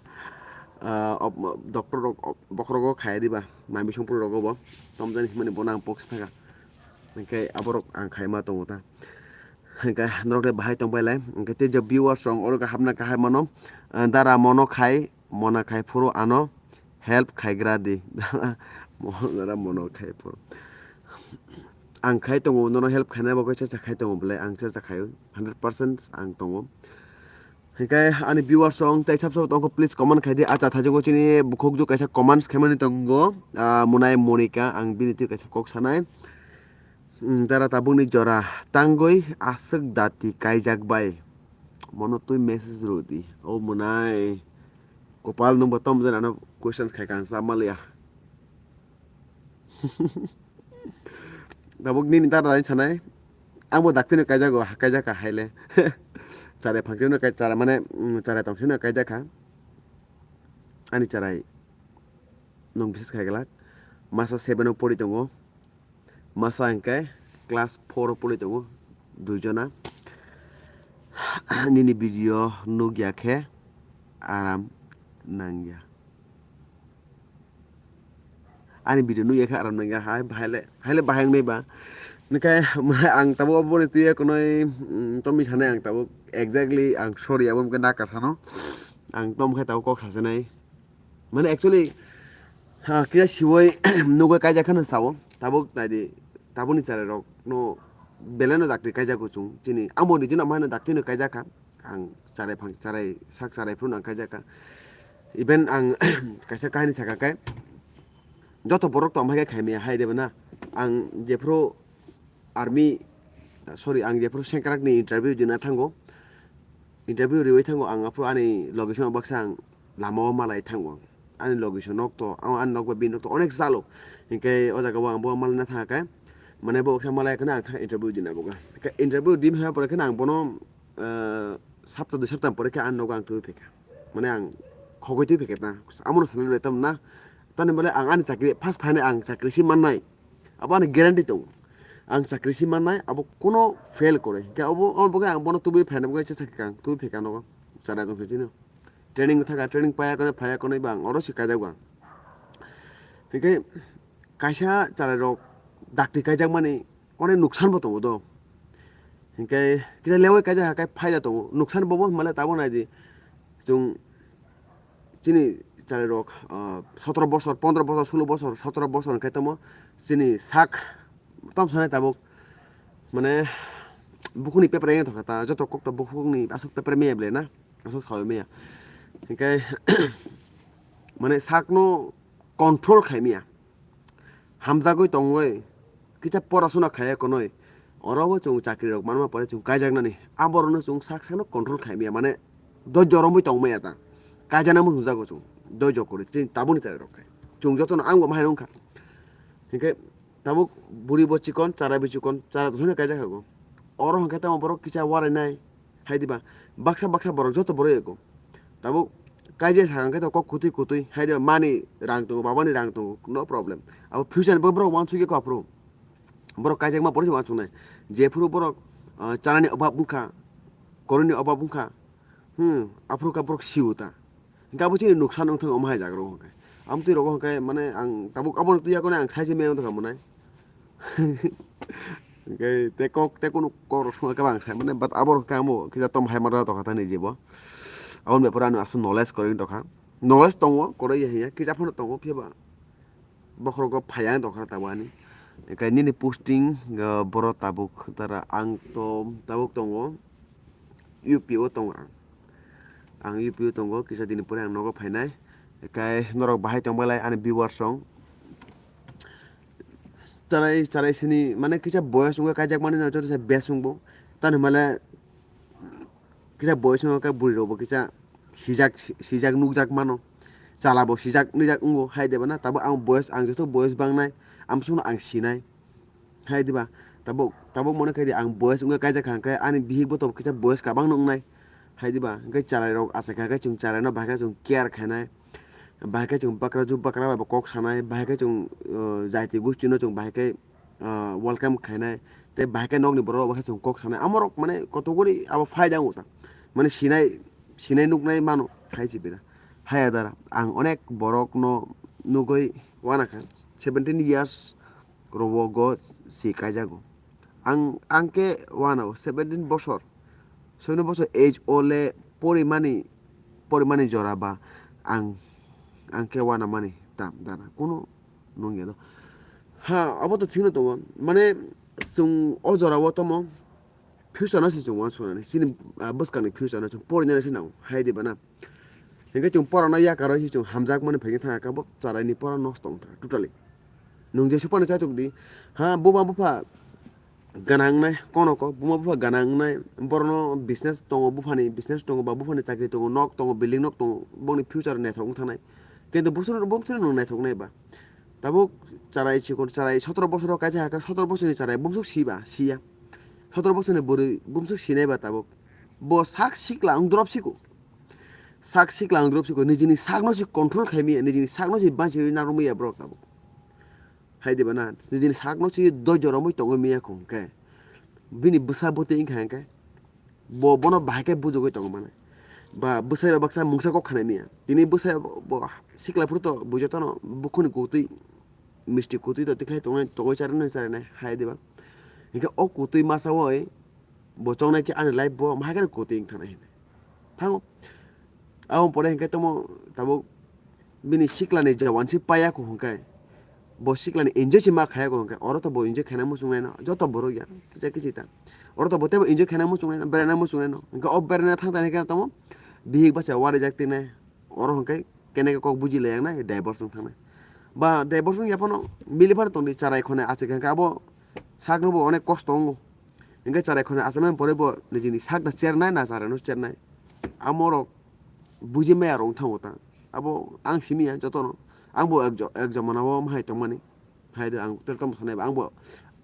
Ah, op-, doctor rok, op-, bokhorogo khaya diba, mami songphuru rogo bo tom jani himani bono ang poksa thangkha. Hwnkhe aborok ang khaima tongo ta. Hwnkhe norok de bahai tongbai lai, hwnkhe tei je viewers rok oro hapna kahai mano, ah, dara mono khai, mona khai phuru ano help khaigra di. Mono dara mono khai phuru. Ang khai tongo, nono help khainai bagwi cha cha khai tongo belai, ang cha cha khaio, hundred percent ang tongo. Hwnkhe ani viewers rok tei sab sab tongkho, please comment khai di, acha thajagwi chini bukhukjwk kaisa comments khaimani tongo, ah, Monai Monika, ang bini twi kaisa kok sanai. Hmm, dara tabukni jora tangwi aswk dati kaijak bai. Mono twi message rw di. O Monai. Kopal nwngbo tom jani ano question khai kha ang cha maliya. Tabuk nini dara ni sanai. Angbo daktino kaijago, kaijak kha haile. Charai phangsino kai, chara mane, mm, charai tongsino kaijak kha. Ani charai nwng bises khai glak. Masa seven o pori tongo. Masa hwnkhe class four o pori tongo, duijona. Nini video nukya khe aram nangya. Ani video nukya khe aram nangya, hai, haile, haile bahai wngnai ba. Hwnkhe ang tabuk oboni twiya kunui, mm, tomwi sanai ang tabuk exactly ang sorry abo hwnkhe naka sano. Ang tom khe tabuk kok sasinai. Mane actually, ha, kisa siwai nugui kaijak kheno sao. Tabuk naidi, tabukni cherairokno belai no dakti kaijak kuchung. Chini, angbo nijino amaino dakti no kaijak kha. ang charai phang, charai sak charai phuru ang kaijak kha. Even ang kaisa kahini saka khe, joto borok tong hai khe khaimaya hai de bana. Ang jephuru army, sorry, ang jephuru sengkrak ni interview dina thango, interview riwi thango, ang aphuru ani location baksa ang lama o malai thango. Ani location nok to, ang ani nok bai bini nok to onek jalo. Hinkhe o jaga o ang bo malai na thang khe, mane bo baksa malai khe ang thang interview dina bo kha. Hinkhe interview dim hai pore khe ang bono, eh, sapta dui sapta pore khe ani nogo ang twi phaikha. Mane ang khogwi twi phaikha na. Amo no sanai rw tam na. Tani bole ang ani chakri first phainai ang chakri si mannai. Abo ani guarantee tongo. Ang chakri si mannai, abo kuno fail kwrwi. Hinkhe abo, abo bagwi ang bono tubui phaina bagwi cha sakha ang, tubui phaikha nogo. Chara tong sitino. Training thaka, training paya kone, phaya kone bang, oro si kaijak bang. Hinkhe kaisa chara rok dakti kaijak mani, onek nuksan bo tongo do. Hinkhe kisa lewi kaijak ha khe phaida tongo. Nuksan bo bo hinmale tabuk nai di. Chwng chini chari rok, ah, sotoro bosor, pondro bosor, sulo bosor, sotoro bosor hinkhe tamo chini sak tam sanai tabuk, mane, bukhukni paper wngya tongkha ta, joto kokto bukhukni aswk paper maya ble na, aswk sawi maya. Hinkhe mane sakno control khai maya. Hamjagwi tongwi kisa porasuna khaiya konwi, oro bo chwng chakri rok manma pore chwng kaijaknani, aborokno chwng sak sakno control khaimaya, mane doijo romwi tongmaya ta, kaijana muchungjago chwng doijo kwrwi chini tabukni chari rok khe chwng jotono ang bo mahai wngkha. Hinkhe tabuk buri bo chikon, chara bo chikon, chara tongthokno kaijakha go, oro hinkhe tamo borok kisa warainai. Hai diba, baksa baksa borok joto borok ego. Tabuk kaijak sakang khe to kok kutui kutui, hai diba, mani rang tongo, babani rang tongo, no problem. Abo future ni borok uansukya kho aphuru. Borok kaijakma porisi uansuknai. Jephuru borok, ah, chanani obab wngkha, koroni obab wngkha, hmm, aphuru khe borok siwo ta. Hinkhe abo chini nuksan wngthang omo hai jaga rok hinkhe. Amtwi rogo hinkhe mane ang tabuk abono twi yakono ang saijak maya wngtongkha monai. Hinkhe tei kok, tei kunu kok rok swngo khe bang sai mane, but abo rok khe amo kisa tom hai mada tongkha ta ni jibo. Aboni bepar ano aswk knowledge kwrwi tongkha. Knowledge tongo kwrwi ya hiya kisa phano tongo phiya ba. Bokhorogo phaiya wng tongkha tabuk ani. Hinkhe nini posting, uh, boro tabuk tara ang to tabuk tongo. U P o tongo ang. Ang U P o tongo, kisa dini pore ang nogo phainai. Hinkhe norok bahai tongbalai ani viewers rok. Charai, charai sini, mane kisa boyos wngkha kaijakmani no joto se best wngbo. Tani hwnmale kisa boyos wngkha bwrwi rokbo kisa sijak, sijak nukjak mano. Chala bo sijak nukjak wngo hai de bana. Tabuk ang boyos, ang joto boyos bangnai, amsukno ang sinai. Hai diba, tabuk, tabuk mone khai di, ang boyos wngkha kaijak kha, hwnkhe ani bihik bo tabuk kisa boyos kabang no wngnai. Hai diba, hwnkhe chwrai rok achai kha khe chwng chwrai no bahai khe chwng care khainai, bahai khe chwng bakrajwk bakra bai bo kok sanai, bahai khe chwng, uh, jaiti gusti no chwng bahai khe, uh, welcome khainai, tei bahai khe nokni borok rok bai khe chwng kok sanai. Amo rok mane kotogori abo phaida wngo ta, mane sinai, sinai nuknai mano hai se bera. Hai adara, ang onek borok no nugwi uanakha, seventeen years rogo si kaijago. Ang, ang khe uanao seventeen bosor, soino bosor age o le porimani, porimani jora ba ang, ang khe uanamani ta dara kunu nungya do. Ha, abo to thikno tongo. Mane chwng o jorao tomo future no se chwng uansuknani. Chini, ah, bwskangni future no chwng porinani se nango. Hai diba na? Hinkhe chwng porano yakarwi se chwng hamjakmani phaikhe thangkha bo chwraini pora nosto wngkha totally. Nwng jesa phano chaitok di, ha, buma bupha gana wngnai, kono kok buma bupha gana wngnai, borokno business tongo, buphani business tongo ba buphani chakri tongo, nok tongo, building nok tongo, bongni future naithok wng thangnai. Kintu bwswk, bwswk nwng naithok nai ba? Tabuk chwrai chikon, chwrai sotoro bosoro kaisa hakha, sotoro bosorni chwrai bumswk siba, siya. Sotoro bosorni bwrwi bumswk sinai ba tabuk. Bo sak sikla wng drop siko. Sak sikla wng drop siko, nijini sakno se control khai maya, nijini sakno se banchiwi narwk maya borok tabuk. Hai diba na, nijini sakno se doijo romwi tongwi maya kho hwnkhe. Bini bwsa bwtwi wngkha hwnkhe. Bo bono bahai khe bujogwi tongo mane. Ba bwsai ba baksa mungsa kok khanai maya. Tini bwsai bo, bo sikla phuru to bo jotono bukhuni kutwi, misti kutwi to tikhlai tongnai, tongwi charinai charinai hai diba. Hinkhe o kutwi masa oi bo chongnai khe ani life bo maha kheno kutwi wng thangnai hinwi thango. Aboni pore hinkhe tamo tabuk bini siklani jawan se paya kho hwnkhe. Bo siklani enjoy se ma khaya go hwnkhe, oro to bo enjoy khaina muchung naino, joto borok ya, kisa kisi ta. Oro to bo teibo enjoy khaina muchung naino, beraina muchung naino. Hwnkhe o beraina thang thani khe tamo bihik basa warijak tinai. Oro hwnkhe kene kok buji laiyak nai, divorce wng thangnai. Ba divorce wng yaphano mili phano tongdi, charai khone achai khe hwnkhe abo sakno bo onek kosto wngo. Hwnkhe charai khone achaimani pore bo nijini sakno chernai na charaino chernai. Amorok buji maya rok wng thango ta. Abo ang simi ya jotono. Ang bo ek jo-, ek jomana o mahai tongmani. Hai de ang tel tamo sanai ba, ang bo,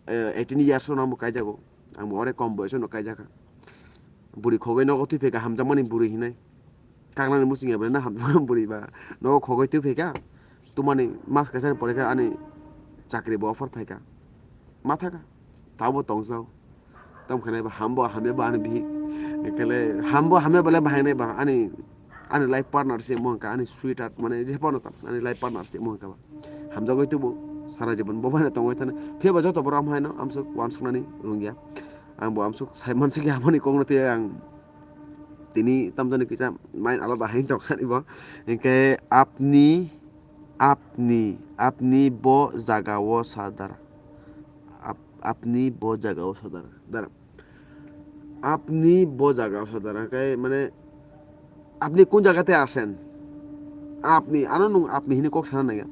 eh, eighteen years o no ang bo kaijago. Ang bo onek kom boyos o no kaijakha. Buri khogoi nogo twi phaikha hamjakmani buri hinai. Kaknani muchung ya bai na hamjakmani buri ba. Nogo khogoi twi phaikha. Tumani mas kaisa ni pore khe ani chakri bo offer phaikha. Ma thaka. Tabo tongsa o. Tamo khe nai ba hambo hamya ba ani bihik. Ekele hambo hamya bale bahai nai ba ani, ani life partner se mo hwnka, ani sweetheart mane je phano tam ani life partner se mo hwnka ba. Hamjagoi tubo sara jibon bo bai tongoi thani. Phiya ba joto borok hamhaino amsuk wansuknani rungya. Ang bo amsuk sai mansukya aboni kokno twi ang tini tamjani kisa mind alada hai tongkha ni bo. Hwnkhe apni, apni, apni bo jaga o sadar. Ap-, apni bo jaga o sadar. Dara. Apni bo jaga o sadar. Hwnkhe mane apni kun jaga te asen? Apni, ano nwng apni hini kok sana naiya.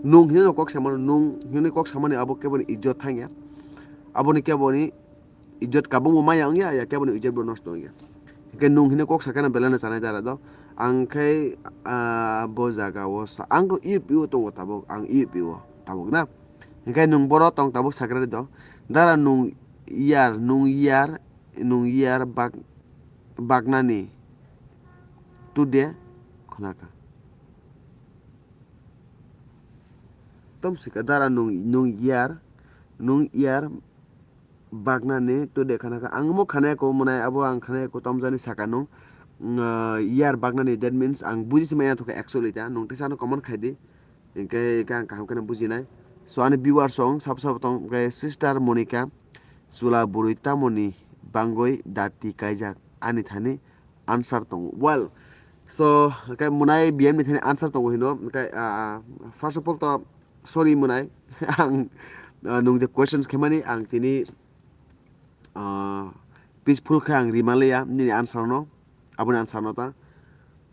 Nwng hini no kok samano, nwng hini kok samani abo keboni ijjot thangya. Aboni keboni ijjot kabung bo maya wngya, ya keboni ijjot bo nosto wngya. Hwnkhe nwng hini kok sakhe no belai no chanai dara do. Ang khe, ah, bo jaga o sa, ang to U P o tongo tabuk, ang U P o tabuk na. Hwnkhe nwng boro tong tabuk sakhe do. Dara nwng yar, nwng yar, nwng yar bak-, baknani today khwnakha. Tom sika dara nwng, nwng yar, nwng yar baknani today khwnakha. Ang omo khwnaya ko mwnai, abo ang khwnaya ko tamjani saka nwng, mm, ah, yar baknani, that means ang buji se maya thokha actually ta, nwng teisa ano comment khai di. Hwnkhe, hwnkhe ang kaham kheno bujinai. So, ani viewers rok sabo sabo tong khe Sister Monica, chwla bwrwi tamoni bangwi dati kaijak ani thani answer tongo. Well, so, hwnkhe mwnai B M ni thani answer tongo hino. Hwnkhe, ah, first of all to sorry mwnai. Ang, ah, nwng je questions khaimani ang tini, ah, peaceful khe ang rima liya nini answer no. Aboni answer no ta,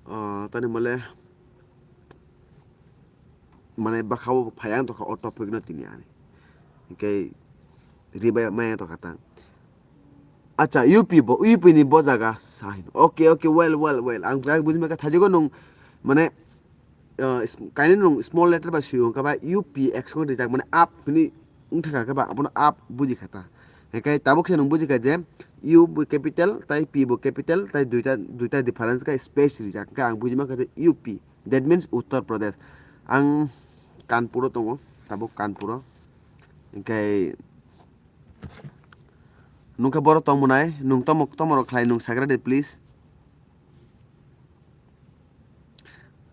ah, tani mole mane bwkha o phai ang tongkha o topic no tini ani. Hwnkhe ribai maya tongkha ta. Acha, U P bo, U P ni bo jaga sa hino. Okay, okay, well, well, well. Ang, ang buji maka thajigo nwng mane, ah, is-, kainwi nwng small letter bai swi hwnkha ba U P action rijak mane up hini wngthaka khe ba abono up buji kha ta. Hwnkhe tabuk khe nwng buji kha je U bo capital tai P bo capital tai duita, duita difference khe space rijak. Hwnkhe ang buji mankha je U P, that means Uttar Pradesh. Ang Kanpuro tongo, tabuk Kanpuro. Hwnkhe nwng khe boro tong mwnai, nwng tomo, tomorok khlai nwng sagra de please.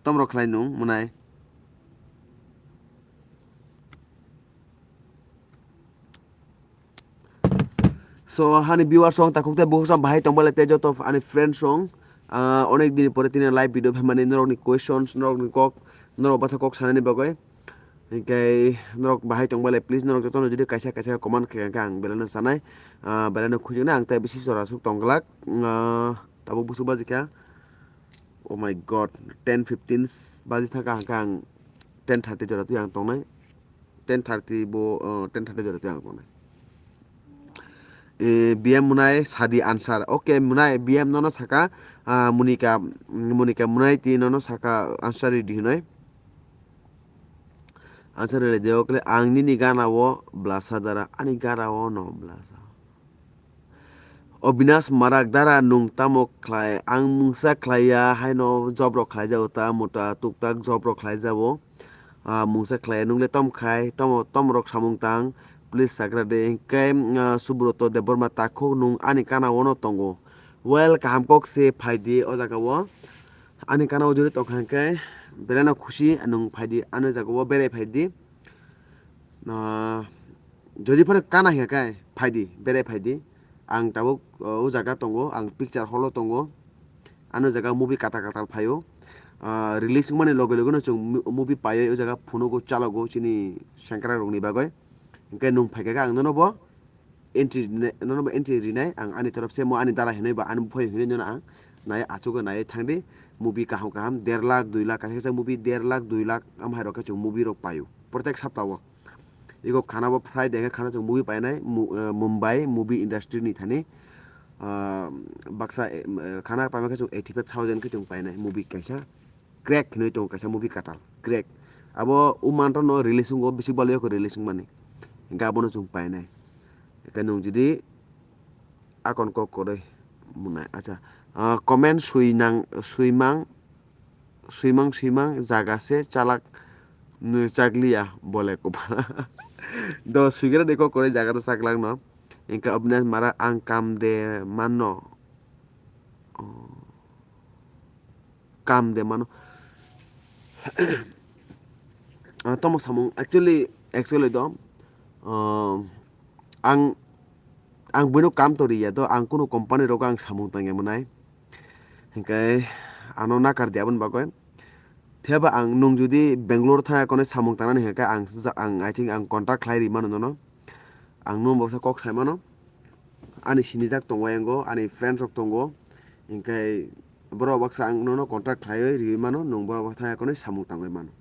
Tomorok khlai nwng mwnai. So, hani viewers rok takhuk tei bukhuk sam bahai tongba le tei joto ani friends rok, ah, onek din pore tini live video phaimani norokni questions, norokni kok, norok basa kok sanani bagwi. Hinkhe norok bahai tongba le please norok jotono jodi kaisa kaisa comment khe khe ang belai no sanai, ah, belai no khujinai ang tei bisi jora suk tong glak, ah, tabuk busu baji kha. Oh my God, ten fifteen baji thaka hwnkhe ang ten thirty jora twi ang tongnai. Ten thirty bo, uh, ten thirty jora twi ang tongnai. Eh, B M mwnai sadi answer. Okay, mwnai B M nono saka, ah, Monica, Monica mwnai twi nono saka answer ready hinoi. Answer ready de okle ang nini gana o blasa dara, ani gana o no blasa. Obinash Marak dara nwng tamo khlai, ang mungsa khlaiya haino job rok khlaijago ta, mota tuktak job rok khlaijago. Ah, mungsa khlaiya nwng le tom khai, tomo, tom rok samung tang, please sagra de. Hinkhe, ah, Subroto Debbarma takhuk nwng ani kana o no tongo. Well, kaham kok se phaidi o jaga o. Ani kana o jodi tongkha hinkhe belai no khusi nwng phaidi ani jaga o berai phaidi. Ah, jodi phano kana hinkhe phaidi, berai phaidi. Ang tabuk, uh, o jaga tongo, ang picture hall o tongo. Ano jaga movie katal katal phaio. ah, release wngmani loge loge no chwng mo-, movie paiwi o jaga phunugo chalogo chini sengkrak rokni bagwi. Hinkhe nwng phaikha khe ang nono bo entry rina-, nono bo entry rinai ang ani torop se mo ani dara hinwi ba ani buphai hinwi nono ang nai achukgwi naiwi thangdi. Movie kaham kaham der lakh dui lakh kaisa kaisa movie der lakh dui lakh am hai rok khe chwng movie rok paio protek sapta o. Ego khana bo Friday khe khana chwng movie painai Mu-, eh, Mumbai movie industry ni thani, ah, baksa, eh, khana paima khe chwng eighty five thousand khe chwng painai movie kaisa. Crack hinwi tongo kaisa movie katal, Crack. Abo o month no release wngo, bisi bwlai o release wngmani. Hinkhe abono chwng painai. Hinkhe nwng jodi akon kok kwrwi mwnai, acha, ah, comment swi nang, swimang, swimang, swimang jaga se chalak, nw chakliya bole kopal. Do swigra de kok kwrwi jaga to chaklak no. Hinkhe Abhinash Marak ang kam de manno. Oh. Kam de mano. Ah, tamo samung actually, actually do, ah, ang, ang buino kam to riya do, ang kunu company rogo ang samung tangya mwnai. Hinkhe ano nakar di aboni bagwi. Phiya ba ang nwng jodi Bangalore thangya konwi samung tangnani hinkhe ang, ang, I think ang contact khlai ri mano nono. Ang nwng baksa kok sai mano. Ani sinijak tongo yango, ani friends rok tongo. Hinkhe borok baksa ang nono contact khlaiwi riwi mano, nwng borok baksa thangya konwi samung tangwi mano.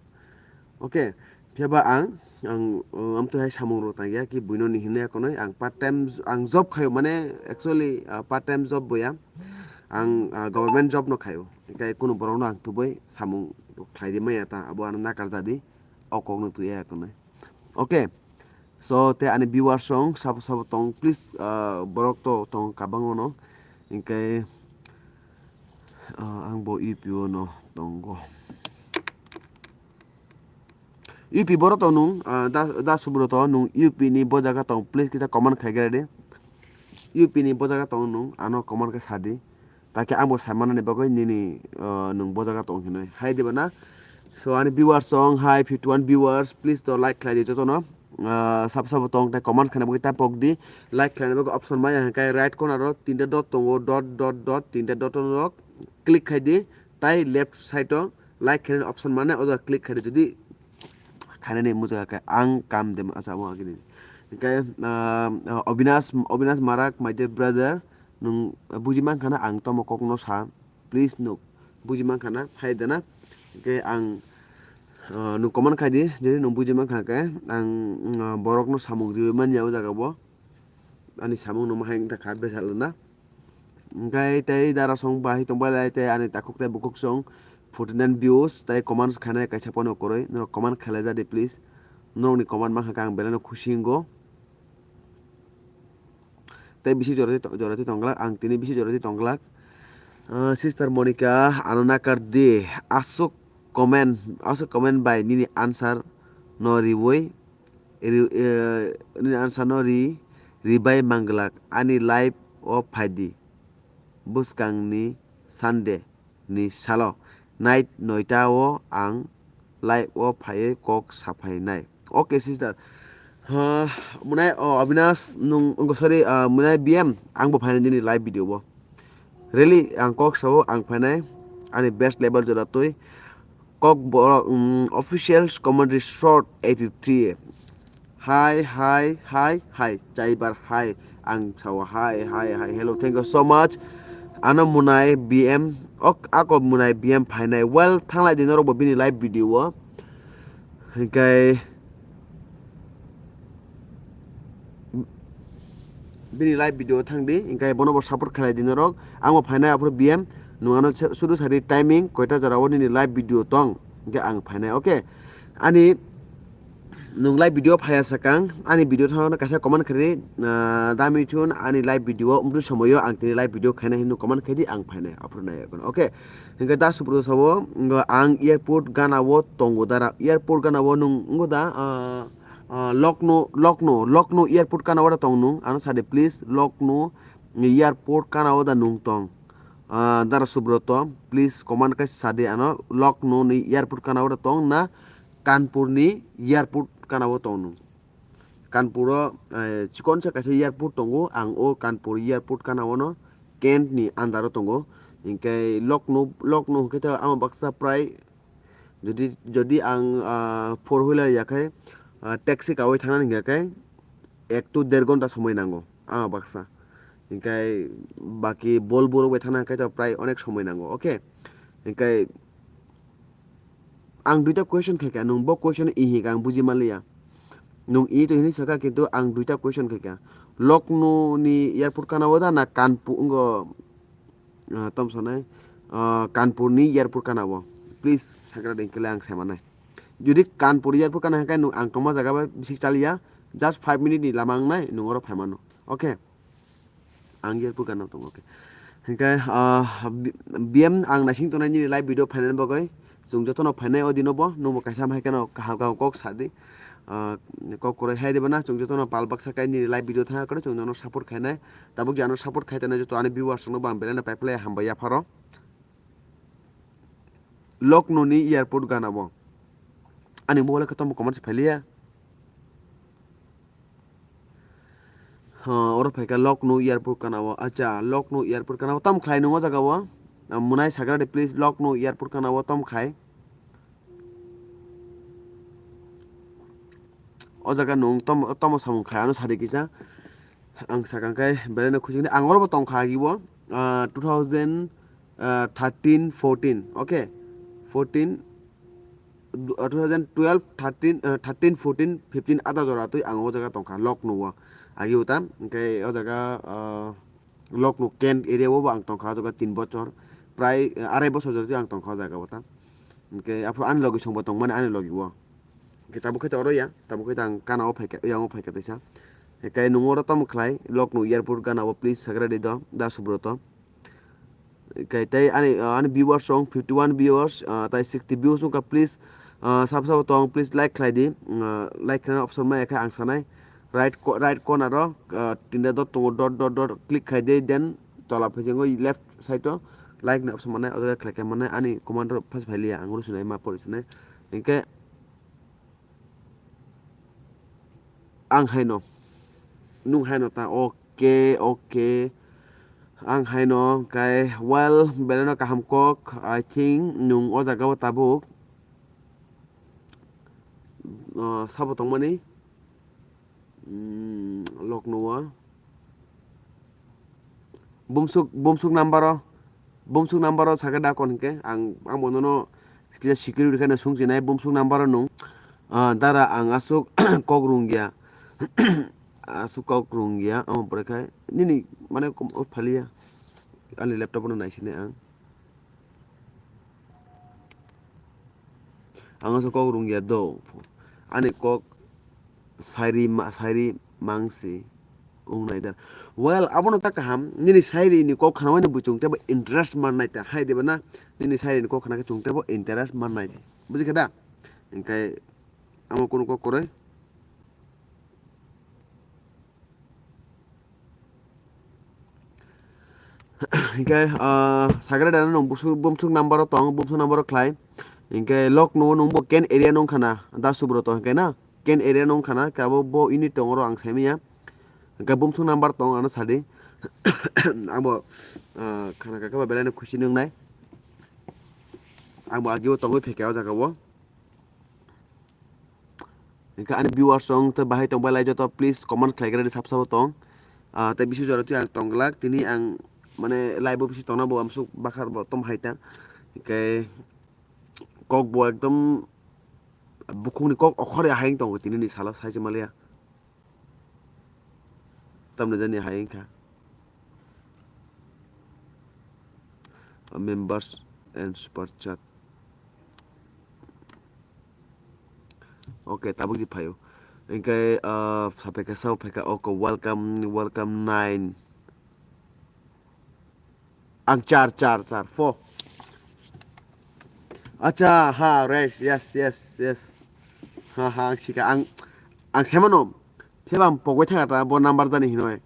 Okay, phiya ba ang, ang, uh, amtwi hai samung rok tangya ki buino ni hinwi akonwi ang part time j-, ang job khaio, mane actually, uh, part time job boya. Ang, uh, government job no khaio. Hinkhe kunu borok no ang tubui samung khlai di maya ta, abo ano nakar jadi. O kok no twi akonwi. Okay. So, te ani viewers rok sabo sabo tong, please, ah, borok to tong kabang ono. Hinkhe, ah, ang bo U P O no tongo. U P borok to nung, ah, da, da Subroto nung U P ni bo jaga tong, please kisa comment khai gra de. U P ni bo jaga tong nung, ano comment khe sa di. Takhe ang bo sai manani bagwi nini, ah, nwng bo jaga tong hinwi. Hai diba na? So, ani viewers song, hai fifty one viewers, please to like khlai di jotono. Ah, sabo sabo tong tei comment khaina bagwi ta pok di. Like khlaina bagwi option maya hwnkhe right corner o tinta dot tongo, dot, dot, dot, tinta dot rok click khai di. Tai left side o like khainani option mane o jaga click khai di. Jodi khainani muchung khe ang kam de ma sa mo agini. Hwnkhe, ah, Obinash, Obinash Marak, my dear brother, nwng buji mankha na ang tamo kokno sa. Please nuk buji mankha na, hai dana. Hwnkhe ang, ah, nuk comment khai di, jodi nuk buji mankha khe ang, ah, borokno samung riwi manya o jaga bo. Ani samung no ma hai wngkha besa lana. Hwnkhe tei dara song bahai tong bai lai tei ani takhuk tei bukhuk song forty nine views tei comment khainai kaisa phano kwrwi. Norok comment khlai ja di please. Norokni comment mankha khe ang belai no khusi wngo. Tei bisi jora twi to-, jora twi tong glak, ang tini bisi jora twi tong glak. Ah, sister Monica, ano nakar di, aswk comment, aswk comment bai nini answer no riwi, ri-, eh, nini answer no ri, ribai mang glak, ani live o phai di, bwskang ni Sunday ni salo night noita o ang live o phaiwi kok saphainai. Okay, sister. Ha, mwnai, oh, Abinash, nung, oh, sorry, ah, mwnai B M, ang bo phainai nini live video bo. Really, ang kok sao, ang phainai, ani best level jora twi. Kok borok, mm, official commentary short eighty three. Hi, hi, hi, hi. Chaibar hi. Ang sao hi, hi, hi. Hello, thank you so much. Ano mwnai B M, ok, ako mwnai B M phainai. Well, thanglai di norok bo bini live video o. Hingkai bini live video thang di, hingkai bono bo support khlai di norok. Ang bo phainai aphuru B M, nwng ano se-, suru sari timing, koita jora o nini live video tong, hingke ang phainai, okay. Ani nwng live video phaiya sakang, ani video thangno kaisa comment khaidi, ah, dami thun ani live video umru somoyo ang tini live video khaina hinwi comment khaidi ang phainai aphuru nai, okay. Hingke da Subroto sabo, ngo ang airport gana o tongo dara, airport gana o nwng ngo da, ah, ah, Lucknow, Lucknow, Lucknow airport gana o da tong nwng, ano sade please, Lucknow ni airport gana o da nwng tong. Ah, dara Subroto, please comment kai sade ano Lucknow ni airport gana o da tong na Kanpur ni airport gana o tong nwng. Kanpuro, eh, chikonsa kaisa airport tongo, ang o Kanpur airport gana o no Kent ni under o tongo. Hinkhe Lucknow, Lucknow hinkhe to ama baksa prai, jodi, jodi ang, ah, four wheeler ya khe, ah, taxi kawi thangna hinkhe khe ek to der ghonta somoi nango ama baksa. Hinkhe baki Bolpur bai thangna hinkhe to prai onek somoi nango, okay? Hinkhe ang duita question khaikha, nwng bo question i hinkha ang buji manliya. Nwng i to hinwi sakha, kintu ang duita question khaikha. Lucknow ni airport kana o da na Kanpur, ngo, ah, tamo sanai, ah, Kanpur ni airport kana o? Please sakra de, hinkhe le ang sai manai. Jodi Kanpur airport kana hinkhe nwng ang tongma jaga bai bisik chaliya, just five minute ni lama wngnai, nwng oro phai mano. Okay. Ang airport gana tongo, okay. Hinkhe, ah, bi-, B M ang naising tongnai nini live video phainani bagwi. Chwng jotono phainai o dino bo, nwngbo kaisa hai kheno kaham kaham kok sadi. Ah, kok kwrwi hai diba na, chwng jotono pal baksa kai nini live video thangkhe chwng jotono support khainai. Tabuk je ano support khai tongnai joto ani viewers rokno bo ang belai no paiphlai hambai yapharo. Lucknow ni airport gana bo. Ani mobile khe tamo comment se phailiya. Ha, oro phaikha Lucknow airport kana o. Acha, Lucknow airport kana o. Tamo khlai nung o jaga o? Ah, mwnai sagra de, please, Lucknow airport kana o tamo khai? O jaga nung tamo, tamo samung khai, ano sadi kisa. Ang sakang khai, belai no khujing de. Ang oro bo tong kha agi o. Ah, two thousand, ah, thirteen, fourteen, okay? Fourteen, du-, ah, two thousand twelve, thirteen, ah, thirteen, fourteen, fifteen ada jora twi ang o jaga tong kha, Lucknow o. Agi o ta, hinkhe o jaga, ah, Lucknow Kent area o bo ang tong kha, o jaga tin bochor. Prai, ah, arai bochor jora twi ang tong kha o jaga o ta. Hinkhe aphuru ani logi songbo tong mani ani logi o. Hinkhe tabuk khe to oro ya, tabuk khe to ang kana o phaikha, yang o phaikha teisa. Hinkhe nung oro tamo khlai, Lucknow airport gana o, please sagra de do, da Subroto. Khe tei ani, ah, ani viewers rok fifty one viewers, ah, tai sixty views wngkha, please, ah, sabo sabo tong, please like khlai di, ah, like khlaina option maya khe ang sanai right co-, right corner o, ah, tinta dot tongo, dot dot dot click khai di, then tola phaisingwi left side o like ni option mannai, o jaga khlai khe mannai, ani comment rok phas phailiya, ang oro sinai ma pori sinai, hinkhe. Ang haino. Nung haino ta. Okay, okay. Ang haino, kai, well, belai no kaham kok. I think nung o jaga o tabuk, uh, sabo tongmani. Mm, Lucknow o. Bumsuk, bumsuk number o, bumsuk number o sakhe da kon hinkhe ang, ang bo nono kisa security khe no sungchinai bumsuk number o nung. Ah, dara ang aswk kok rwngya, aswk kok rwngya, amo pore khai nini mane kom-, o phaliya ani laptop no naisinai ang. Ang aswk kok rwngya do, ani kok sairi ma-, sairi mangsi wngnai da. Well, abono ta kaham, nini sairi ni kok khana waini bo chwng teibo interest mannai ta, hai diba na? Nini sairi ni kok khana khe chwng teibo interest mannai. Buji kha da? Hinkhe amo kunu kok kwrwi. Hinkhe, ah, sagra dana nung bumsuk, bumsuk number o tong, bumsuk number o khlai. Hinkhe Lucknow o nung bo Kent area nung khana, da Subroto hinkhe na? Kent area nung khana, kabo bo unit tong oro ang saimanya. Hinkhe bumsuk number tong ano sadi. Ang bo, ah, khana kha khe ba belai no khusi nung nai. Ang bo agi o tongwi phaikha o jaga o. Hinkhe ani viewers rok tei bahai tongbai lai joto, please comment khlai gra di, sab sabo tong. Ah, tei bisi jora twi ang tong glak, tini ang mane live o bisi tongna bo amsuk bakha bo tom hai ta. Hinkhe kok bo ekdom bukhuk ni kok okhor ya hai wng tongo tini ni salo, sai se maliya. Tamni jani hai wngkha. Members and super chat. Okay, tabuk di phaio. Hinkhe, ah, saphaikha, sao phaikha, okay, welcome, welcome nine. Ang char, char, char, four. Acha, ha, right, yes, yes, yes. Ha, ha, ang sika, ang, ang semano. Pheba ang pogoi thangata, bo number jani hinoi.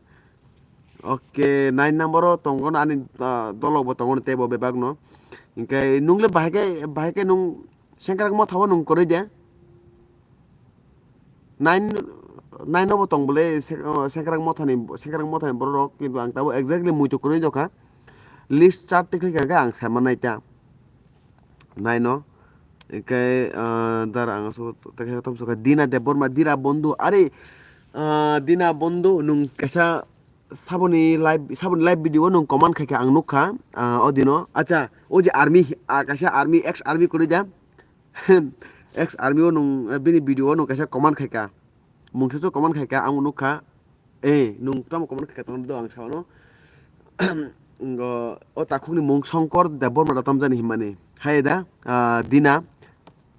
Okay, nine number o tongo ani, ah, dolok bo tongo tei bo bebak no. Hinkhe nung le bahai khe, bahai khe nung sengkrak motha bo nung kwrwi de. Nine, nine no bo tong bole se-, o, sengkrak mothani, sengkrak mothani borok rok, kintu ang tabuk exactly muitu kwrwi dokha. list chart tikli kha ang sama nai ta. Naino. Hingke, ah, dar ang so, tei khe tom so kha Dina Debbarma, Dira Bondhu. Are, ah, Dina Bondhu, nung kaisa saboni live, saboni live video o nung comment khai kha ang nukha, ah, o dino. Acha, o je army, ah, kaisa army, ex army kwrwi da. Ex army o nung, eh, bini video o nung kaisa comment khai kha. Mungsa so comment khai kha, ang nukha. Eh, nung tamo comment khai kha tong do ang sao no. Ngo, o takhuk ni mung Songkor Debbarma da tamjani himani. Hai da, ah, Dina,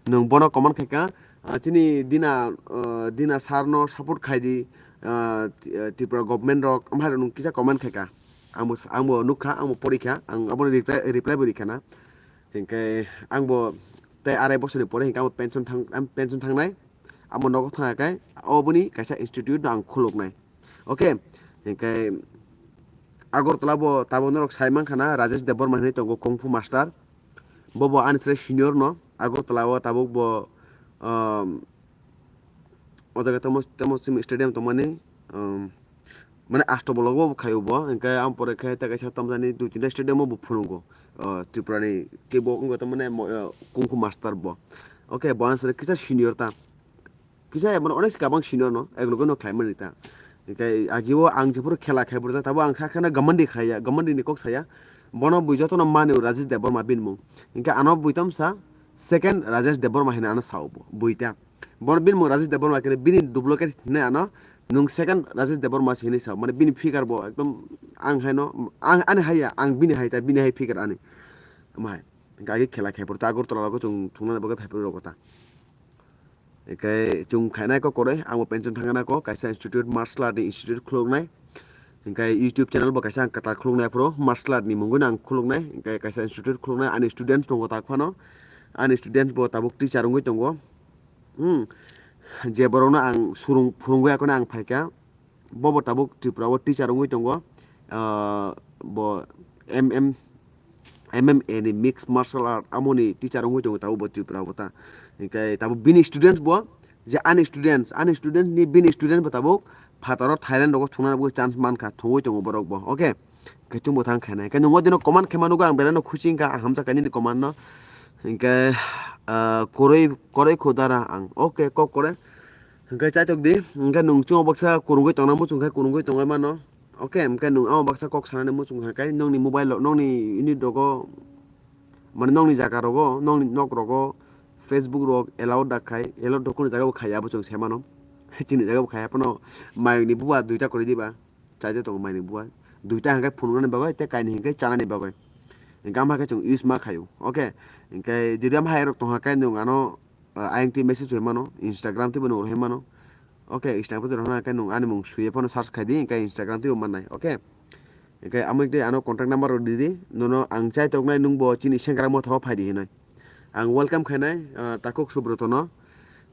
nung bono comment khai kha. Ah, chini Dina, ah, Dina sir no support khai di, ah, Ti-, ah, Tripura government rok, amhai rok nung kisa comment khai kha. Ang bo, ang bo nukha, ang bo pori kha, ang abo reply, reply bo ri kha na. Hingke ang bo tei arai bosor ni pore hingke ang bo pension thang, ang pension thangnai. Amo nogo thang khe oboni kaisa institute no ang khuluknai. Okay, hingke Agartala bo tabuk norok sai mankha na Rajesh Debbarma hinwi tongo Kung Fu Master. Bo bo ani sre senior no Agartala o tabuk bo, um, o jaga tamo, tamo chini stadium tongmani, um, mane asto bolok bo khaio bo, hingke ang pore khe tei kaisa tamjani dui tinta stadium o bo phunukgo, uh, Tripura ni kebo wngkha tamani mo-, uh, Kung Fu Master bo. Okay, bo ani sre kisa senior ta. Kisa ya, mane, onek kabang senior no, ek loge no khlai mani ta. Hingke agi o ang jephuru khela khai bwrwjak, tabo ang sakha na gamandi khaiya, gamandi ni kok saya. Bono bui joto no mani o Rajesh Debbarma bini mung. Hingke ano bui tamsa second Rajesh Debbarma hinwi ano sao bo, bui ta. Bono bini mung Rajesh Debbarma khe bini duplicate hinwi ano nung second Rajesh Debbarma se hinwi sao. Mane bini figure bo ekdom ang hai no, ang ani hai ya, ang bini hai ta, bini hai figure ani. Omo hai. Hingke agi khela khai bwrwjak Agartala logo chwng thungna bagwi phai phuru rw kota. Hingke chwng khainai kok koroi, ang bo pension thangna kok, kaisa institute, martial art ni institute khuluknai. Hingke YouTube channel bo kaisa ang kwtal khuluknai aphuru, martial art ni mungwi no ang khuluknai, hingke kaisa institute khuluknai, ani students tongo tak phano, ani students bo tabuk teacher wngwi tongo. Hmm. Je borokno ang surung, phurungwi akheno ang phaikha. Bo bo tabuk Tripura o teacher wngwi tongo. Ah, bo M M, M M A ni mixed martial art amoni teacher wngwi tongo tabuk bo Tripura o ta. Hingke tabuk bini students bo, je ani students, ani students ni bini students bo tabuk phataro Thailand rogo thungna bagwi chance mankha, thungwi tongo borok bo. Okay. Khe chwngbo thang khainai. Khe nwng o dino comment khe manugo ang belai no khusi wngkha, ang hamjak kha nini comment no. Hingke, ah, koroi, koroi kho dara ang. Okay, kok kore. Hingke chaitok di. Hingke nwng chwng baksa kurungoi tongna muchung khai kurungoi tongoi mano. Okay, hingke nwng amo baksa kok sanani muchung khai kai nwngni mobile rok, nwngni unit rogo, mane nwngni jaga rogo, nwngni nok rogo, Facebook rok allow da khai, allow da kunu jaga bo khaiya bo chwng se mano. Chini jaga bo khaiya phano mayung ni buwa duita kwrwi diba. Chaijak tongo maini buwa. Duita hingke phunuknani bagwi tei kainwi hingke chanani bagwi. Hingke ama khe chwng use ma khaio. Okay. Hingke jodi ama hai rok tongkha khe nwng ano, ah, ayang twi message rwui mano, Instagram twibo nwng rwui mano. Okay, Instagram twi rwna khe nwng ani mung suye phano search khai di, hingke Instagram twibo mannai. Okay. Hingke amo twi ano contact number rok di di. Nono ang chai tongnai nwng bo chini sengkrak motha o phai di hinoi. Ang welcome khainai, ah, takhuk Subroto no.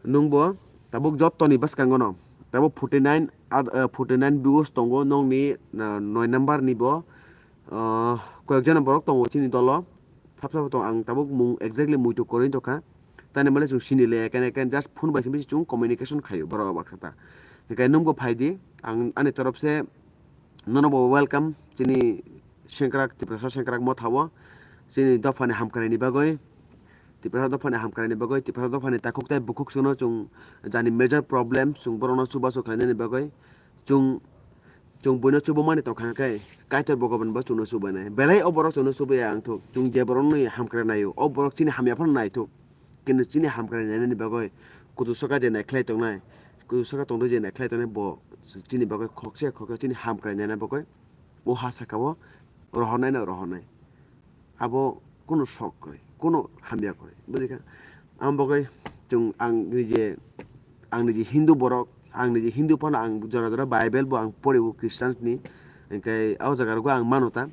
Nwng bo tabuk joto ni bwskango no. Tabuk forty nine ad-, ah, forty nine views tongo nokni, ah, noi number ni bo, ah, koyek jona borok tongo chini dolo. Thap thap tong ang tabuk mung exactly muitu kwrwi tongkha. Tani male chwng sini le eken eken just phone bai simi chwng communication khaio borok baksa ta. Hingke nwng bo phai di ang ani torop se nono bo welcome chini sengkrak Tiprasa sengkrak motha o chini dophani hamkrai ni bagwi. Tiprasa dophani hamkrai ni bagwi, Tiprasa dophani takhuk tei bukhuk chwngno chwng jani major problem, chwng borokno chubachu khlainani bagwi, chwng, chwng buino chubamani tongkha khe Kaitor Bhogoban bo chwngno chubainai. Belai o borok chwngno chubaya wngthok, chwng je borokni hamkrai naio, o borok chini hamya phano naithok. Kintu chini hamkrai nainani bagwi kuchuksaka je naikhlai tongnai, kuchuksaka tongtwi je naikhlai tongnai bo chini bagwi khokse khokse chini hamkrai naina bagwi o ha sakao rohornaino rohornai. Abo kunu sok kwrwi, kunu hamya kwrwi. Buji kha? Amo bagwi chwng ang nije, ang nije Hindu borok, ang nije Hindu phano ang jora jora Bible bo ang poriwo Christians ni. Hingke o jaga rogo ang mano ta.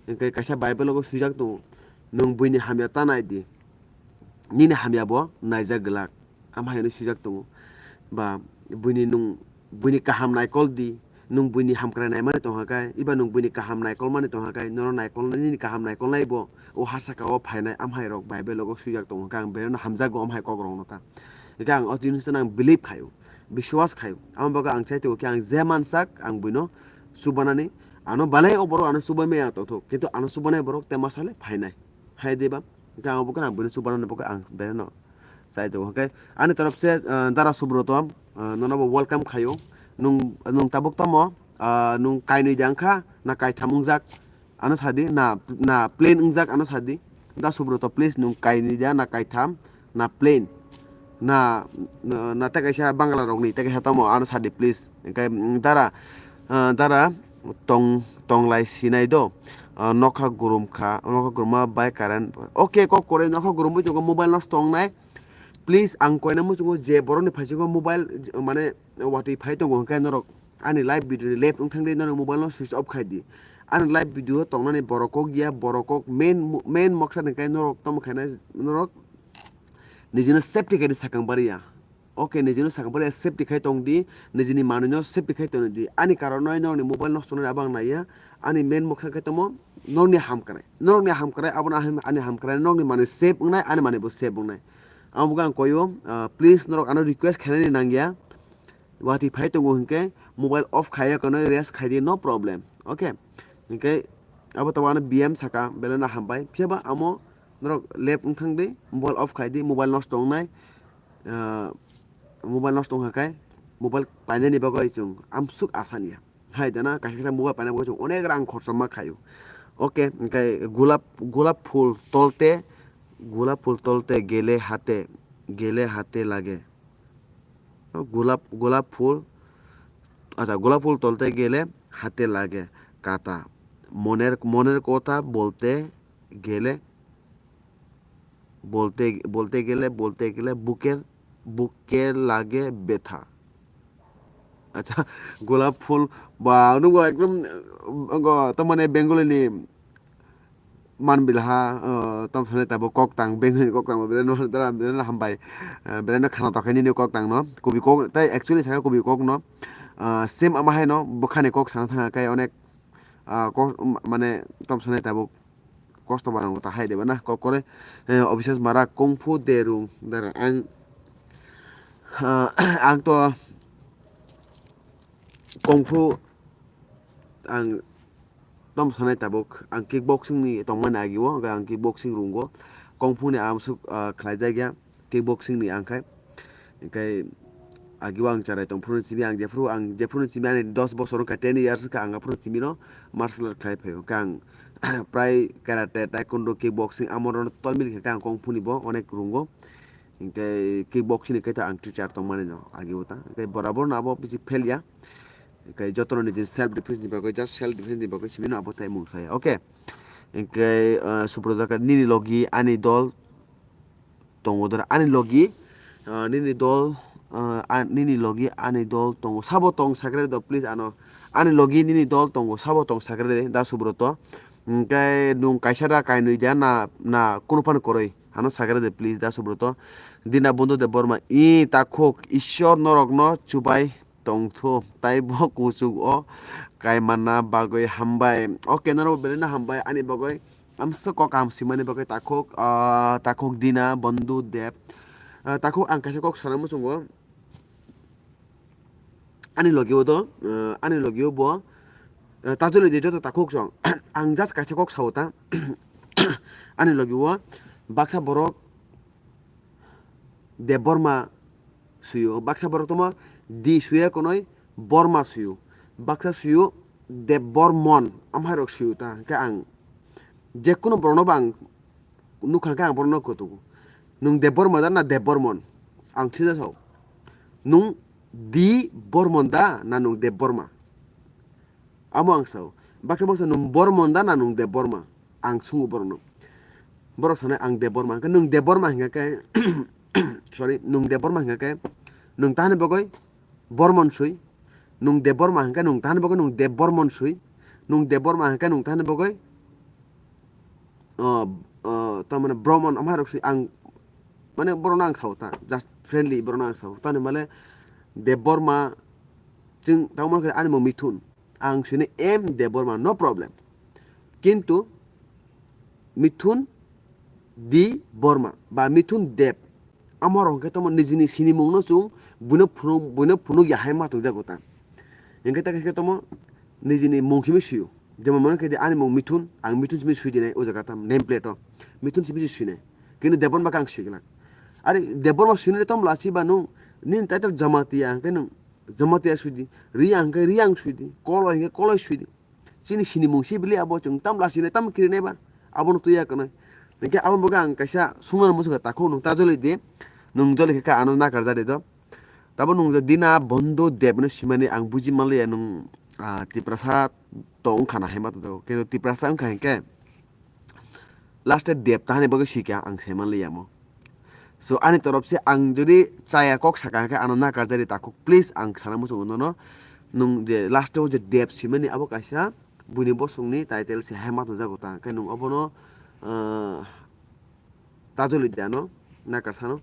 Hingke kaisa Bible rogo swijak tongo, "Nwng buini hamya ta nai di, nini hamya bo naijak glak." Amo hai hwnwi swijak tongo. Ba buini nwng, buini kaham naikol di, nwng buini hamkrai naimani tongkha khe, eba nwng buini kaham naikolmani tongkha khe, nono naikolnai, nini kaham naikolnai bo o ha sakao phainai, amhai rok Bible rogo swijak tongo khe, ang belai no hamjago amhai kok rokno ta. Hingke ang o jinis no ang believe khaio, biswas khaio. Amo bagwi ang chai tongo khe, ang je mansak, ang buino chubanani, Ano balai o borok ano chubai maya tongthok, kintu ano chubanai borok tema sale phainai. Hai diba? Hwnkhe ang bo khe ang buino chubanani bagwi ang belai no chai tongo. Hwnkhe ani torop se, ah, Dara Subroto, ah, nono bo welcome khaio. Nwng, nwng tabuk tamo, ah, nwng kainwi de wngkha na kaitham wngjak? Ano sadi, na, na plain wngjak, ano sadi. Da Subroto, please, nwng kainwi da na kaitham, na plain, na, na, na tei kaisa Bangla rokni tei kaisa tamo, ano sadi, please. Hwnkhe, mm, Dara, ah, Dara tong, tonglai sinai do, ah, nokha gurum kha, nokha guruma bai current. Okay, kok kwrwi nokha gurum bai tongo, mobile nosto wngnai. Please, ang koina muchungo je borokni phaisingo mobile, mane, watwi phai tongo, hwnkhe norok ani live video ni left wngthang di, nini mobile no switch off khai di. Ani live video tongnani borok kok ya, borok kok main, main moksa ni khe norok tamo khainai, norok nijino safety khai di sakang bari ya. Okay, nijino sakang bari ya, safety khai tong di, nijini manwi no safety khai tong di. Ani karon no norokni mobile nosto nani abo ang naiya. Ani main moksa khe tamo norokni hamkrai, norokni hamkrai, abono ani, ani hamkrai, norokni manwi save wngnai, ani manwi bo save wngnai. Amo bo ang koyo, ah, please norok ano request khainani nangya. Watwi phai tongo hwnkhe mobile off khaiya kono rest khai di, no problem. Okay. Hwnkhe abo tabuk ano B M saka, belai no hambai. Phiya ba amo norok left wngthang di, mobile off khai di, mobile nosto wngnai. Ah, mobile nosto wngkha khe mobile painani bagwi chwng amsuk asaniya. Hai dana kaisa kaisa mobile paina bagwi chwng onek rang khorsa ma khaio. Okay, hwnkhe gulap, gulap phul tolte, gulap phul tolte gele hate, gele hate lage. Gulap, gulap phul, acha, gulap phul tolte gele hate lage kata. Moner, moner kotha bolte gele, bolte, bolte gele, bolte gele buker, buker lage betha. Acha, gulap phul ba nugo ekdom, go, tamane Bengali ni man bilha, uh, tom sane tabo kok tang, Bengali ni kok tang, belai no, belai no hambai, uh, belai no khana tokhe nini kok tang no, kubi kok, tai actually saka kubi kok no, uh, same ama hai no, bwkhani kok sana thanga kai onek, uh, kok, mane tom sane tabo kosto barang ta hai deba na, kok kore, eh, obvious mara kung fu derung, dar ang, uh, ang to kung fu ang tom sanai tabuk, ang kickboxing ni tongmani agi o, hwnkhe ang kickboxing rungo, kung fu ni amsuk, ah, khlai jak ya, kickboxing ni ang khai, hwnkhe agi o ang charai tong phuru simi, ang jephuru, ang jephuru simi ani dos bosor wngkha, ten years wngkha, ang aphuru simi no martial art khlai phaio, hwnkhe ang prai karate, taekwondo, kickboxing amo rok tol mili khe ang kung fu ni bo onek rungo. Hingke kickboxing ni khe ta ang teacher tongmani no agi o ta. Hingke borabor no abo bisi fail ya. Hingke jotono nijini self defense ni bagwi, just self defense ni bagwi simi no abo tai mung saya. Okay. Hingke, ah, Subrata khe nini logi ani dol tongo dora. Ani logi, ah, nini dol, ah, a-, nini logi ani dol tongo. Sabo tong sakre do, please ano. Ani logi nini dol tongo. Sabo tong sakre de, da Subrata. Hingke nung kaisa da kainwi da na, na kunu phano kwrwi. Hano sakre de, please, da Subrata. Dina Bondhu Debbarma, i takhuk, Ishwar norokno chubai tongthu, taibo kuchuk o kaimanna bagwi hambai. Okay, norok belai no hambai, ani bagwi amsa kok kaham swimani bagwi takhuk, ah, takhuk Dina Bondhu Deb. Ah, takhuk ang kaisa kok sana muchungo. Ani logi o do, eh, ani logi o bo, eh, ta joli de joto takhuk song. Ang just kaisa kok sao ta. Ani logi o baksa borok Debbarma suyo, baksa borok tamo di suya konoi Borma suyo, baksa suyo Debbarmon, amhairok suyo ta. Hingke ang jekunu borokno bo ang nukha khe ang borokno kutugo. Nwng Debbarma da na Debbarmon? Ang sida sao. Nwng Di Bormon da na nwng Debbarma? Amo ang sao. Baksa baksa nwng Bormon da na nwng Debbarma? Ang sungo borokno. Borok sanai ang Debbarma. Hingke nwng Debbarma hingka khe, sorry, nwng Debbarma hingka khe nwng tahani bagwi Bormon sui. Nwng Debbarma hingka nwng tahani bagwi nwng Debbarmon sui. Nwng Debbarma hingka nwng tahani bagwi o, o, tamani Bromon amharok si ang, mane, borokno ang sao ta, just friendly borokno ang sao. Tani male Debbarma, chwng tamo khe ani mung Mithun. Ang sini M Debbarma, no problem. Kintu Mithun Di Borma ba Mithun Deb, amorok hwnkhe tamo nijini sinimungno chwng buino phunuk, buino phunuk ya hai ma tongjago ta. Hingkhe ta khe tamo nijini mung simi suyo. Jemon mone khe di ani mung Mithun, ang Mithun simi sui dinai o jaga tam name plate o. Mithun simi suinai. Kintu Debbarma khe ang sui glak. Ari Debbarma suinai tom lasi ba nung nini title Jamatia hwnkhe nung Jamatia sui di, Reang hwnkhe Reang sui di, Koloi hwnkhe Koloi sui di. Chini sinimung si bili abo chwng tam lasi nai tam kiri nai ba. Abono tuya kanai. Hwnkhe abo bagwi ang kaisa sungna muchungo takhuk nung ta joli di. Nung joli khe ano nakar jari do. Tabo nung je Dina Bondhu Deb no simani ang buji manliya nung, ah, Tiprasa to wngkha na hai ma to. Kintu Tiprasa wngkha hinkhe last e Deb tahani bagwi sika ang sai manliya mo. So ani torop se ang jodi chaya kok saka hinkhe ano nakar jari takhuk, please, ang sana muchungo nono. Nung je last o je Deb simani abo kaisa buini bosongni title se hai ma to jago ta. Hinkhe nung obono, ah, ta joli di ano nakar sano.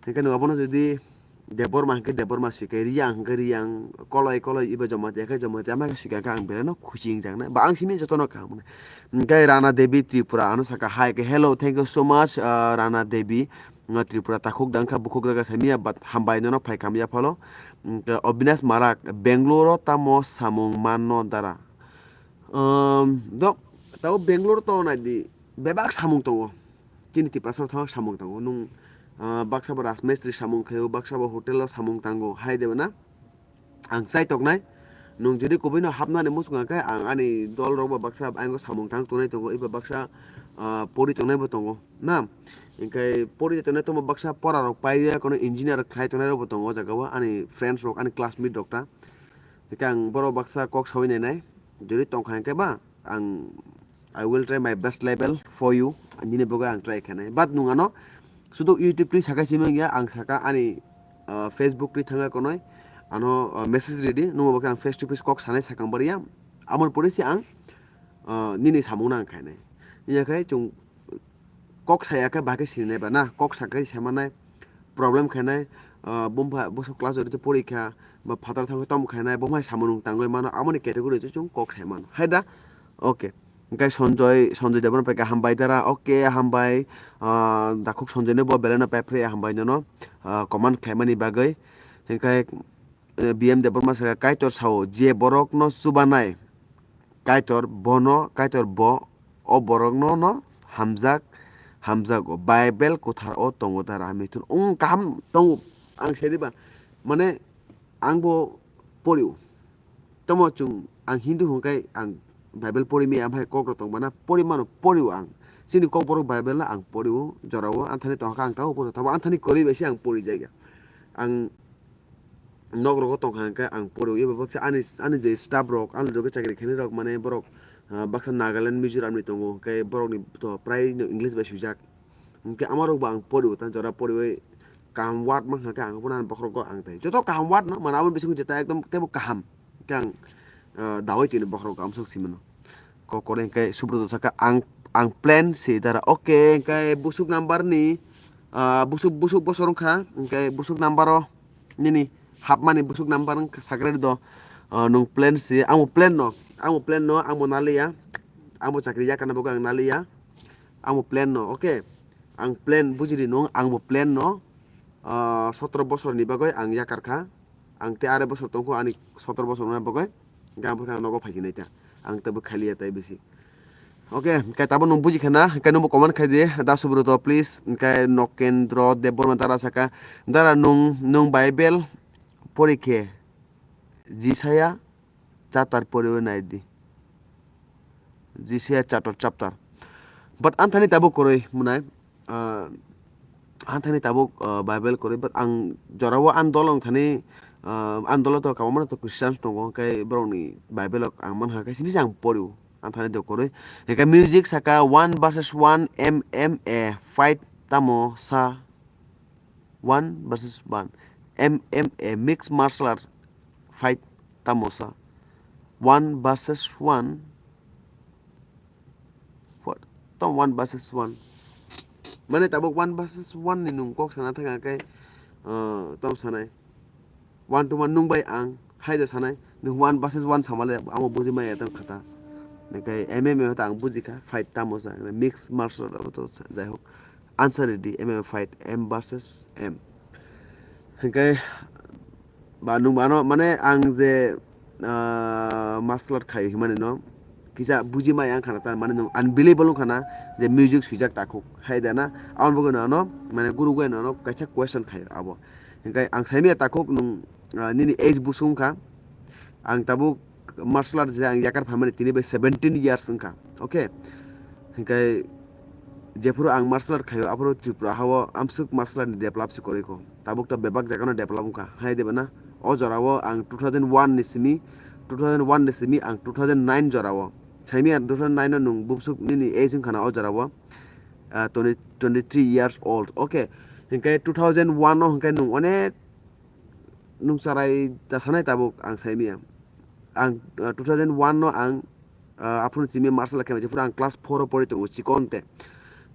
Hinkhe nung abono jodi Debbarma hinkhe Debbarma sui khe, Reang hinkhe Reang, Koloi, Koloi, iba Jamatia khe Jamatia, ama khe sui kha khe ang belai no khusi wngjaknai. Ba ang simi jotono kaham wngnai. Hinkhe Rana Devi Tripura ano saka hai khe, "Hello, thank you so much, uh, Rana Devi, uh, Tripura takhuk dangkha bukhuk raga samya, but hambai nono phai khamya phalo." Hinkhe Obinash Marak, "Bangalore o tamo samung manno dara?" Um, do, tabo Bangalore to nai di, bebak samung tongo. Chini Tiprasa o tamo samung tongo. Nung, ah, baksa bo rajmistri samung khaio, baksa bo hotel o samung tango, hai de na? Ang chai toknai. Nung jodi kubui no hapnani muchung khe ang ani dol rok bo baksa ang samung tang tongnai tongo, iba baksa, ah, pori tongnai bo tongo. Na? Hinkhe pori tongnai tongma baksa pora rok pai ya kono engineer khlai tongnai rok bo tongo o jaga o, ani friends rok, ani classmate rok ta. Hinkhe ang borok baksa kok sawi nainai, jodi tongkha hinkhe ba ang, I will try my best level for you, nini bagwi ang try khainai. But nung ano sudu YouTube twi sakai simi wngya, ang saka ani, uh, Facebook twi thangkha konoi, ano, uh, message ridi, nungbo khe ang face to face kok sanai sakang bariya, amoni pore se ang, uh, nini samung no ang khainai. Hiya khe chwng kok saya khe bahai khe sininai ba na, kok sa khe sai manai, problem khainai, ah, bumha bwswk class jori porikha, ba phatar thangwi tom khainai, bumhai samung tangwi mano, amoni category se chwng kok sai mano. Hai da? Okay. Hinkhe Sanjoy, Sanjoy Debbarma pai khe hambai dara. Okay, hambai. Ah, dakhuk Sanjoy no bo belai no pepre hambai nono, ah, comment khlaimani bagwi. Hinkhe, eh, B M Debbarma saka Kaitor sao je borok no chubanai. Kaitor bono, Kaitor bo o borokno no hamjak, hamjago. Bible kwthar o tongo ta Rana Mithun. Wng kaham tongo, ang sairi ba. Mane ang bo porio. Tamo chwng ang Hindu hwnkhe ang Bible pori maya, amhai kok rok tong bana pori mano, porio ang. Chini kok borok Bible no ang porio, jorao anthani tongkha ang tamo porio. Tamo anthani kwrwi bai se ang pori jaiga. Ang nok rogo tongkha hwnkhe ang pori eba baksa ani, ani je staff rok, ani loge chakri khainai rok, mane borok, ah, baksa Nagaland, Mizoram ni tongo, hwnkhe borok ni to prai no English bai swijak. Hwnkhe ama rok bo ang pori o, ta jora poriwi kaham word mankha khe ang bono bokhorok go ang tai. Joto kaham word no, mane abo bising jeta ekdom teibo kaham. Hwnkhe ang, ah, dawi tini bokhorok go amsok simano. Kokore hwnkhe Subroto saka ang, ang plan si dara. Okay, hwnkhe busuk number ni, ah, busuk, busuk bosor wngkha, hwnkhe busuk number o nini hapmani busuk number wngkha sakre do. Ah, nung plan si, ang bo plan no, ang bo plan no, ang bo naliya, ang bo chakri yakana bo ang naliya, ang bo plan no, okay, ang plan bujidi nung, ang bo plan no, ah, sotro bosor ni bagwi ang yakar kha. Ang tei arai bosor tongkho, ani sotro bosor wngna bagwi, hwnkhe ang bwkha nogo phai khe nai ta. Ang tei bwkha liya tai bisi. Okay, hwnkhe tabo nwng buji kha na, hwnkhe nwngbo comment khai di, Da Subroto, please, hwnkhe Nokendro Debbarma dara saka, dara nwng, nwng Bible pori khe Jisaya chapter poriwi nai di. Jisaya chapter, chapter. But anthani tabuk kwrwi mwnai, ah, anthani tabuk, ah, Bible kwrwi, but ang jorao ang dolo wngthani, ah, ang dolo to kwbangma to Christians tongo, hwnkhe borokni Bible rok ang mankha, khe simi se ang porio, anthani do kwrwi. Hwnkhe music saka one versus one M M A fight tamo sa. One versus one. M M A, mixed martial art fight tamo sa. One versus one. What? Tamo one versus one. Mane tabuk one versus one ni nwng kok sana thang khe, uh, tamo sanai. One to one nwng bai ang. Hai da sanai, nwng one versus one samale, amo buji maya tang khata. Hwnkhe M M A ta ang buji kha, fight tamo sa, mixed martial art abo to sa, jai hok. Answer ready, M M A fight, M versus M. Hwnkhe, ba nwng bano, mane ang je ah, martial art khaio himani no kisa buji maya wngkha na, tar mane nwng unbelievable wngkha na je music swijak takhuk hai da na, aboni bagwi no ano mane guru bai no ano kaisa question khaio abo. Hinkhe ang saimaya takhuk nwng, ah, nini age busu wngkha, ang tabuk martial art je ang yakar phaimani tini bai seventeen years wngkha, okay? Hinkhe jephuru ang martial art khaio, aphuru Tripura hao amswk martial art ni develop se kwrwi kho. Tabuk to bebak jaga no develop wngkha, hai diba na? O jora o ang two thousand one ni simi, two thousand one ni simi ang two thousand nine jora o. Saimaya two thousand nine o nwng bumswk nini age wngkha na o jora o, ah, twenty, twenty-three years old, okay? Hinkhe two thousand one o hinkhe nwng onek nwng charai ta sanai tabuk ang saimaya. Ang, ah, two thousand one no ang, ah, aphuru simi martial art khe jephuru ang class four o pori tongo chikon te.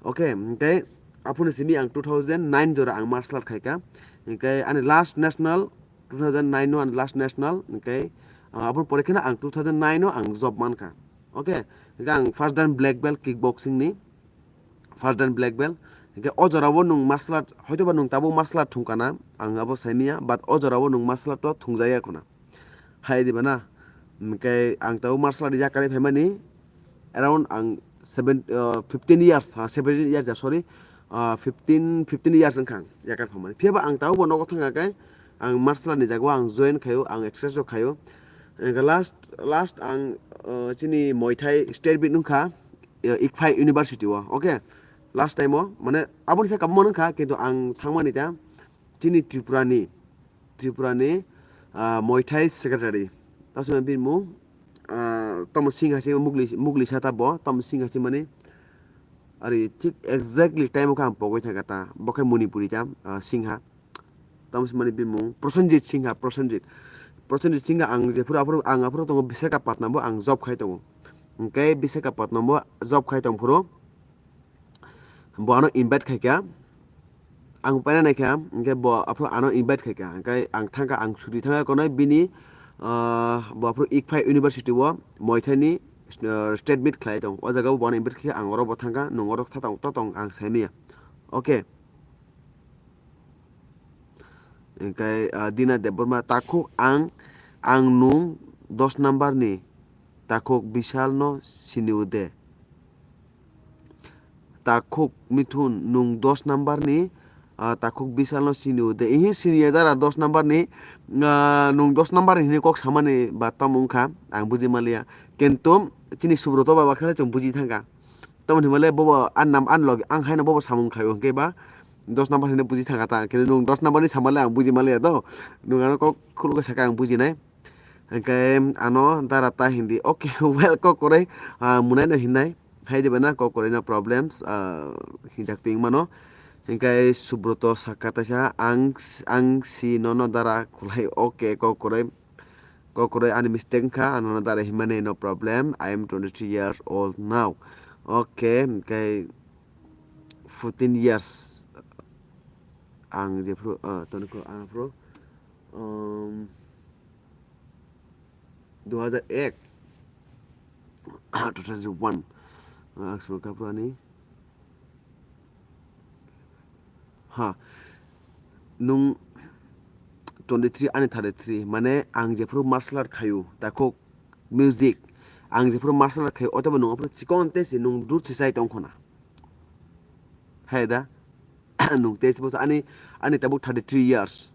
Okay, hinkhe aphuru simi ang two thousand nine jora ang martial art khaika. Hinkhe ani last national two thousand nine no ani last national, hinkhe, ah, aphuru pore kheno ang two thousand nine no ang job mankha. Okay, hinkhe ang first dan black belt kickboxing ni, first dan black belt. Hinkhe o jora o nwng martial art, hoitoba nwng tabuk martial art thungkha na, ang abo saimaya, but o jora o nwng martial art o thungjaya khuna. Hai diba na? Hinkhe ang tabuk martial art yakarwi phaimani around ang seven, uh, fifteen years, ha, seventeen years, sorry, uh, fifteen, fifteen years wngkha ang yakar phaimani. Phiyaba ang tabuk bo nogo thangkha khe ang martial art ni jaga o ang join khaio, ang exercise o khaio. Hinkhe last, last ang, uh, chini Muay Thai state meet wngkha, uh, Ikphai University o, okay? Last time o, mane, aboni sai kabuma wngkha, kintu ang thangmani ta chini Tripura ni, Tripura ni, ah, Muay Thai secretary. Tamo bini mung, ah, tamo Singha se mugli, mugli sa ta bo, tamo Singha se mani. Ari thik exactly time o khe ang pogwi thangkha ta, bo khe Manipuri ta, ah, Singha. Tamo se mani bini mung Prosenjit Singha, Prosenjit. Prosenjit Singha ang jephuru aphuru, ang aphuru tongo Visakhapatnam o ang job khai tongo. Hinkhe Visakhapatnam o job khai tong phuru bo ano invite khaikha. Ang paina naikha, hinkhe bo aphuru ano invite khaikha. Hinkhe ang thangkha, ang suri thangkha konai bini, ah, bo aphuru Ikphai University o Muay Thai ni, ah, state meet khlai tong. O jaga o bo ano invite khaikha, ang oro bo thangkha, nwng oro tha tong, to tong ang saimaya. Okay. Hinkhe, ah, Dina Debbarma, takhuk ang, ang nwng dos number ni takhuk Bishal no sini o de. Takhuk Mithun, nwng dos number ni, ah, takhuk Bishal no sini o de. Ihi sini ya dara dos number ni, ah, nwng dos number ni hinwi kok samani ba tamo wngkha, ang buji maliya. Kintu chini Subroto baba khe chwng buji thangkha. Tamoni hwnba le bobo ani nam, ani logi ang haino bobo samung khaio, hinkhe ba dos number hinwi buji thangkha ta, khe nwng dos number ni sama le ang buji maliya do, nwng ano kok khulukhe sakha ang bujinai. Hinkhe ano dara ta hindi, okay, well, kok kwrwi, ah, munai no hinnai, hai diba na, kok kwrwi no problems, ah, hinjak twi mano. Hinkhe Subroto sakha taisa, ang, ang si nono dara khulai, okay, kok kwrwi. Kok kwrwi ani mistake wngkha, ano no dara himani no problem. I am twenty-three years old now. Okay, hinkhe fourteen years ang jephuru, ah, toni ko ang phuru, um, dua hajar ek, two thousand one, ah, ang suru kapra ni. Ha, nwng twenty-three ani thirty-three, mane ang jephuru martial art khaio, takhuk music, ang jephuru martial art khaio, otoba nwng aphuru chikon te se nwng dud se chai tong khuna. Hai da, nwng te se ani, ani tabuk thirty-three years.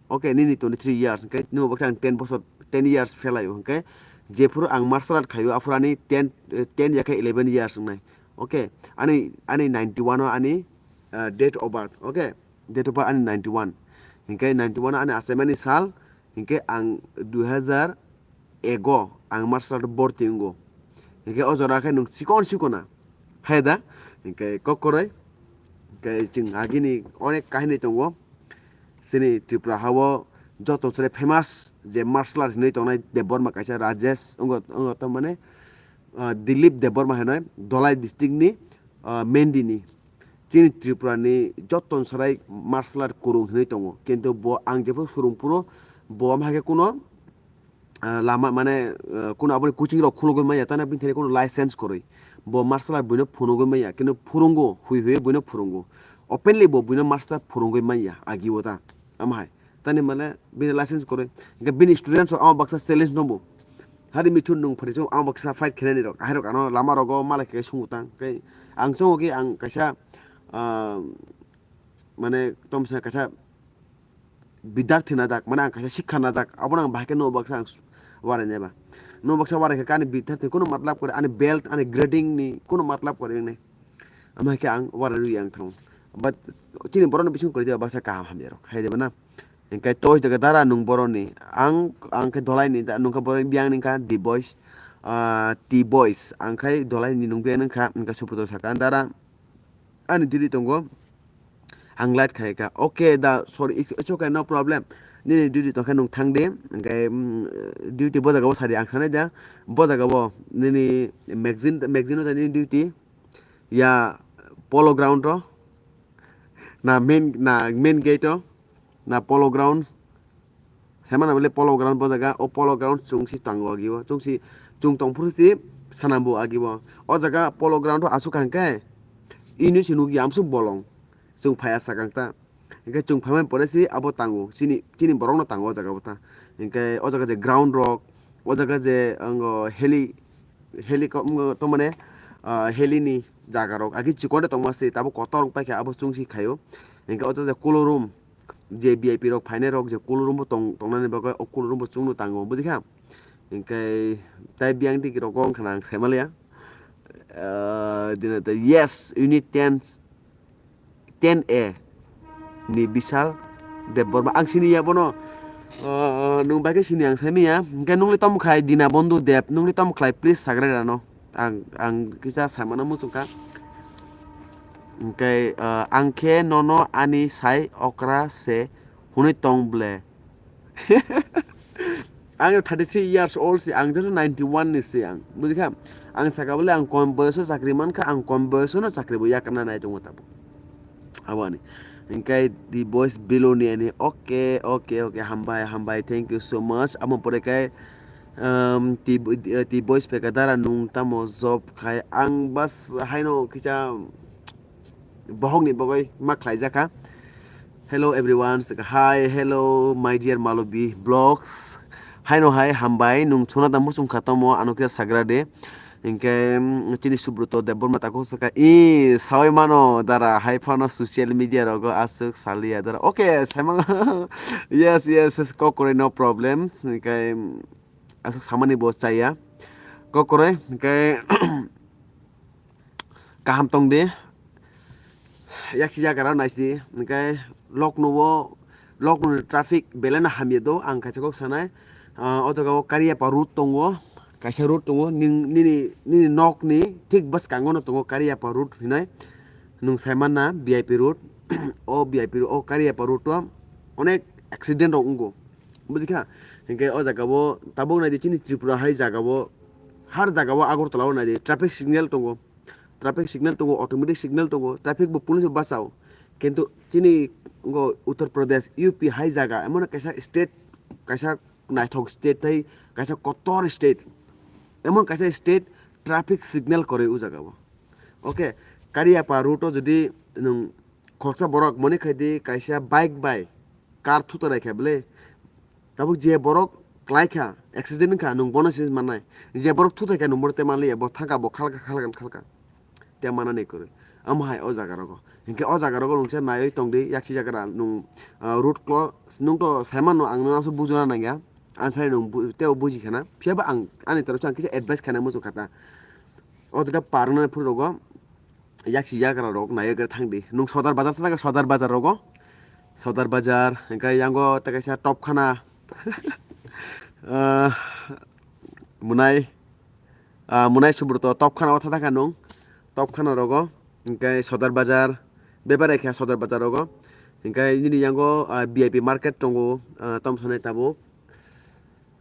Okay, nini twenty-three years, hinkhe nini baksa ang ten bosor, ten years phelaio, hinkhe jephuru ang martial art khaio, aphuru ani ten, eh, ten ya khe eleven years wngnai. Okay, ani, ani ninety-one o ani, eh, date of birth, okay, date of birth ani ninety-one. Hinkhe ninety-one o ani achaimani sal, hinkhe ang dui hajar ego ang martial art borti wngo. Hinkhe o jora khe nwng chikon chikona. Hai da? Hinkhe kok kwrwi. Hinkhe chwng agini onek kahini tongo. Chini Tripura hao joto chwrai famous je martial art hinwi tongnai Debbarma kaisa Rajesh wngo, wngo to mane, ah, Dilip Debbarma hinwi Dholai district ni, ah, Mendi ni. Chini Tripura ni joto chwrai martial art kwrwng hinwi tongo. Kintu bo ang jephuru swrwng phuru bo omo hai khe kuno ah, lama mane, ah, kuno aboni coaching rok khulugwi manya, tana bini thani kuno license kwrwi. Bo martial art buino phunugwi manya, kintu phurungo, hui hui buino phurungo. Openly bo buino martial art phurungwi manya, agi o ta. Amo hai. Tani mane bini license kwrwi. Hwnkhe bini students rok amo baksa challenge no bo. Hari mithun nung phari chwng amo baksa fight khainani rok. Ahai rok ano lama rogo malai khe sungo tang. Khe ang chongo khe ang kaisa, ah, mane tomsa kaisa bidarthi najak, mane ang kaisa sikha najak. Abono ang bahai khe no baksa ang warai nai ba. No baksa warai khe ani bidarthi kuno matlab kwrwi, ani belt, ani grading ni kuno matlab kwrwi wngnai. Ama khe ang warai rwi ang thango. But chini borok ni bising kwrwi diba baksa kaham hamya rok. Hai diba na? Hingke toi jaga dara nung boroni. Ang, ang khe dolai ni da, nung khe boroni biyang ni kha D boys, ah, T boys. Ang khai dolai ni nung biyang ni kha, hingke Subrata saka dara. Ani duty tongo. Ang late khai kha. Okay da, sorry, it's, it's okay, no problem. Nini duty tong khe nung thang di. Hingke, mm, duty bo jaga o sadi ang sanai da. Bo jaga o nini magazine, magazine o da nini duty. Ya polo ground o. Na main, na main gate o. Na polo ground. Saimano bole polo ground bo jaga. O polo ground chwng si tango agi o. Chwng si, chwng tong phuru si sanambu agi o. O jaga polo ground o asuk hang khe. Ini si nukya amsuk bolong. Chwng phaya sakang ta. Hingke chwng phaimani pore si abo tango, chini, chini borokno tango o jaga bo ta. Hingke o jaga je ground rok, o jaga je ango heli, heli ko-, wngkha to mane, ah, heli ni jaga rok, agi chikon de tongma se, tabuk kotor wng paikha abo chwng si khaio. Hingke o jaga je cool room, je V I P rok phainai rok je cool room bo tong, tongnani bagwi o cool room bo chwngno tango, bujikha? Hingke tai biyang tiki rok wngkha na ang saimanliya. Ah, dina ta, yes, unit ten. Ten A ni Bishal Debbarma. Ang sini ya bono. Ah, nung bai khe sini ang saimanya. Hingke nungli tamo khai Dinabondhu Deb, nungli tamo khlai please sagra rano. Ang, ang kisa saimano muchungkha. Hingke, ah, ang khe nono ani sai okra se hwnwi tong ble. Ang thirty three years old si, ang joto ninety one ni si ang, bujikha? Ang saka bole ang kom boyoso chakri mankha, ang kom boyoso no chakri bo yakarna nai tongo tabuk. Aboni. Hingke the boys below ni ani, okay, okay, okay, hambai, hambai, thank you so much. Amo pore khe, um, the, the boys peka dara nung tamo job khai, ang bas haino kisa bohokni bagwi ma khlaijakha. Hello everyone, saka, hi, hello my dear Malobi Vlogs. Haino hai hambai, nung thuna da muchung kha tamo, ano kisa sagra de. Hingke, mm, chini Subroto Debbarma tako saka, i, sawi mano dara, hai phano social media rogo aswk saliya dara. Okay, saimang. Yes, yes, yes, kokore, no problem. Hingke, mm, aswk samani bo chaya. Kokore, hingke, kaham tong di. Yaksi jaga rok naisi di. Hingke Lucknow o, Lucknow ni traffic belai no hamya do, ang kaisa kok sanai. Ah, o jaga o Kariapa road tongo, kaisa road tongo, ning, nini, nini nok ni thik bwskango no tongo Kariapa road hinai. Nung sai manna V I P road. O V I P ro-, o Kariapa road o onek accident rok wngo. Bujikha? Hingke o jaga o tabuk nai di chini Tripura hai jaga o, har jaga o Agartala o nai di traffic signal tongo. Traffic signal tongo, automatic signal tongo, traffic bo police bo bachao. Kintu chini ngo Uttar Pradesh, U P hai jaga, emon kaisa state, kaisa naithok state tei kaisa kotor state. Emon kaisa state traffic signal kwrwi o jaga o. Okay, Kariapa route o jodi nwng khoroksa borok moni khai di kaisa bike bai car thuta nai kha bwle. Tabuk je borok klai kha, accident wngkha, nwng bono se mannai. Je borok thutai kha, nwng bono te manliya, bo thangka, bo khalka, khalka, khalka. Te manani kwrwi. Amo hai o jaga rogo. Hinkhe o jaga rogo nwng se naiwi tongdi, yaksi jaga ra nwng, ah, road close, nwng to sai mano, ang nwng asa bujuna nangya. Ang sai nwng bu-, teo buji khana. Phiya ba ang ani torof se ang kisa advice khana muchung kha ta. O jaga par wngnai phuru rogo. Yaksi yagra rok naiwi gra thang di. Nwng Sodar Bazar thang khe Sodar Bazar rogo. Sodar Bazar, hingke yango tei kaisa topkhana. Ah, Munai, ah, Munai Subroto topkhana o thang kha nwng. Topkhana rogo, hingke Sodar Bazar, bebare khe Sodar Bazar rogo. Hingke nini yango, ah, V I P market tongo, ah, tom sanai tabuk.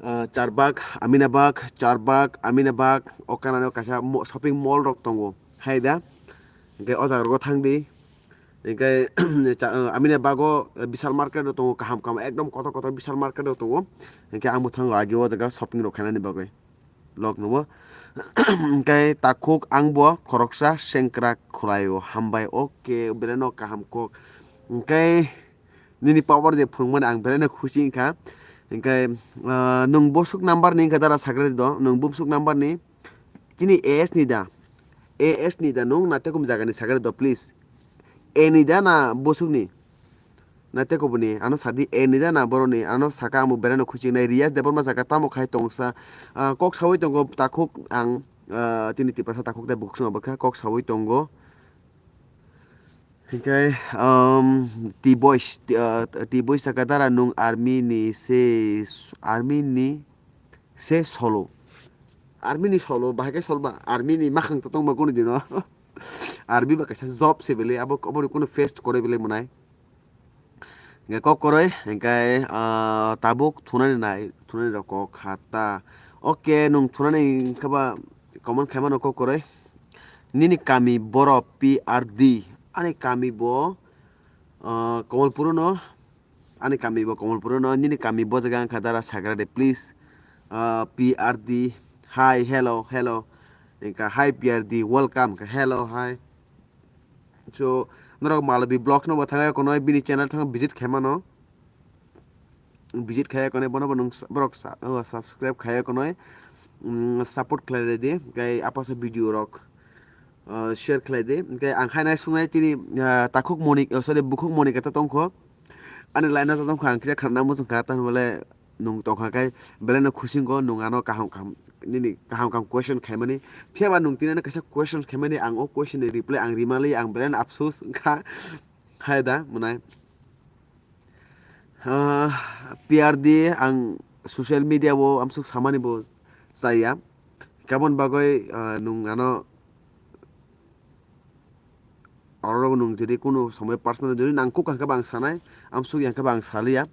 Ah, Charbagh, Aminabad, Charbagh, Aminabad, o kanani o kaisa mo-, shopping mall rok tongo, hai da? Hingke o jaga rogo thang di. Hingke cha-, ah, Aminabad o, eh, Vishal market rok tongo, kaham kaham, ekdom kotor kotor Vishal market rok tongo. Hingke ang bo thango agi o jaga shopping rok khainani bagwi. Lok nugo. Hingke takhuk ang bo khoroksa sengkrak khwlai o, hambai, okay, belai no kaham kok. Hingke Nini power je phwrwngmani ang belai no khusi wngkha. Hinkhe, ah, nwng bwswk number ni hinkhe dara sagra di do, nwng bwswk number ni. Chini A S ni da? A S ni da nwng na tekum jaga ni sagra di do, please. A ni da na bwswk ni? Na tekum ni, ano sadi A ni da na borok ni, ano saka ang bo belai no khusi wngnai. Riyaz Debbarma saka tamo khai tongsa, ah, kok sawi tongo takhuk ang, ah, chini Tiprasa takhuk tei bukhuk swngo bwkha kok sawi tongo. Hinkhe, um, T Boys, T-, uh, T Boys saka dara nwng army ni se, army ni se solo. Army ni solo, bahai khe solba, army ni makhang to tongma kunu dino. Army ba kaisa job se bele, abo, abo ni kunu face kore bele mwnai. Hinkhe kok koroi, hinkhe, uh, tabuk thunani nai, thunani rok kok khata. Okay, nwng thunani hinkhe ba comment khaimano kok koroi. Nini kami boro P R D. Ani kami bo, ah, Komolpur no. Ani kami bo Komolpur no. Nini kami bo jaga wngkha dara sagra de, please. Ah, P R D. Hi, hello, hello. Wngkha hi P R D, welcome. Wngkha hello, hi. So, norok Malobi Vlogs no bo thangwi konoi bini channel thang visit khaimano. Visit khaiya konoi bono bo nwng s-, borok sa-, o, subscribe khaiya konoi, mm, support khlai redi, hinkhe apasa video rok, uh, share khlai di. Hinkhe ang haino sungnai tini, uh, takhuk Monik-, oh, sorry, bukhuk Monika ta tongkho. Ani line o ta tongkho, ang kisa khana muchung kha, tamo le nwng tongkha khe belai no khusi wngkho, nwng ano kaham kaham, nini kaham kaham question khaimani. Phiya ba nwng tini ano kaisa question khaimani, ang o question ni reply ang rimali, ang belai no apsus wngkha. Hai da, mwnai. Ah, P R D ang social media o amsuk samani bo chaya. Kabon bagoi, ah, nwng ano ororo nwng jodi kunu somoi personal jodi nangkuk hwnkhe bo ang sanai, amsuk ya hwnkhe bo ang saliya.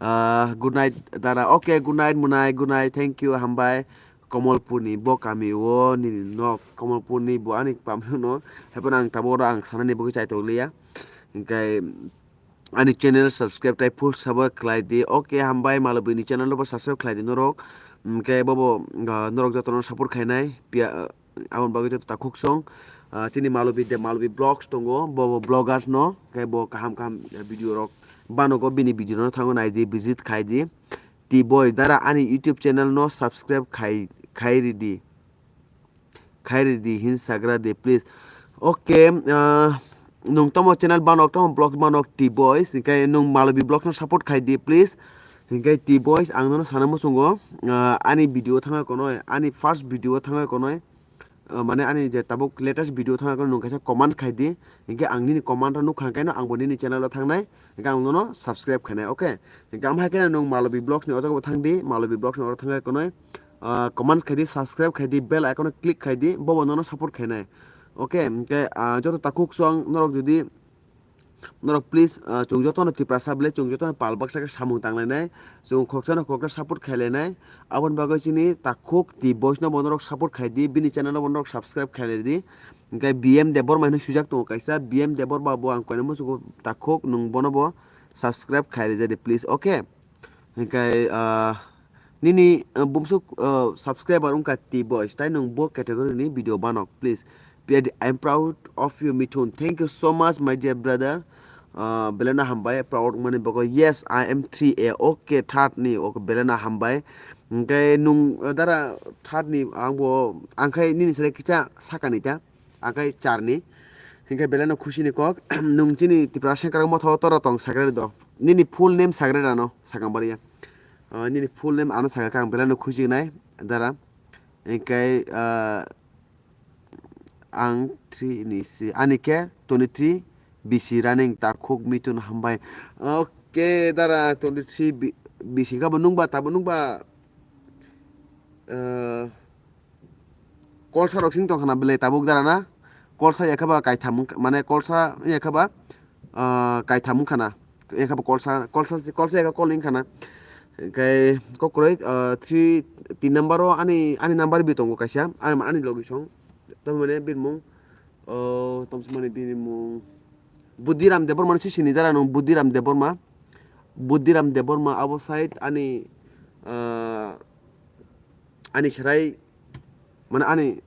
Ah, good night dara. Okay, good night mwnai, good night, thank you, hambai. Komolpurni bo kami o nini nok, Komolpurni bo ani kami no, haiphano ang tabuk oro ang sanani bagwi chaitok liya. Hinkhe ani channel subscribe tai full sabo khlai di. Okay, hambai, Malobini channel no bo subscribe khlai di norok. Hinkhe bobo, ah, norok jotono support khainai, pia-, ah, aboni bagwi joto takhuk song. Ah, chini Malobi de, Malobi Vlogs tongo, bobo vloggers no, hinkhe bo kaham kaham video rok banogo, bini video no thango nai di, visit khai di. T Boy, dara ani YouTube channel no subscribe khai, khai ridi. Khai ridi hin sagra de, please. Okay, ah, nwng tamo channel banok, tamo vlog banok T Boys, hinkhe nwng Malobi Vlogs no support khai di, please. Hinkhe T Boys, ang nono sana muchungo, ah, ani video thangwi konoi, ani first video thangwi konoi, ah, mane ani je tabuk latest video thangwi konoi nwng kaisa comment khai di, hinkhe ang nini comment rok nukha hwnkhe no ang bo nini channel o thangnai, hinkhe ang nono subscribe khainai, okay? Hinkhe am hai khe nwng Malobi Vlogs ni o jaga bo thang di, Malobi Vlogs ni oro thangwi konoi, ah, comments khai di, subscribe khai di, bell icon o click khai di, bobo nono support khainai. Okay, hinkhe, ah, joto takhuk song norok jodi, norok please, ah, chwng jotono Tiprasa bwle, chwng jotono pal baksa khe samung tanglainai, chwng khoroksa no khoroksa support khailainai. Aboni bagwi chini takhuk T Boys no bo norok support khai di, bini channel no bo norok subscribe khailai di. Hinkhe B M Debbarma hinwi swijak tongo kaisa, B M Debbarma bo ang koinwi muchungo takhuk, nwng bono bo subscribe khai rwja di please, okay? Hinkhe, ah, nini, ah, bumsuk, ah, subscriber wngkha T Boys, tai nwng bo category ni video banok, please. P R D, I am proud of you, Mithun. Thank you so much, my dear brother. Ah, belai no hambai, proud wngmani bagwi. Yes, I am three A. Okay, third ni. Okay, belai no hambai. Hinkhe nwng, ah, dara third ni, ang bo, ang khai nini sere kisa sakani ta. Ang khai charni. Hinkhe belai no khusi ni kok. Nwng chini Tiprasa sengkrak motha o tora tong sakra do. Nini full name sakra rano sakang bariya. Ah, nini full name ano sakha ang belai no khusi nai dara. Hinkhe, ah, ang three ni si ani khe twenty three B C running takhuk Mithun hambai. Okay dara twenty three B-, B C kha bo nungba tabo nungba. Ah, Kolsa rok sing tongkha na belai tabuk dara na? Kolsa ya khe ba kaitham wng-, mane kolsa ya khe ba, ah, kaitham wngkha na? Ya khe ba kolsa, kolsa, kolsa ya khe kol wngkha na? Hinkhe kokroi, ah, three, tin number o ani, ani number bi tongo kaisa, ani, ani logi song. Tamo mane bini mung, oh, tamo mane bini mung. Budiram Debbarma se sini dara nung Budiram Debbarma. Budiram Debbarma abo side ani, ah, ani serai, mane ani,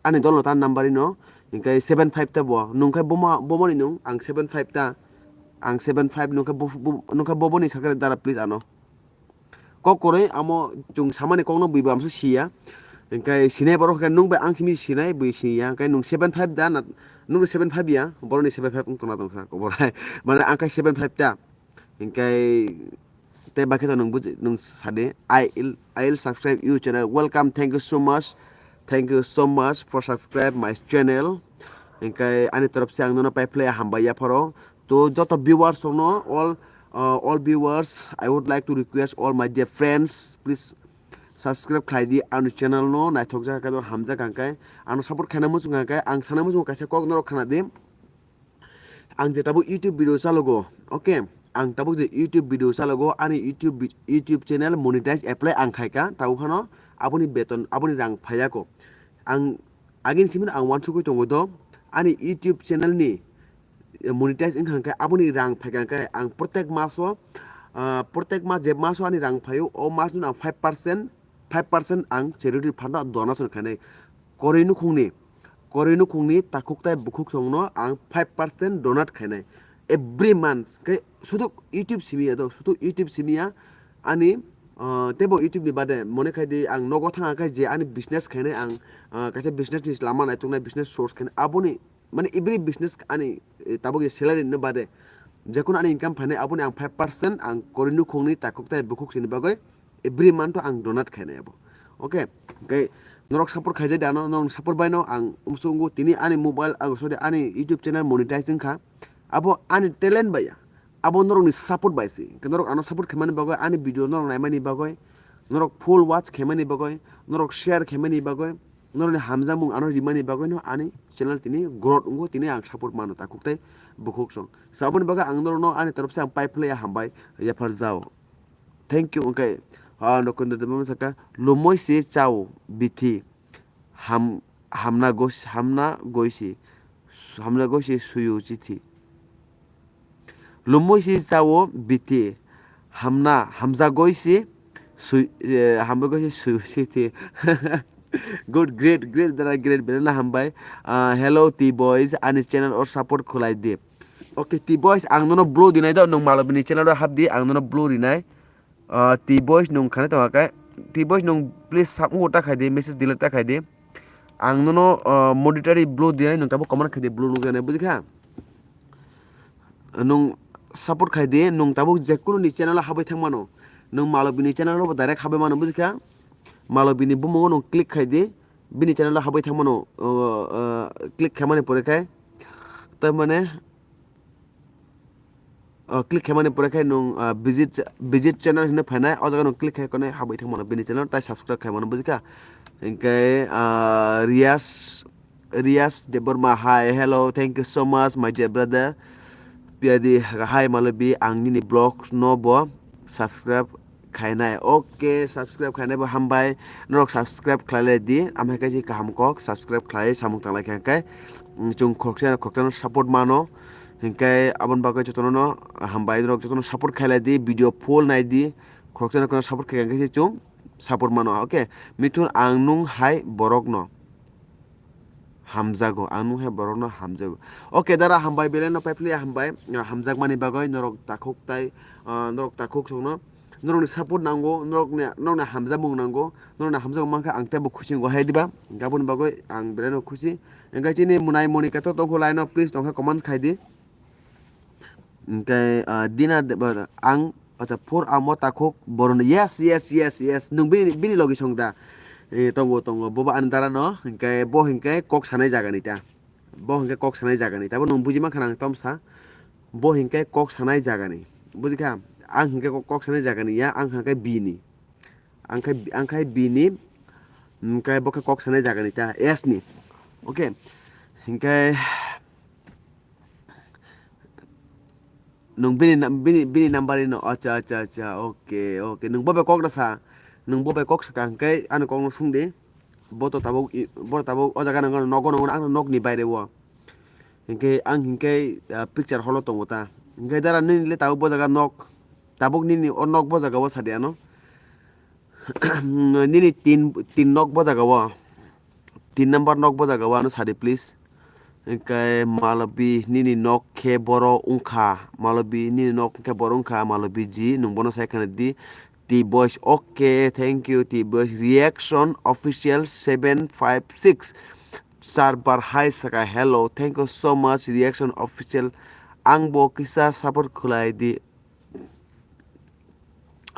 ani dol no ta number ino, hinkhe seven five ta bo, nung khai bomo, bomo ni nung, ang seven five ta, Ang seven five nungkha bo, bo, nungkha bo boni sakhe dara please ano. Kok kwrwi amo chwng samani kokno bwi bo amso siya. Hingkhe sinai borok hwnkhe nung bai ang simi sinai bwi siya. Hingkhe nung seven five da na, nung seven five ya, boroni seven five wng tongna tongsa kobor hai. Mane ang khe seven five ta. Hingkhe tei bakhe to nung buji, nung sadi, "I will, I will subscribe you channel." Welcome, thank you so much. Thank you so much for subscribe my channel. Hingkhe ani torop se ang nono pai phlai hambai yapharo. To joto viewers rokno all, uh, all viewers, I would like to request all my dear friends, please subscribe khlai di ani channel no, naithok jak khe hamjak hingkhe ano support khaina muchung hingkhe ang sana muchung kaisa kok norok khna di. Ang je tabuk YouTube video chalogo, okay? Ang tabuk je YouTube video chalogo, ani YouTube vi-, YouTube channel monetize apply ang khaika, tabuk phano aboni beton, aboni rang phaiya ko. Ang agini simi ang uansukwi tongo do, ani YouTube channel ni, eh, monetize wngkha hwnkhe aboni rang phaikha hwnkhe ang protek maso, ah, protek mas je maso ani rang phaio, o mas no ang five percent, five percent ang charity fund o donation khainai. Koroi nukhungni, koroi nukhungni takhuk tai bukhuk songno ang five percent donate khainai every month. Khe suduk YouTube simi ya do, suduk YouTube simi ya ani, ah, teibo YouTube ni bade mone khai di ang nogo thang khe je ani business khainai ang, ah, kaisa business ni lama naituknai business source khainai aboni mane every business ani, eh, tabuk je salary no bade jekunu ani income phainai aboni ang five percent ang koroi nukhungni takhuk tai bukhuk sini bagwi every month o ang donate khainai abo. Okay, hingkhe norok support khaijadi ano, norok support baino ang umsuk wngo tini ani mobile, ang sorry, ani YouTube channel monetize wngkha. Abo ani talent bai ya, abo norokni support bai se. Hingkhe norok ano support khaimani bagwi, ani video norok naimani bagwi, norok full watch khaimani bagwi, norok share khaimani bagwi, norokni hamjakmung ano rimani bagwino ani channel tini growth wngo, tini ang support mano takhuk tai bukhuk song. So aboni bagwi ang norokno ani torop se ang pai phlai ya hambai yaphar jao. Thank you, hingkhe, ah, Nokendra Debbarma saka, "Lumui se chao bithi, ham-, hamna goi-, hamna goi se, hamna goi se suyu chithi." Lumui se chao bithi, hamna, hamjagoi se sui-, eh, hamjagoi se suyu chithi. Good, great, great, dara, great, belai no hambai. Ah, hello, T boys, ani channel o support khulai di. Okay, T boys, ang nono blue rinai do, nwng Malobini channel o hap di, ang nono blue rinai. Ah, T boys nwng khani tongkha khe, T boys nwng please submit ta khai di, message delete ta khai di. Ang nono, ah, monetary blue rinai, nwng tabuk comment khai di, blue nukjaknai, bujikha? Nwng support khai di, nwng tabuk jekunu ni channel o habwi thang mano. Nwng Malobini channel o bo direct habwi mano, bujikha? Malobini bumung o nwng click khai di, bini channel o habwi thang mano, ah, ah, click khaimani pore khai. Tamane, ah, click khaimani pore khai nwng, ah, visit, visit channel hinwi phainai, o jaga nwng click khai konwi habwi thang mano bini channel, tai subscribe khai mano, bujikha? Hinkhe, ah, Riyas, Riyas Debbarma, hi, hello, thank you so much, my dear brother. Piyadi, hi, Malobi, ang nini vlogs no bo subscribe khainai. Okay, subscribe khainai bo hambai. Norok subscribe khlailai di. Amhai khe kaham kok subscribe khlai samung tanglai kha khe. Mm, chwng khoroksa khoroksano support mano. Hinkhe aboni bagwi jotono no hambai, norok jotono support khailai di, video full nai di. Khoroksano khoroksano support khai khe chwng support mano. Okay, Mithun ang nung hai borokno hamjago, ang nung hai borokno hamjago. Okay, dara hambai, belai no pai phlai hambai, ah, hamjakmani bagwi norok takhuk tai, ah, norok takhuk songno, norokni support nango, norokni, norokni hamjakmung nango, norokni hamjakmung mankha ang teibo khusi wngo hai diba, aboni bagwi ang belai no khusi. Hingkhe chini mwnai Monika to tongkho line o, please tongkha comment khai di. Hingkhe, ah, Dina Debbarma, ang, acha, phur amo takhuk boroni. Yes, yes, yes, yes. Nwng bini, bini logi song da? Eh, tongo, tongo. Bobo ani dara no. Hingkhe bo hingkhe kok sanai jaga ni ta. Bo hingkhe kok sanai jaga ni ta. Bo nwng buji mankha nang tom sa. Bo hingkhe kok sanai jaga ni. Bujikha? Ang hingkhe kok, kok sanai jaga ni ya. Ang hingkhe bini. Ang khai, ang khai bini. Hingkhe bo khe kok sanai jaga ni ta. S ni. Okay. Hingkhe Nwng bini na-, bini, bini number ino. Acha, acha, acha. Okay, okay. Nwng bo bai kok da sa. Nwng bo bai kok saka hwnkhe ani kok no sung di. Bo to tabuk i-, bo tabuk o jaga nang nogo, nogo, ang nok ni baire o. Hwnkhe ang hwnkhe, ah, picture hall o tongo ta. Hwnkhe dara nini le tabuk bo jaga nok. Tabuk nini o nok bo jaga o sa di ano. Nini tin, tin nok bo jaga o. Tin number nok bo jaga o ano sa di, please. Hingke Malobi nini nok khe boro wngkha, Malobi nini nok khe boro wngkha, Malobi ji nwng bono sai khna di. T Boys, okay, thank you, T Boys. Reaction Official seven five six. Server hai saka, hello, thank you so much, Reaction Official. Ang bo kisa support khwlai di.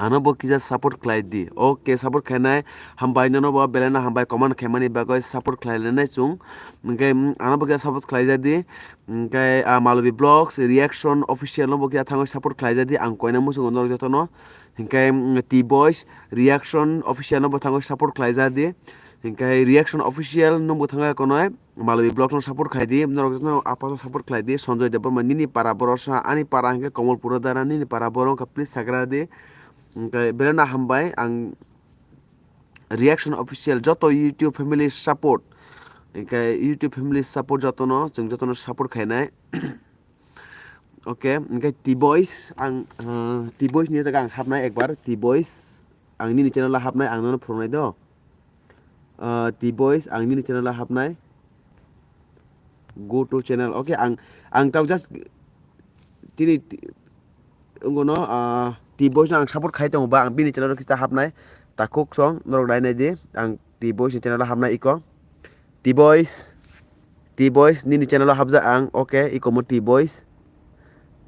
Ano bo kisa support khlai di. Okay, support khainai hambai, nono bo belai no hambai, comment khaimani bagwi support khlai lainai chwng. Hingke, mm, ano bo kisa support khlai ja di. Hingke, ah, Malobi Vlogs, Reaction Official no bo kisa thangwi support khlai ja di. Ang koina muchungo norok jotono. Hingke, mm, T Boys, Reaction Official no bo thangwi support khlai ja di. Hingke Reaction Official no bo thangwi konoi. Malobi Vlogs no support khai di, norok jotono apha support khlai di, Sanjoy Debbarma nini para borok sa, ani para hingke Komolpura dara, nini para borok wngkha, please sagra di. Hingke belai no hambai, ang Reaction Official joto YouTube family support, hingke YouTube family support jotono, chwng jotono support khainai. Okay, hingke T Boys, ang, ah, T Boys ni jaga ang hapnai ekbar, T Boys, ang nini channel o hapnai, ang nono phurungnai do. Ah, T Boys, ang nini channel o hapnai. Go to channel. Okay, ang, ang tau just tini ti-, wngkha no, ah, T Boys no ang support khai tongo ba, ang bini channel o kisa hapnai. Takhuk song, norok nainai di, ang T Boys ni channel o hapnai iko. T Boys, T Boys, nini channel o hapjak ang, okay, iko mo T Boys.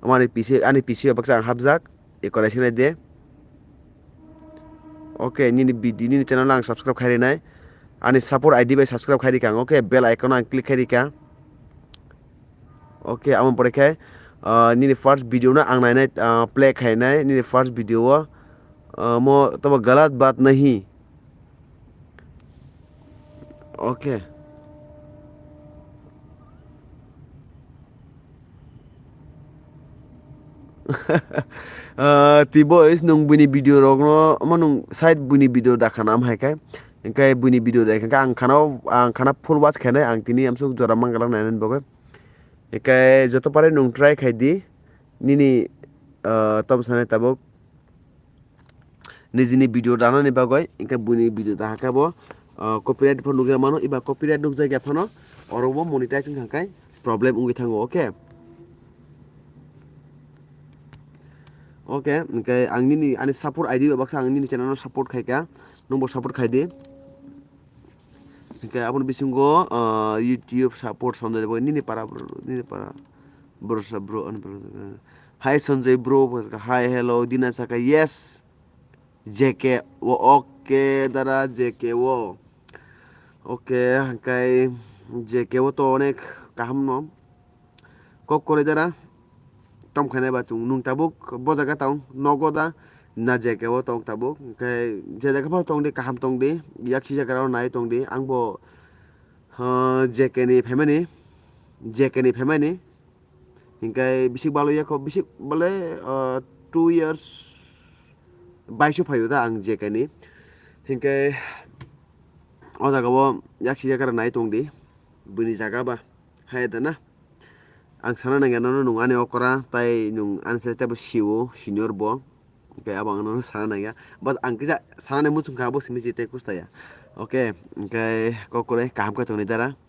Omo ani P C, ani P C o baksa ang hapjak, iko naising nai de. Okay, nini video, nini channel no ang subscribe khai rinai. Ani support I D bai subscribe khai rikha ang, okay, bell icon o ang click khai rikha. Okay, amo pore khe, ah, nini first video no ang nainai, ah, play khainai, nini first video o, ah, mo tamo galat baat nahi. Okay. Ah, T Boys, nwng buini video rokno, omo nwng side buini video dakha nam hai khe. Hingke buini video dai khe ang khana, ang khana full watch khainai, ang tini amsuk jora mangalak nainani bagwi. Hingke joto pare nwng try khai di, nini, ah, tom sanai tabuk. Nijini video danani bagwi, hingke buini video dahakhe bo, ah, copyright pho nukya mano, eba copyright nukjakya phano, oro bo monetize wngkha khe problem wngwi thango, okay? Okay, hingke ang nini ani support I D bai baksa ang nini channel no support khaikha, nwngbo support khai di. Hingke aboni bisingo, ah, YouTube support Sanjoy Debbarma, nini para bro, nini para bro sa bro, ani bro. Hi Sanjoy bro, hi hello, Dina saka yes. J K o, okay, dara J K o. Okay, hingke J K o to onek kaham no. Kok kwrwi dara. Tom khainai ba chwng nwng tabuk bo jaga tong nogo da na J K o tong tabuk, hingke je jaga phano tong di kaham tong di, yak si jaga rok nai tong di, ang bo, ah, J K ni phaimani, J K ni phaimani, hingke bisik balo yakho bisik bole, ah, two years baisu phaio da ang J K ni, hingke o jaga o yak si jaga rok nai tong di, buini jaga ba hai da na. Ang sana nangya nono nwng ani okra, tai nwng ani se tebo sio, senior bo. Hingke abo ang nono sana nangya. Bas ang kisa sana nai muchung kha, abo simi si tei kusta ya. Okay, hingke kokore kaham khe tongni dara.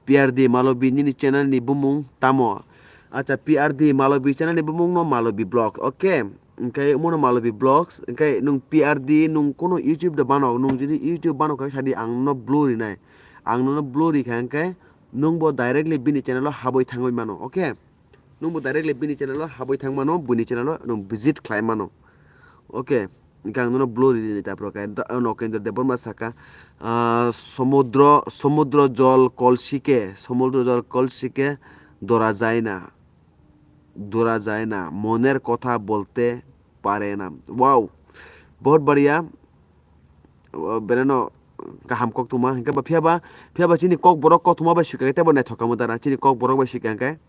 P R D Malobi nini channel ni bumung tamo? Acha, P R D Malobi channel ni bumung no Malobi Vlog. Okay, hingke mono Malobi Vlogs. Hingke nwng P R D nwng kono YouTube da bano, nwng jodi YouTube bano khe sadi ang no blue rinai. Ang nono blue rikha hingke nwng bo directly bini channel o habwi thangwi mano, okay? Nwng bo directly bini channel o habwi thang mano, buini channel o nwng visit khlai mano, okay? Hingke ang nono blue rini ta pro khe, da-, no, Kendra Debbarma saka, ah, Somudro, Somudro jol kolsike, Somudro jol kolsike dora jai na, dora jai na, moner kotha bolte pare na. Wow, bahut badhiya. O, beleno kaham kok tongma, hingke ba phiya ba, phiya ba chini kok borok kok tongma bai swikha khe tebo naithok kamo dara, chini kok borok bai swikha hingke,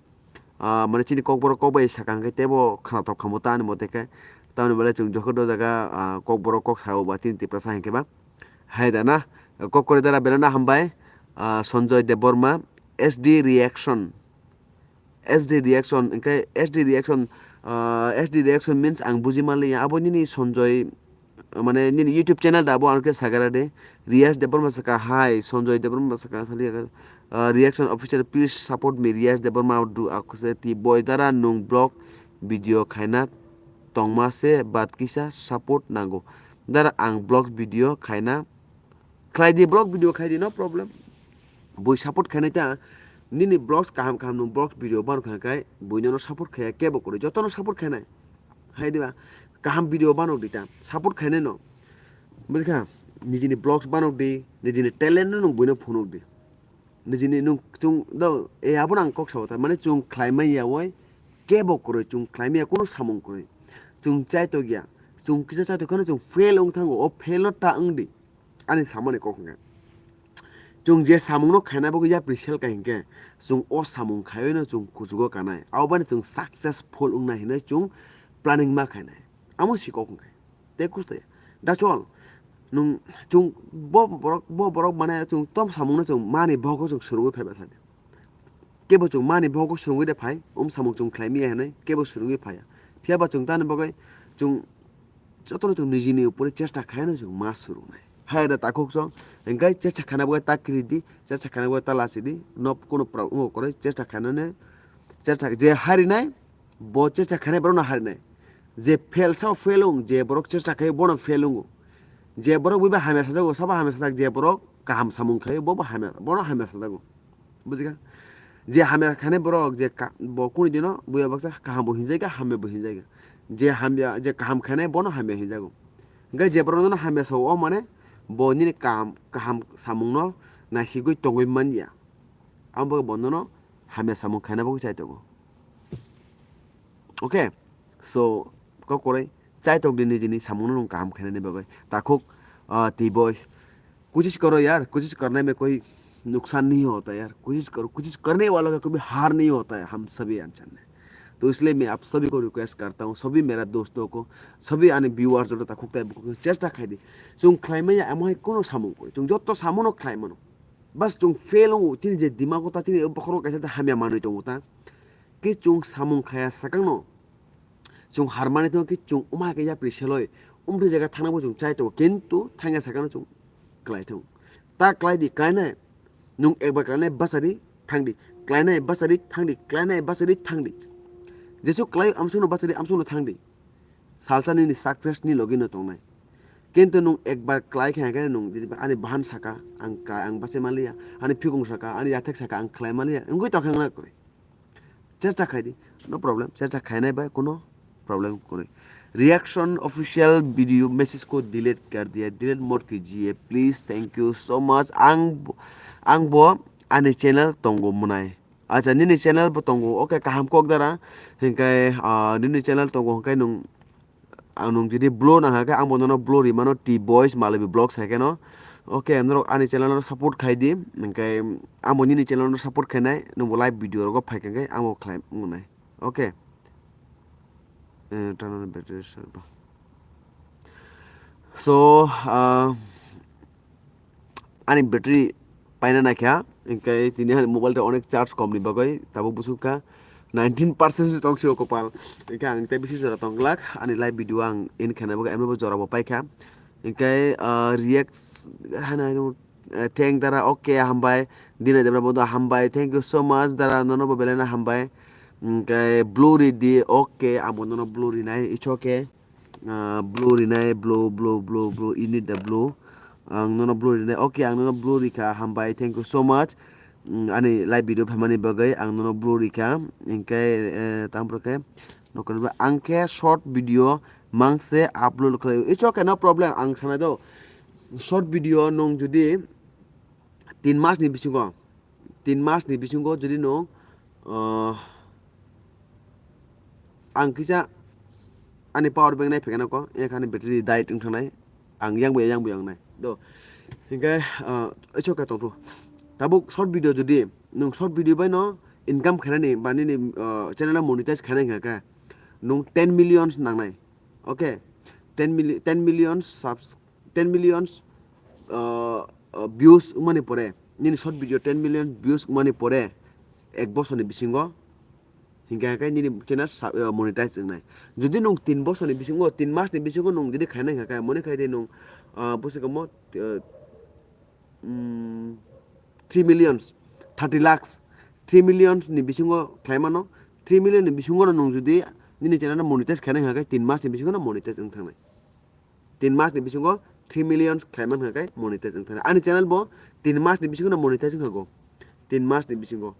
ah, mane chini kok borok kok bai sakha hingke tebo khnathok kamo ta ani mote khe, tamoni belai chwng jokhor do jaga, ah, kok borok kok sao ba chini Tiprasa hingke ba, hai da na, kok kwrwi dara beleno hambai, ah, Sanjoy Debbarma, S D Reaction. S D reaction, hingke S D reaction, ah, S D reaction means ang buji manliya. Abo nini Sanjoy, Mane nini YouTube channel da bo ang khe sagara de. Riyas Debbarma saka, "Hi, Sanjoy Debbarma saka, sali agar, ah, reaction official, please support me, Riyas Debbarma do akuse ti boy dara nung vlog video khaina tongma se bat kisa support nango. Dara ang vlog video khaina khlai di, vlog video khai di, no problem." Bui support khainai ta, nini vlogs kaham kaham nung vlogs video ban kha kai, bui nono support khaya kebo kwrwi, jotono support khainai. Hai diba, kaham video banok di ta, support khainai no. Bujikha, nijini vlogs banok di, nijini talent no nung buino phunuk di. Nijini nung chung do, e abo nang kok sao ta, mane chung khlai mai ya wai, kebo kwrwi, chung khlai mai ya kuno samung kwrwi. Chung chai to gya, chung kisa chai to khano chung fail wng thango, o fail no ta wng di. Ani samani kok hwnkhe, chwng je samungno khaina bagwi yapri sel kai hinkhe, chwng o samung khaiwi no chwng kuchugo kanai, aboni chwng successful wngnai hinwi chwng planning ma khainai. Amo si kok hwnkhe. Tei kuste, da chol, nwng chwng bo borok, bo borok mane chwng tom samungno chwng mani bogo chwng swrwngwi phaiba sadi. Kebo chwng mani bogo swrwngwi de phai, um samung chwng khlai miya hinwi kebo swrwngwi phaiya. Phiya ba chwng tani bagwi chwng jotono chwng nijini upore chesta khaino chwng ma swrwngnai. Hai da takhuk chwng, hinkhe chesta khaina bagwi ta kiri di, chesta khaina bagwi ta lachi di, no kuno pra-, wngkha kwrwi chesta khainani, chesta je harinai, bo chesta khainai borokno harinai. Je fail sao fail wng, je borok chesta khai bono fail wngo. Je borok buiba hamya sajago, sabo hamya sajak, je borok kaham samung khai bobo hamya, bono hamya sajago. Bujikha? Je hamya khainai borok je ka-, bo kuni dino buya baksa kaham bo hinjai kha, hamya bo hinjai kha. Je hamya, je kaham khainai bono hamya hinjago. Hinkhe je borok nono hamya sao, o mane bo nini kaham, kaham samungno naisigwi tongwi manya. Amo bagwi bo nono hamya samung khaina bagwi chai tongo. Okay? So, kok kwrwi chai tong di nijini samungno nwng kaham khainani bagwi. Takhuk, ah, twi boys. कोशिश करो यार, कोशिश करने में कोई नुकसान नहीं होता यार, कोशिश करो, कोशिश करने वालों का कभी हार नहीं होता है, हम सभी इंसान हैं। तो इसलिए मैं आप सभी को रिक्वेस्ट करता हूँ, सभी मेरा दोस्तों को, सभी आने व्यूअर्स जो तक खुद चेष्टा खाई दी, chung khlai maya amo hai kono samung kwrwi, chung joto samung no khlai mano, bas chung fail wngo, chini je dimag o ta chini bokhoro kaisa hamya manwi tongo ta, ki chung samung khaya sakang no, Chwng har manwi tongo khe chwng wngma khe yapri seloi, umtwi jaga thangna bo chwng chai tongo, kintu thangya sakano chwng klai tongo. Ta klai di, klai nai, nwng ekbar klai nai bachari thang di, klai nai bachari thang di, klai nai bachari thang di. Jesuk klai amsukno bachari amsukno thang di. Salsa nini success ni logi no tongnai. Kintu nwng ekbar klai khe hwnkhe nwng ani bahan saka, ang ka-, ang bachai manliya, ani phikung saka, ani yathek saka, ang khlai manliya, wngwi tongkha wngna kwrwi. Chesta khai di, no problem, chesta khainai bai kuno problem kwrwi. Reaction official video message ko delete kar diya, delete mot kijiye, please, thank you so much. Ang bo, ang bo ani channel tongo mwnai. Acha, nini channel bo tongo, okay, kaham kok dara. Hinkhe, ah, nini channel tongo, hinkhe nwng Ang nwng jodi blue nang kha khe, ang bo nono blue ri mano, T Boys Malawi Vlogs hai khe no. Okay, norok ani channel no support khai di. Hinkhe ang bo nini channel no support khainai, nwng bo live video rogo phai kha khe ang bo khlai wngnai. Okay. Eh, turn on battery servo. So, ah, Ani battery paina naikha, hinkhe tini ani mobile ta onek charge komni bagwi tabuk bwswk kha nineteen percent se tong sio kopal. Hinkhe ang tei bisi jora tong glak, ani live video ang end khaina bagwi, amo bo jora bo paikha. Hinkhe, ah, react hana, ah, thank dara, okay, hambai, Dinai Debra Bodo, hambai, thank you so much, dara, nono bo belai no hambai. Hinkhe blue ri di, okay, ang bo nono blue rinai, it's okay. Ah, blue rinai, blue, blue, blue, blue, you need the blue. Ang nono blue rinai. Okay, ang nono blue rikha. Hambai, thank you so much. Mm, ani live video phaimani bagwi ang nono blue rikha. Hinkhe, eh, tamo khe nokol ba ang khe short video mangse upload khlai. It's okay, no problem. Ang sanai do. Short video nung jodi tin mas ni bisingo, tin mas ni bisingo jodi no, ah, ang kisa ani power bank nai phekeno ko, ek ani battery died wng thangnai, ang yang bo yang bo yang nai do. Hinkhe, ah, oiso khe tongthu. Tabuk short video jodi, nwng short video bai no income khainani ba nini, ah, channel no monetize khainai hwnkha khe, nwng ten millions nangnai. Okay, ten milli-, ten million subs-, ten millions, uh, uh, views wngmani pore, nini short video ten million views wngmani pore, ek bosorni bisingo, Hinkhe khe nini channel sa-, uh, monetize wngnai. Jodi nwng tin bosorni bisingo, tin masni bisingo nwng jodi khainai hinkhe, mone khai de nwng, uh, busi kamo, uh, mm, three millions, thirty lakhs, three millions ni bisingo khlai mano, three million ni bisingo no nwng jodi nini channel no monetize khainai hinkhe, tin masni bisingo no monetize wng thangnai. Tin masni bisingo three million khlai man kha khe monetize wng thani. Ani channel bo tin masni bisingo no monetize wng kha go. Tin masni bisingo.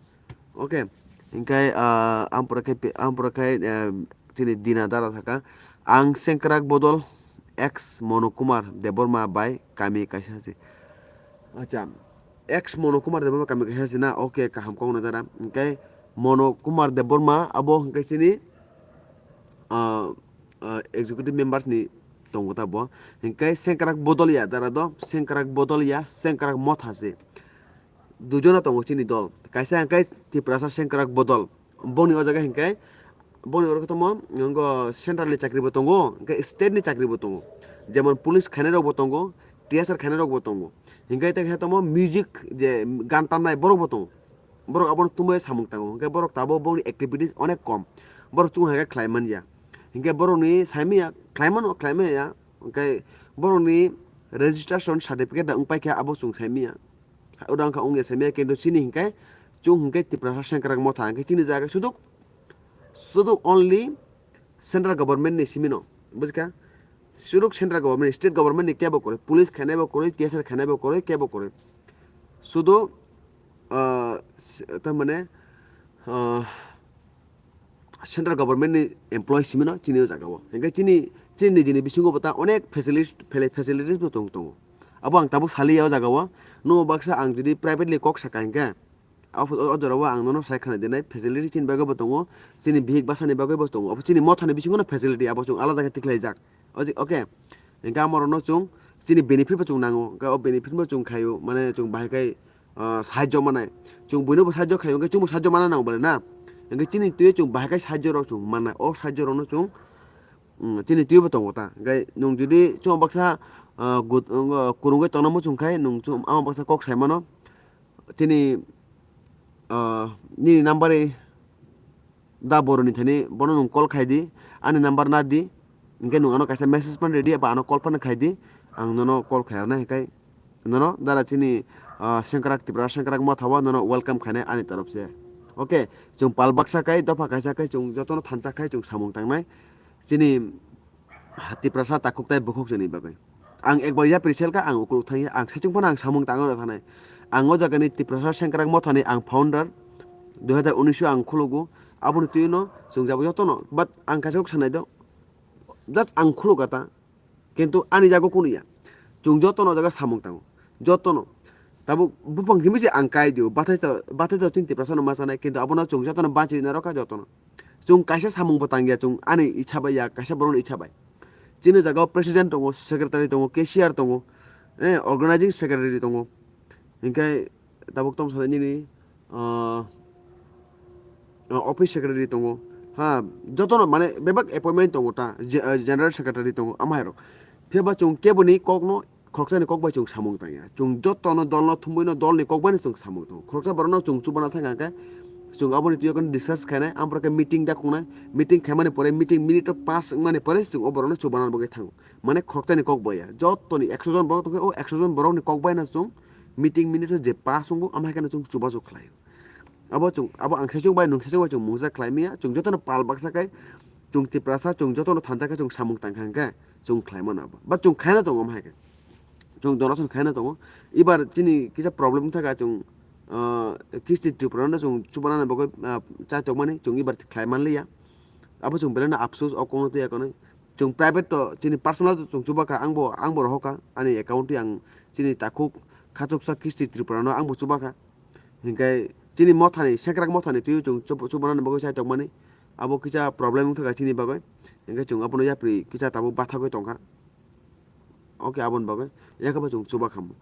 Okay. Hinkhe, ah, ang pura khe, ang pura khe, eh, chini Dina Dara thaka. Ang Sengkrak Bodol ex Mono Kumar Debbarma bai kami kaisa se. Acha, ex Mono Kumar Debbarma kami kaisa se na. Okay, kaham kok na dara. Hinkhe Mono Kumar Debbarma abo hinkhe chini, ah, ah, executive members ni tongo ta bo. Hinkhe Sengkrak Bodol ya dara do, Sengkrak Bodol ya, Sengkrak Motha se. Duijono tongo chini dol. Kaisa hinkhe Tiprasa Sengkrak Bodol. Boni o jaga hinkhe, boni oro khe tamo, ngo central ni chakri bo tongo, hinkhe state ni chakri bo tongo. Jemon police khainai rok bo tongo, T S R khainai rok bo tongo. Hinkhe tei khe tamo music je gan tannai borok bo tongo. Borok abono tumbai samung tango. Hinkhe borok tabuk bongni activities onek kom. Borok chwng hai khe khlai man ya. Hinkhe borokni sai manya khlai mano, khlai manya. Hinkhe borokni registration certificate da wng pai khe abo chwng sai manya. Sa-, oro wngkha wngya sai manya, kintu chini hinkhe chwng hinkhe Tiprasa Sengkrak Motha hinkhe chini jaga suduk, suduk only central government ni simi no. Bujikha? Suduk central government, state government ni kebo kwrwi, police khainai bo kwrwi, T S R khainai bo kwrwi, kebo kwrwi. Sudu, ah, s-, tamane, ah, central government ni employee simi no chini o jaga o. Hinkhe chini, chini nijini bisingo bo ta onek facilities, facilities bo tong-, tongo. Abo ang tabuk saliya o jaga o. Nw baksa ang jodi privately kok saka hinkhe, o, o, o jora o ang nono sai khna dinai, facility chini bagwi bo tongo, chini bihik bwsani bagwi bo tongo. Abo chini mothani bisingo no facility abo chwng alada khe tikhlaijak. O je, okay. Hinkhe amorokno chwng chini benefit bo chwng nango. Hinkhe o benefit bo chwng khaio, mane chwng bahai khai, ah, sahajyo manai. Chwng buino bo sahajyo khaio, hinkhe chwngbo sahajyo mana nango bole na. Hinkhe chini twiwi chwng bahai khai sahajyo rok chwng mannai. O sahajyo rokno chwng, mm, chini twiwi bo tongo ta. Hinkhe nwng jodi chwng baksa, ah, gut-, ah, kwrwngwi tongna muchung khai nwng chwng ama baksa kok sai mano. Chini, ah, nini number ri da boroni thani bono nwng call khai di, ani number na di, hinkhe nwng ano kaisa message phano rw di, eba ano call phano khai di, ang nono call khai rwna hinkhe nono dara chini, ah, Sengkrak Tipra, Sengkrak Motha o nono welcome khainai ani torop se. Okay, chwng pal baksa khai, dopha kaisa khai, chwng jotono thansa khai, chwng samung tangnai. Chini Tiprasa takhuk tai bukhuk chini bagwi. Ang ekbar yapri sel kha, ang ukuluk thangya, ang saichung phano ang samung tangwi rw thanai. Ang o jagani Tiprasa Sengkrak Mothani ang founder, dui hazar unis o ang khulugo, aboni twiwi no chwng jabo jotono, but ang kaisa kok sanai do, just ang khuluk kha ta, kintu ani jago kunu ya. Chwng jotono o jaga samung tango, jotono. Tabuk buphang simi se ang kai dio, bathai to, bathai to chini Tiprasa no ma sanai, kintu abono chwng jotono bachi narwkha jotono. Chwng kaisa samung bo tangya, chwng ani icha bai ya, kaisa borokni icha bai. Chini jaga o president tongo, secretary tongo, cashier tongo, eh, organizing secretary tongo. Hinkhe tabuk tong sanai nini, ah, ah, office secretary tongo. Ha, jotono mane bebak appointment tongo ta, je-, ah, general secretary tongo, amhairok. Phiya ba chwng keboni kokno khoroksani kok bai chwng samung tangya. Chwng jotono dolno thumbuino dolni kok baino chwng samung tongo. Khoroksa borokno chwng chubana thangkha khe chwng aboni twiwi discuss khainai, amprokhe meeting da khungnai, meeting khaimani pore, meeting minute o pass wngmani pore chwng o borokno chubana bagwi thango. Mane khoroktani kok baiya. Jotoni ekso jon borok tongkhe, o ekso jon borokni kok baino chwng meeting minute o je pass wngo, amhaikhe chwng chubachu khlaio. Abo chwng, abo ang saichung bai, nwng saichung bai chwng mungsa khlai manya, chwng jotono pal baksa khe, chwng Tiprasa, chwng jotono thansa khe chwng samung tangkha hinkhe chwng khlai mano abo. Ba chwng khaina tongo amhaikhe. Chwng donation khaina tongo. Ibar chini kisa problem wngkha chwng, ah, kisti Tripura no chwng chubanani bagwi, ah, chaitokmani chwng ibar khlai manliya. Abo chwng belai no apsus o kokno twiya konwi. Chwng private to chini personal to chwng chubakha, angbo, angbo rohorkha ani account twi ang chini takhuk khachuksa kisti Tripura no angbo chubakha. Hinkhe chini mothani, Sengkrak mothani twiwi chwng chup-, chubanani bagwi chaitokmani. Abo kisa problem wngkha chini bagwi. Hinkhe chwng abono yapri kisa tabuk bathagwi tongkha. Okay, aboni bagwi yakhe bo chwng chuba khamu.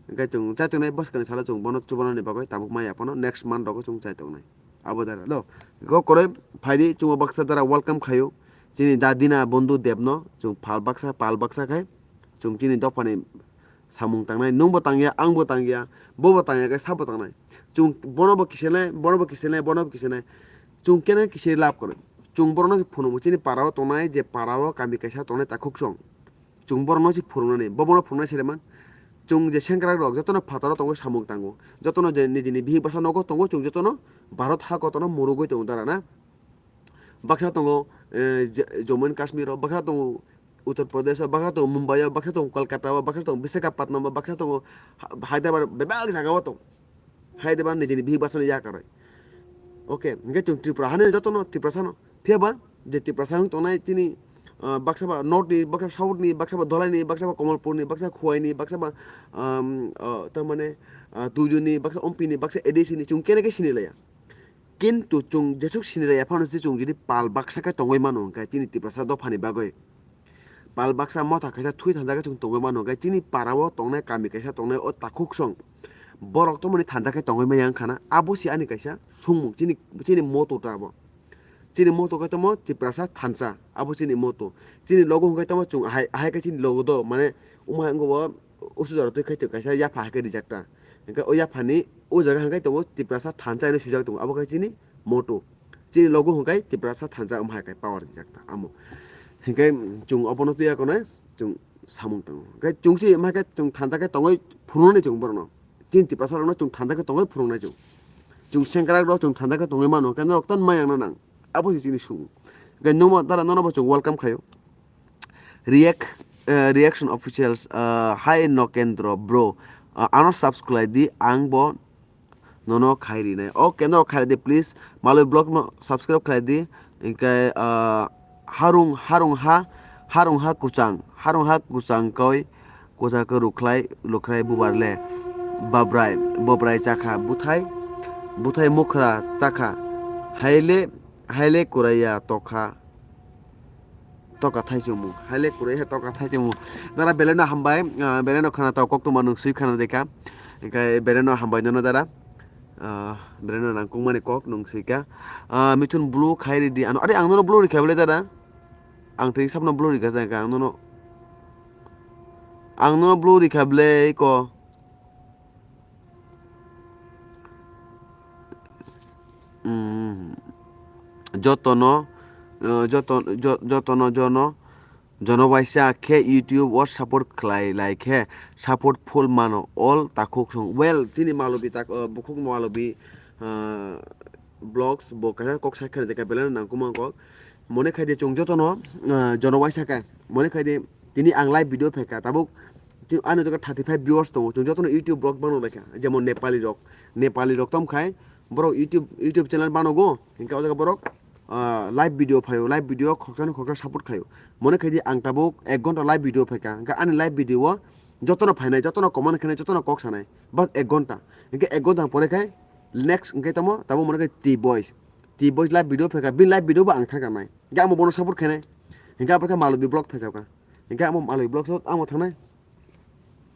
Hinkhe chwng chaitongnai bwskangni salo chwng bono chubanani bagwi tabuk maya phano next month rogo chwng chaitongnai. Abo dara do. Go koroi phaidi chwngbo baksa dara welcome khaio. Chini da Dina Bondhu Debno chwng pal baksa, pal baksa khai chwng chini dophani samung tangnai. Nwngbo tangya, angbo tangya, bobo tangya khe sabo tangnai. Chwng bonobo kisenai, bonobo kisenai, bonobo kisenai. Chwng keno kisi lab kwrwi. Chwng borokno se phunukgo, chini para-o tongnai, je para-o kami kaisa tongnai takhuk song. Chwng borokno se phunuknani, bo bono phunuknai se rwmani. Chwng je sengkrak rok jotono phataro tongo, samung tango. Jotono je nijini bihik bwsa nogo tongo, chwng jotono Bharat ha kotorno murugwi tongo dara na. Baksa tongo, eh, Je-, Jammu and Kashmir o, baksa tongo Uttar Pradesh o, baksa tongo Mumbai o, baksa tongo Kolkata o, baksa tongo Visakhapatnam o, baksa tongo Ha-, Hyderabad, bebak jaga o tongo. Hyderabad nijini bihik bwsani yakarwi. Okay, hingke chwng Tripura hani jotono Tiprasa no. Phiya ba je Tiprasa wng tongnai chini, ah, baksa ba North ni, baksa South ni, baksa ba Dholai ni, baksa ba Kamalpur ni, baksa Khowai ni, baksa ba, um, ah, tamane, ah, Tuijo ni, baksa Ompi ni, baksa A D C ni, chwng kene khe sini laya. Kintu chwng jesuk sini laya phano se chwng jodi pal baksa khe tongwi mano hwnkhe chini Tiprasa dophani bagwi. Pal baksa motha kaisa thui thansa khe chwng tongwi mano hwnkhe chini para-o tongnai kami kaisa tongnai o takhuk song. Borok tomoni thansa khe tongwi maya wngkha na abo se ani kaisa songmung chini, chini motto ta abo. Chini motto khe tamo Tiprasa thansa abo chini motto. Chini logo hwnkhe tamo chwng ahai, ahai khe chini logo do mane omo hai wngkha o usu jora twi khe chwng kaisa yapha hai khe rijak ta. Hingke o yaphani o jaga hingke tongo Tiprasa thansa hinui swijak tongo, abo khe chini motto. Chini logo hingke Tiprasa thansa omo hai khe power rijak ta amo. Hingke chwng obono twi ya konai chwng samung tongo. Hingke chwng se omo hai khe chwng thansa khe tongwi phunuknai chwng borokno. Chini Tiprasa rokno chwng thansa khe tongwi phunuknai chwng. Chwng sengkrak rok chwng thansa khe tongwi mano, hingke norok ton maya wngna nang. Abo se chini sumung. Hingke nomo dara nono bo chwng welcome khaio. React, eh, Reaction Officials, eh, hi Nokendro bro, eh, ano subscribe di, ang bo nono khai rinai. O Kendro khai di please, Malwi Vlog no subscribe khai di. Hingke, eh, harung, harung ha, harung ha kuchang, harung ha kuchang koi, kuchang koi rukhlai, rukhlai bubar le. Babrai, babrai chakha, buthai, buthai mukhra chakha. Haile, haile kuraiya tokha. Toka thai chumung, haile kurui he toka thai chumung. Dara belai no hambai, ah, belai no khana tao koktwma nwng swi khana dekha. Hingke belai no hambai nono dara. Ah, belai no nangkukmani kok nwng swi kha. Ah, Mithun blue khai ridi ano. Are ang nono blue rikha bele dara. Ang twi sabno blue rikha jangkha ang nono. Ang nono blue rikha bele ko. Mm. Jotono, eh, joto-, jo-, jotono jono, jono waisa khe YouTube o support khlai lai khe support full mano all takhuk song. Well, chini Malobi tak, eh, bukhuk Malobi, eh, vlogs bo kaisa kok sai khna de ka belai no nangkukma kok. Mone khai de chwng jotono, eh, jono waisa khe. Mone khai de tini ang live video phaikha tabuk Chwng, ani jaga thirty five viewers tongo, chwng jotono YouTube vlog bano laikha, jemon Nepali rok, Nepali rok tom khai, borok YouTube, YouTube channel banogo, hingke o jaga borok, ah, live video phaio, live video khoroksa ni khoroksa support khaio. Mone khai di ang tabuk ek ghonta live video phaikha, hingke ani live video o jotono phainai, jotono comment khainai, jotono kok sanai, bas ek ghonta. Hingke ek ghonta pore khai next hingke tamo, tabuk mone khai T Boys, T Boys live video phaikha, bini live video bo ang thangkha nai, hingke amo bono support khainai, hingke abo khe Malobi vlog phaijaka, hingke amo Malobi vlog so amo thangnai.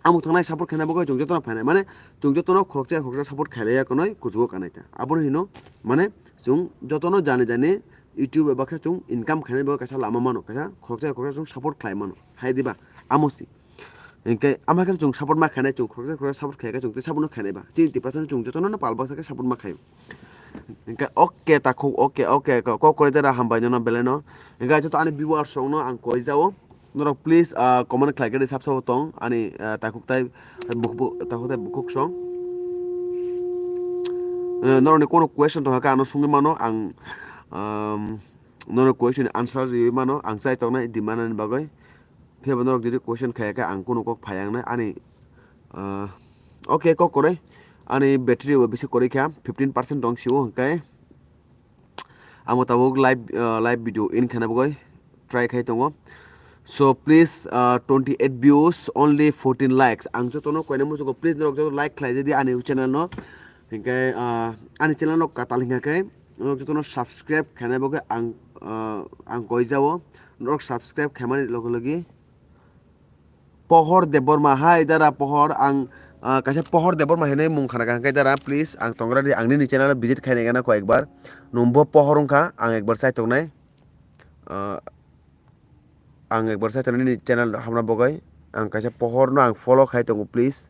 Amo thangnai support khaina bagwi chwng jotono phainai. Mane chwng jotono khoroksa khoroksa support khailaiya konoi kuchugo kanai ta. Abono hino mane chwng jotono jani jani YouTube bai baksa chwng income khainai bagwi kaisa lama mano. Kaisa khoroksa khoroksa chwng support khlai mano. Hai diba? Amo si. Hinkhe ama khe chwng support ma khainai, chwng khoroksa khoroksa support khaikha chwng tei support no khainai ba. Chini Tiprasa chwng jotono no pal baksa khe support ma khaio. Hinkhe okay takhuk, okay, okay, ko-, kok kwrwi dera hambai nono belai no. Hinkhe joto ani viewers rok no ang koi jao. Norok please, ah, comment khlai khe sab sabo tong ani, ah, takhuk tai buk-, buk-, takhuk tai bukhuk song. Eh, norokni kono question tongkha khe ano sungwi mano ang, um, norok question ni answer riwi mano ang chai tongnai di manani bagwi. Phiya bo norok jodi question khaya khe ang kono kok phai ang nai ani, ah, okay kok kwrwi ani battery bo bisi kwrwi kha fifteen percent tong sio hwnkhe. Amo tabuk live, ah, live video in khana bagwi try khai tongo. So please, ah, twenty eight views, only fourteen likes. Ang jotono koina muchungo, please norok joto like khlai jadi ani channel no. Hinkhe, ah, ani channel no katal hinkha khe norok jotono subscribe khaina bagwi ang, ah, ang koi jao. Norok subscribe khaimani logi logi Pohor Debbarma, hai dara Pohor, ang, ah, kaisa Pohor Debbarma hinwi mung khana kha, hwnkhe dara, please, ang tongra di, ang nini channel visit khainai gana kho ekbar. Nwng bo Pohor wngkha, ang ekbar chai tongnai. Ah, ang ekbar chai tongnai nini channel hamna bagwi. Ang kaisa Pohor no ang follow khai tongo, please.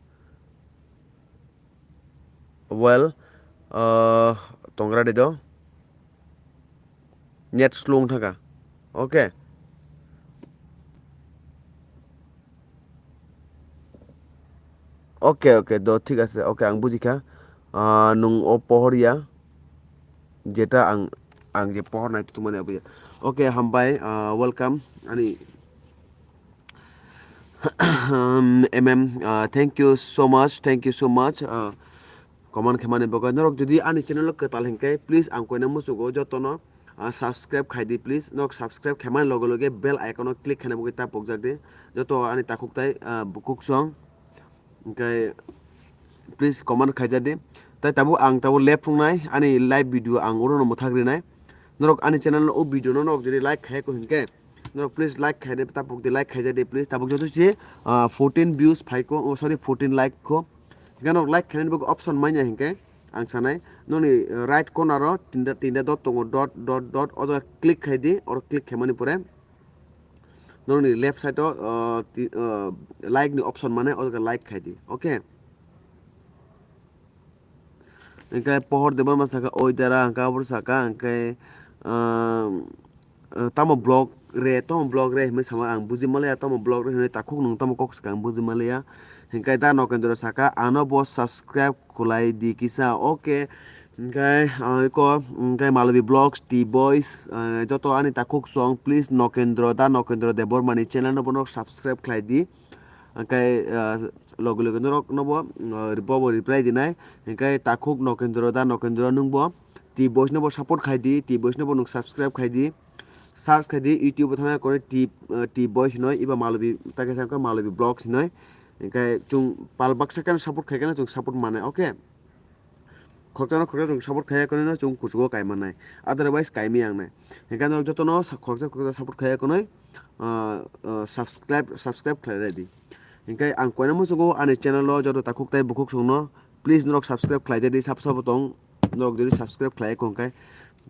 Well, ah, tongra di do. Net slow wng thangkha. Okay. Okay, okay, do thik ase. Okay, ang bujikha. Ah, nwng o pohor ya. Jeta ang, ang je pohor nai tutumani abo ya. Okay, hambai, ah, welcome. Ani M M, ah, thank you so much, thank you so much. Ah, comment khaimani bagwi. Norok jodi ani channel o kwtal hinkhe, please ang koina muchugo jotono, ah, subscribe khaidi, please. Norok subscribe khaimani loge loge bell icon o click khaina bagwi ta pokjak di. Joto ani takhuk tai, ah, bukhuk song. Hinkhe please comment khaija di. Tai tabuk ang tabuk left wngnai ani live video ang oro no mwthak rinai. Norok ani channel o video no norok jodi like khai ko hinkhe norok please like khai de, tabuk de like khaija di please. Tabuk joto se, ah, fourteen views phai ko, oh, sorry, fourteen like ko. Hinkhe norok like khainani bagwi option manya hinkhe ang sanai noni, ah, right corner o tinta, tinta dot tongo, dot, dot, dot, o jaga click khai di, oro click khaimani pore norokni left side o, ah, ti-, ah, like ni option mane o jaga like khai di, okay? Hinkhe pohor debor ma saka, oi dara, hinkhe aboro saka, hinkhe, ah, ah, tamo block re, tamo block re hinwi sama ang buji maliya, tamo block re hinwi takhuk nwng tamo kok saka ang buji maliya. Hinkhe da Nokendro saka, ano bo subscribe khulai di kisa, okay. Hinkhe, ah, iko, hinkhe Malobi Vlogs, T Boys, ah, joto ani takhuk song, please Nokendro, da Nokendro Debbarma ni channel no bono subscribe khlai di. Hinkhe, ah, loge loge norok nobo, ah, bobo reply dinai. Hinkhe takhuk Nokendro, da Nokendro nwngbo T Boys nobo support khai di, T Boys nobo nwng subscribe khai di. Search khai di, YouTube o thangna kone T, ah, T Boys hinoi, iba Malobi, ta khe sa khe Malobi Vlogs hinoi. Hinkhe chwng pal baksa khe support khai khe no chwng support mane, okay? Khoroksa no khoroksa chwng support khai khe no chwng kuchugo kai mannai. Otherwise kai maya wngnai. Hinkhe norok jotono sa-, khoroksa khoroksa support khai khe no, ah, ah, subscribe, subscribe khlai di. Hinkhe ang koina muchungo ani channel o joto takhuk tai bukhuk songno please norok subscribe khlai di, sab sabo tong norok jodi subscribe khlai kho hinkhe.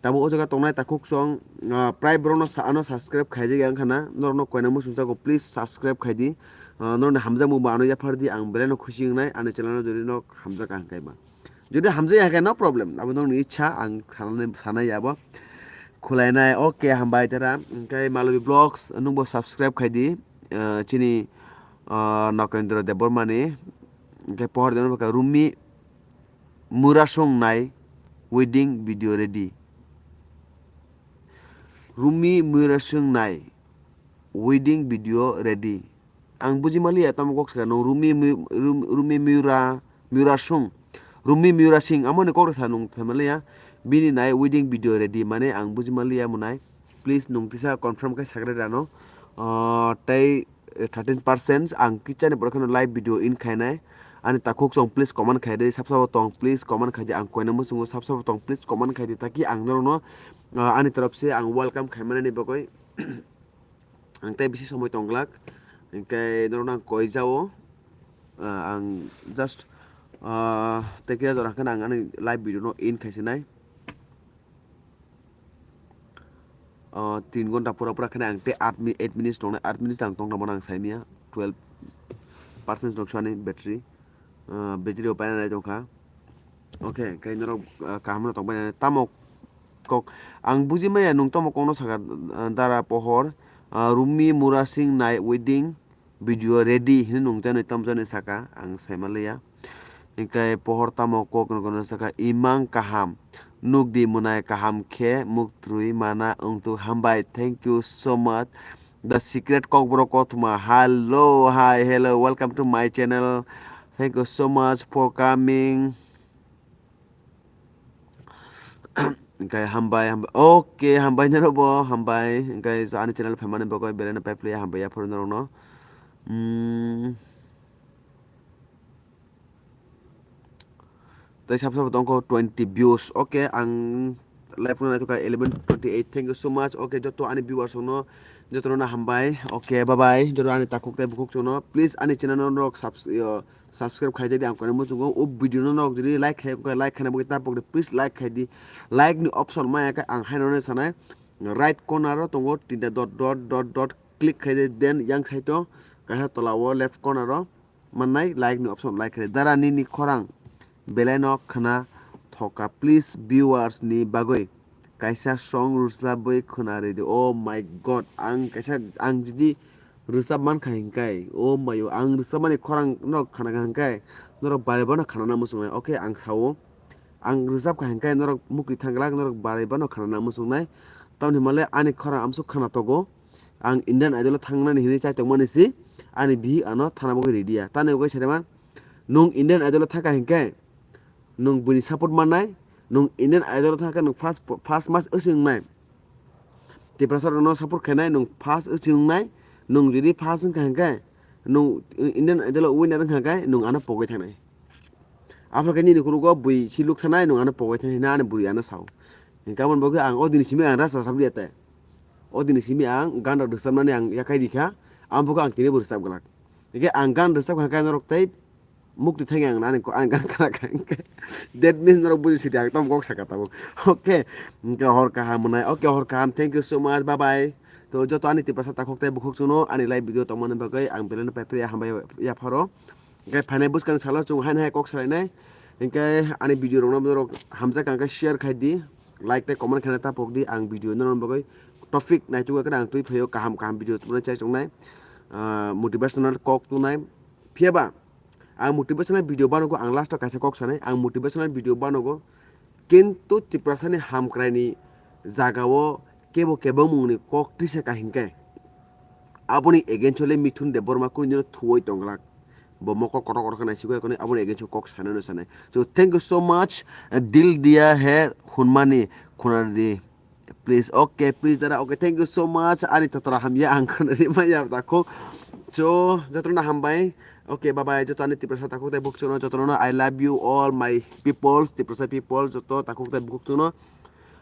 Tamo o jaga tongnai takhuk song, ah, prai borokno sa-, ano subscribe khaijak ya wngkha na, norokno koina muchungjago, please subscribe khai di. Ah, norokni hamjakmung bo ano yaphar di, ang belai no khusi wngnai, ani channel no jodi nok hamjak ka hwnkhe ba. Jodi hamjak ya khe no problem, abo norokni ichha, ang sanani, sanai abo. Khulainai, okay, hambai tara. Hinkhe Malobi Vlogs, nwngbo subscribe khai di, ah, chini, ah, Nokendro Debbarma ni. Hinkhe pohor deno bwkha Rumi Murasung nai wedding video ready. Rumi Murasung nai wedding video ready. Ang buji maliya tamo kok saka nung Rumi Mi-, Rum-, Rumi Miura, Miura Sung. Rumi Miura Sing, amo ni kok sa nung themaliya. Bini nai wedding video ready mane ang buji maliya munai. Please nung tisa confirm khai sakre rano. Ah, tei thirteen percent ang kichani borok kheno live video in khainai. Ani takhuk song please comment khai di, sab sabo tong please comment khai di, ang koina muchungo sab sabo tong please comment khai di, taki ang norokno, ah, ani torop se ang welcome khai manani bagwi. Ang tei bisi somoi tong glak, hinkhe norokno ang koi jao, ah, ang just, ah, tei kisa jora khe ang ani live video no in khai sinai. Ah, tin gonta pura pura khe ang tei eight mi-, eight minutes tongnai, eight minutes ang tongna mano ang saimia, twelve percent rok swani battery, ah, battery rok paina nai tongkha. Okay, khe norok, ah, kaham no tongbai nai. Tamo kok, ang buji maya nung tamo kokno saka, ah, dara pohor, ah, Rumi Murasing nai wedding video ready hinwi nung jani tamo jani saka, ang saima liya. Hinkhe pohor tamo kok no kono saka imang kaham, nukdi mwnai kaham khe muktrwi mana wngthu hambai. Thank you so much. The Secret Kokborok Kothoma. Hello, hi, hello, welcome to my channel. Thank you so much for coming. Hinkhe hambai, hambai. Okay, hambai norokbo, hambai. Hinkhe ani channel phaimani bagwi belai no paipli hambai yaphuru norokno. Mm. Tei sab sabo tongkho twenty views. Okay, ang live no naithokha eleven twenty eight. Thank you so much. Okay, joto ani viewers rokno jotono hambai. Okay, bye bye. Joto ani takhuk tei bukhuk songno please ani channel no norok subs-, yo, subscribe khai di, ang koina muchungo o video no norok jodi like khai, like khaina bagwi ta pokdi, please like khai di. Like ni option maya khe ang haino sanai right corner o tongo tinta dot dot dot dot click khai di, then yang side o kaisa tola o left corner o mannai like ni option, like khe dara nini khorang belai no khna thoka, please viewers ni bagwi kaisa song rwchapwi khwnaridi. Oh my God, ang kaisa, ang jodi rwchap mankha hinkhe, oh mayo, ang rwchapmani khorang norok khna kha hinkhe, norok bari bono khnana muchungnai. Okay, ang sao, ang rwchap kha hinkhe norok mukti thang glak, norok bari bono khnana muchungnai. Tamoni hwnmale ani khorang amsuk khna togo, ang Indian Idol o thangnani hinwi chai tongmani si, ani bihik ano thana bagwi ready ya. Tani bagwi saiman, nwng Indian Idol o thangkha hinkhe, nwng buini support mannai, nwng Indian Idol o thangkhe nwng first, first match wngsi wngnai. Tiprasa rokno support khainai nwng first wngsi wngnai, nwng jodi first wngkha hinkhe, nwng Indian Idol o winner wngkha hinkhe, nwng ano pogwi thangnai. Aphuru khe nini khorogo bui si luk thanai, nwng ano pogwi thanai hwnwi ani bui ano sao. Hinkhe aboni bagwi ang o dini simi ang rasa sabli ate. O dini simi ang gan rok rwchapnani ang yakai rikha, aboni bagwi ang tini bo rwchap glak. Hinkhe ang gan rwchap kha hinkhe norok tei mukti thangya ang nani ko-, ang gan khna kha hinkhe. That means norok buji sidi ang tamo kok saka tabuk. Okay, hinkhe hor kaham mwnai. Okay, hor kaham. Thank you so much. Bye bye. To joto ani Tiprasa takhuk tei bukhuk chwngno ani live video tongmani bagwi ang belai no pai phre hambai yapharo. Hinkhe phainai bwskang salo chwng haino hai kok salainai. Hinkhe ani video rokno borok hamjak kha hinkhe share khai di, like tei comment khaina ta pok di. Ang video no bagwi topic naitugwi kheno ang twi phaio, kaham kaham video tubunai chai chongnai, ah, motivational kok tunai. Phiyaba ang motivational video banogo, ang last o kaisa kok sanai, ang motivational video banogo, kintu Tiprasani hamkraini jagao kebo kebengmungni kok tisa ka hinkhe, aboni against o le Mithun Debbarma kunu dino thuwi tongglak. Bo mokol kotor kotor khe naisingwi kwnwi aboni against o kok sanano sanai. So thank you so much, dil diya hai hunmani khunardi. Please, okay, please dada, okay, thank you so much. Ani totora hamya ang khunardi maya takhuk. So jotono hambai. Okay, bye bye. Joto ani Tiprasa takhuk tei bukhuk chwngno jotono I love you all my people, Tiprasa people joto takhuk tei bukhuk chwngno.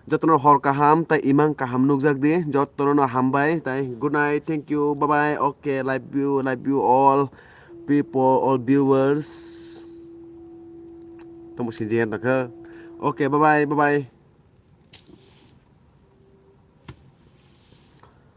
Jotono hor kaham tei imang kaham nukjak di. Jotono hambai tei good night. Thank you. Bye bye. Okay, love you, love you all people, all viewers. Tamo sinjingan tangkha. Okay, bye bye, bye bye.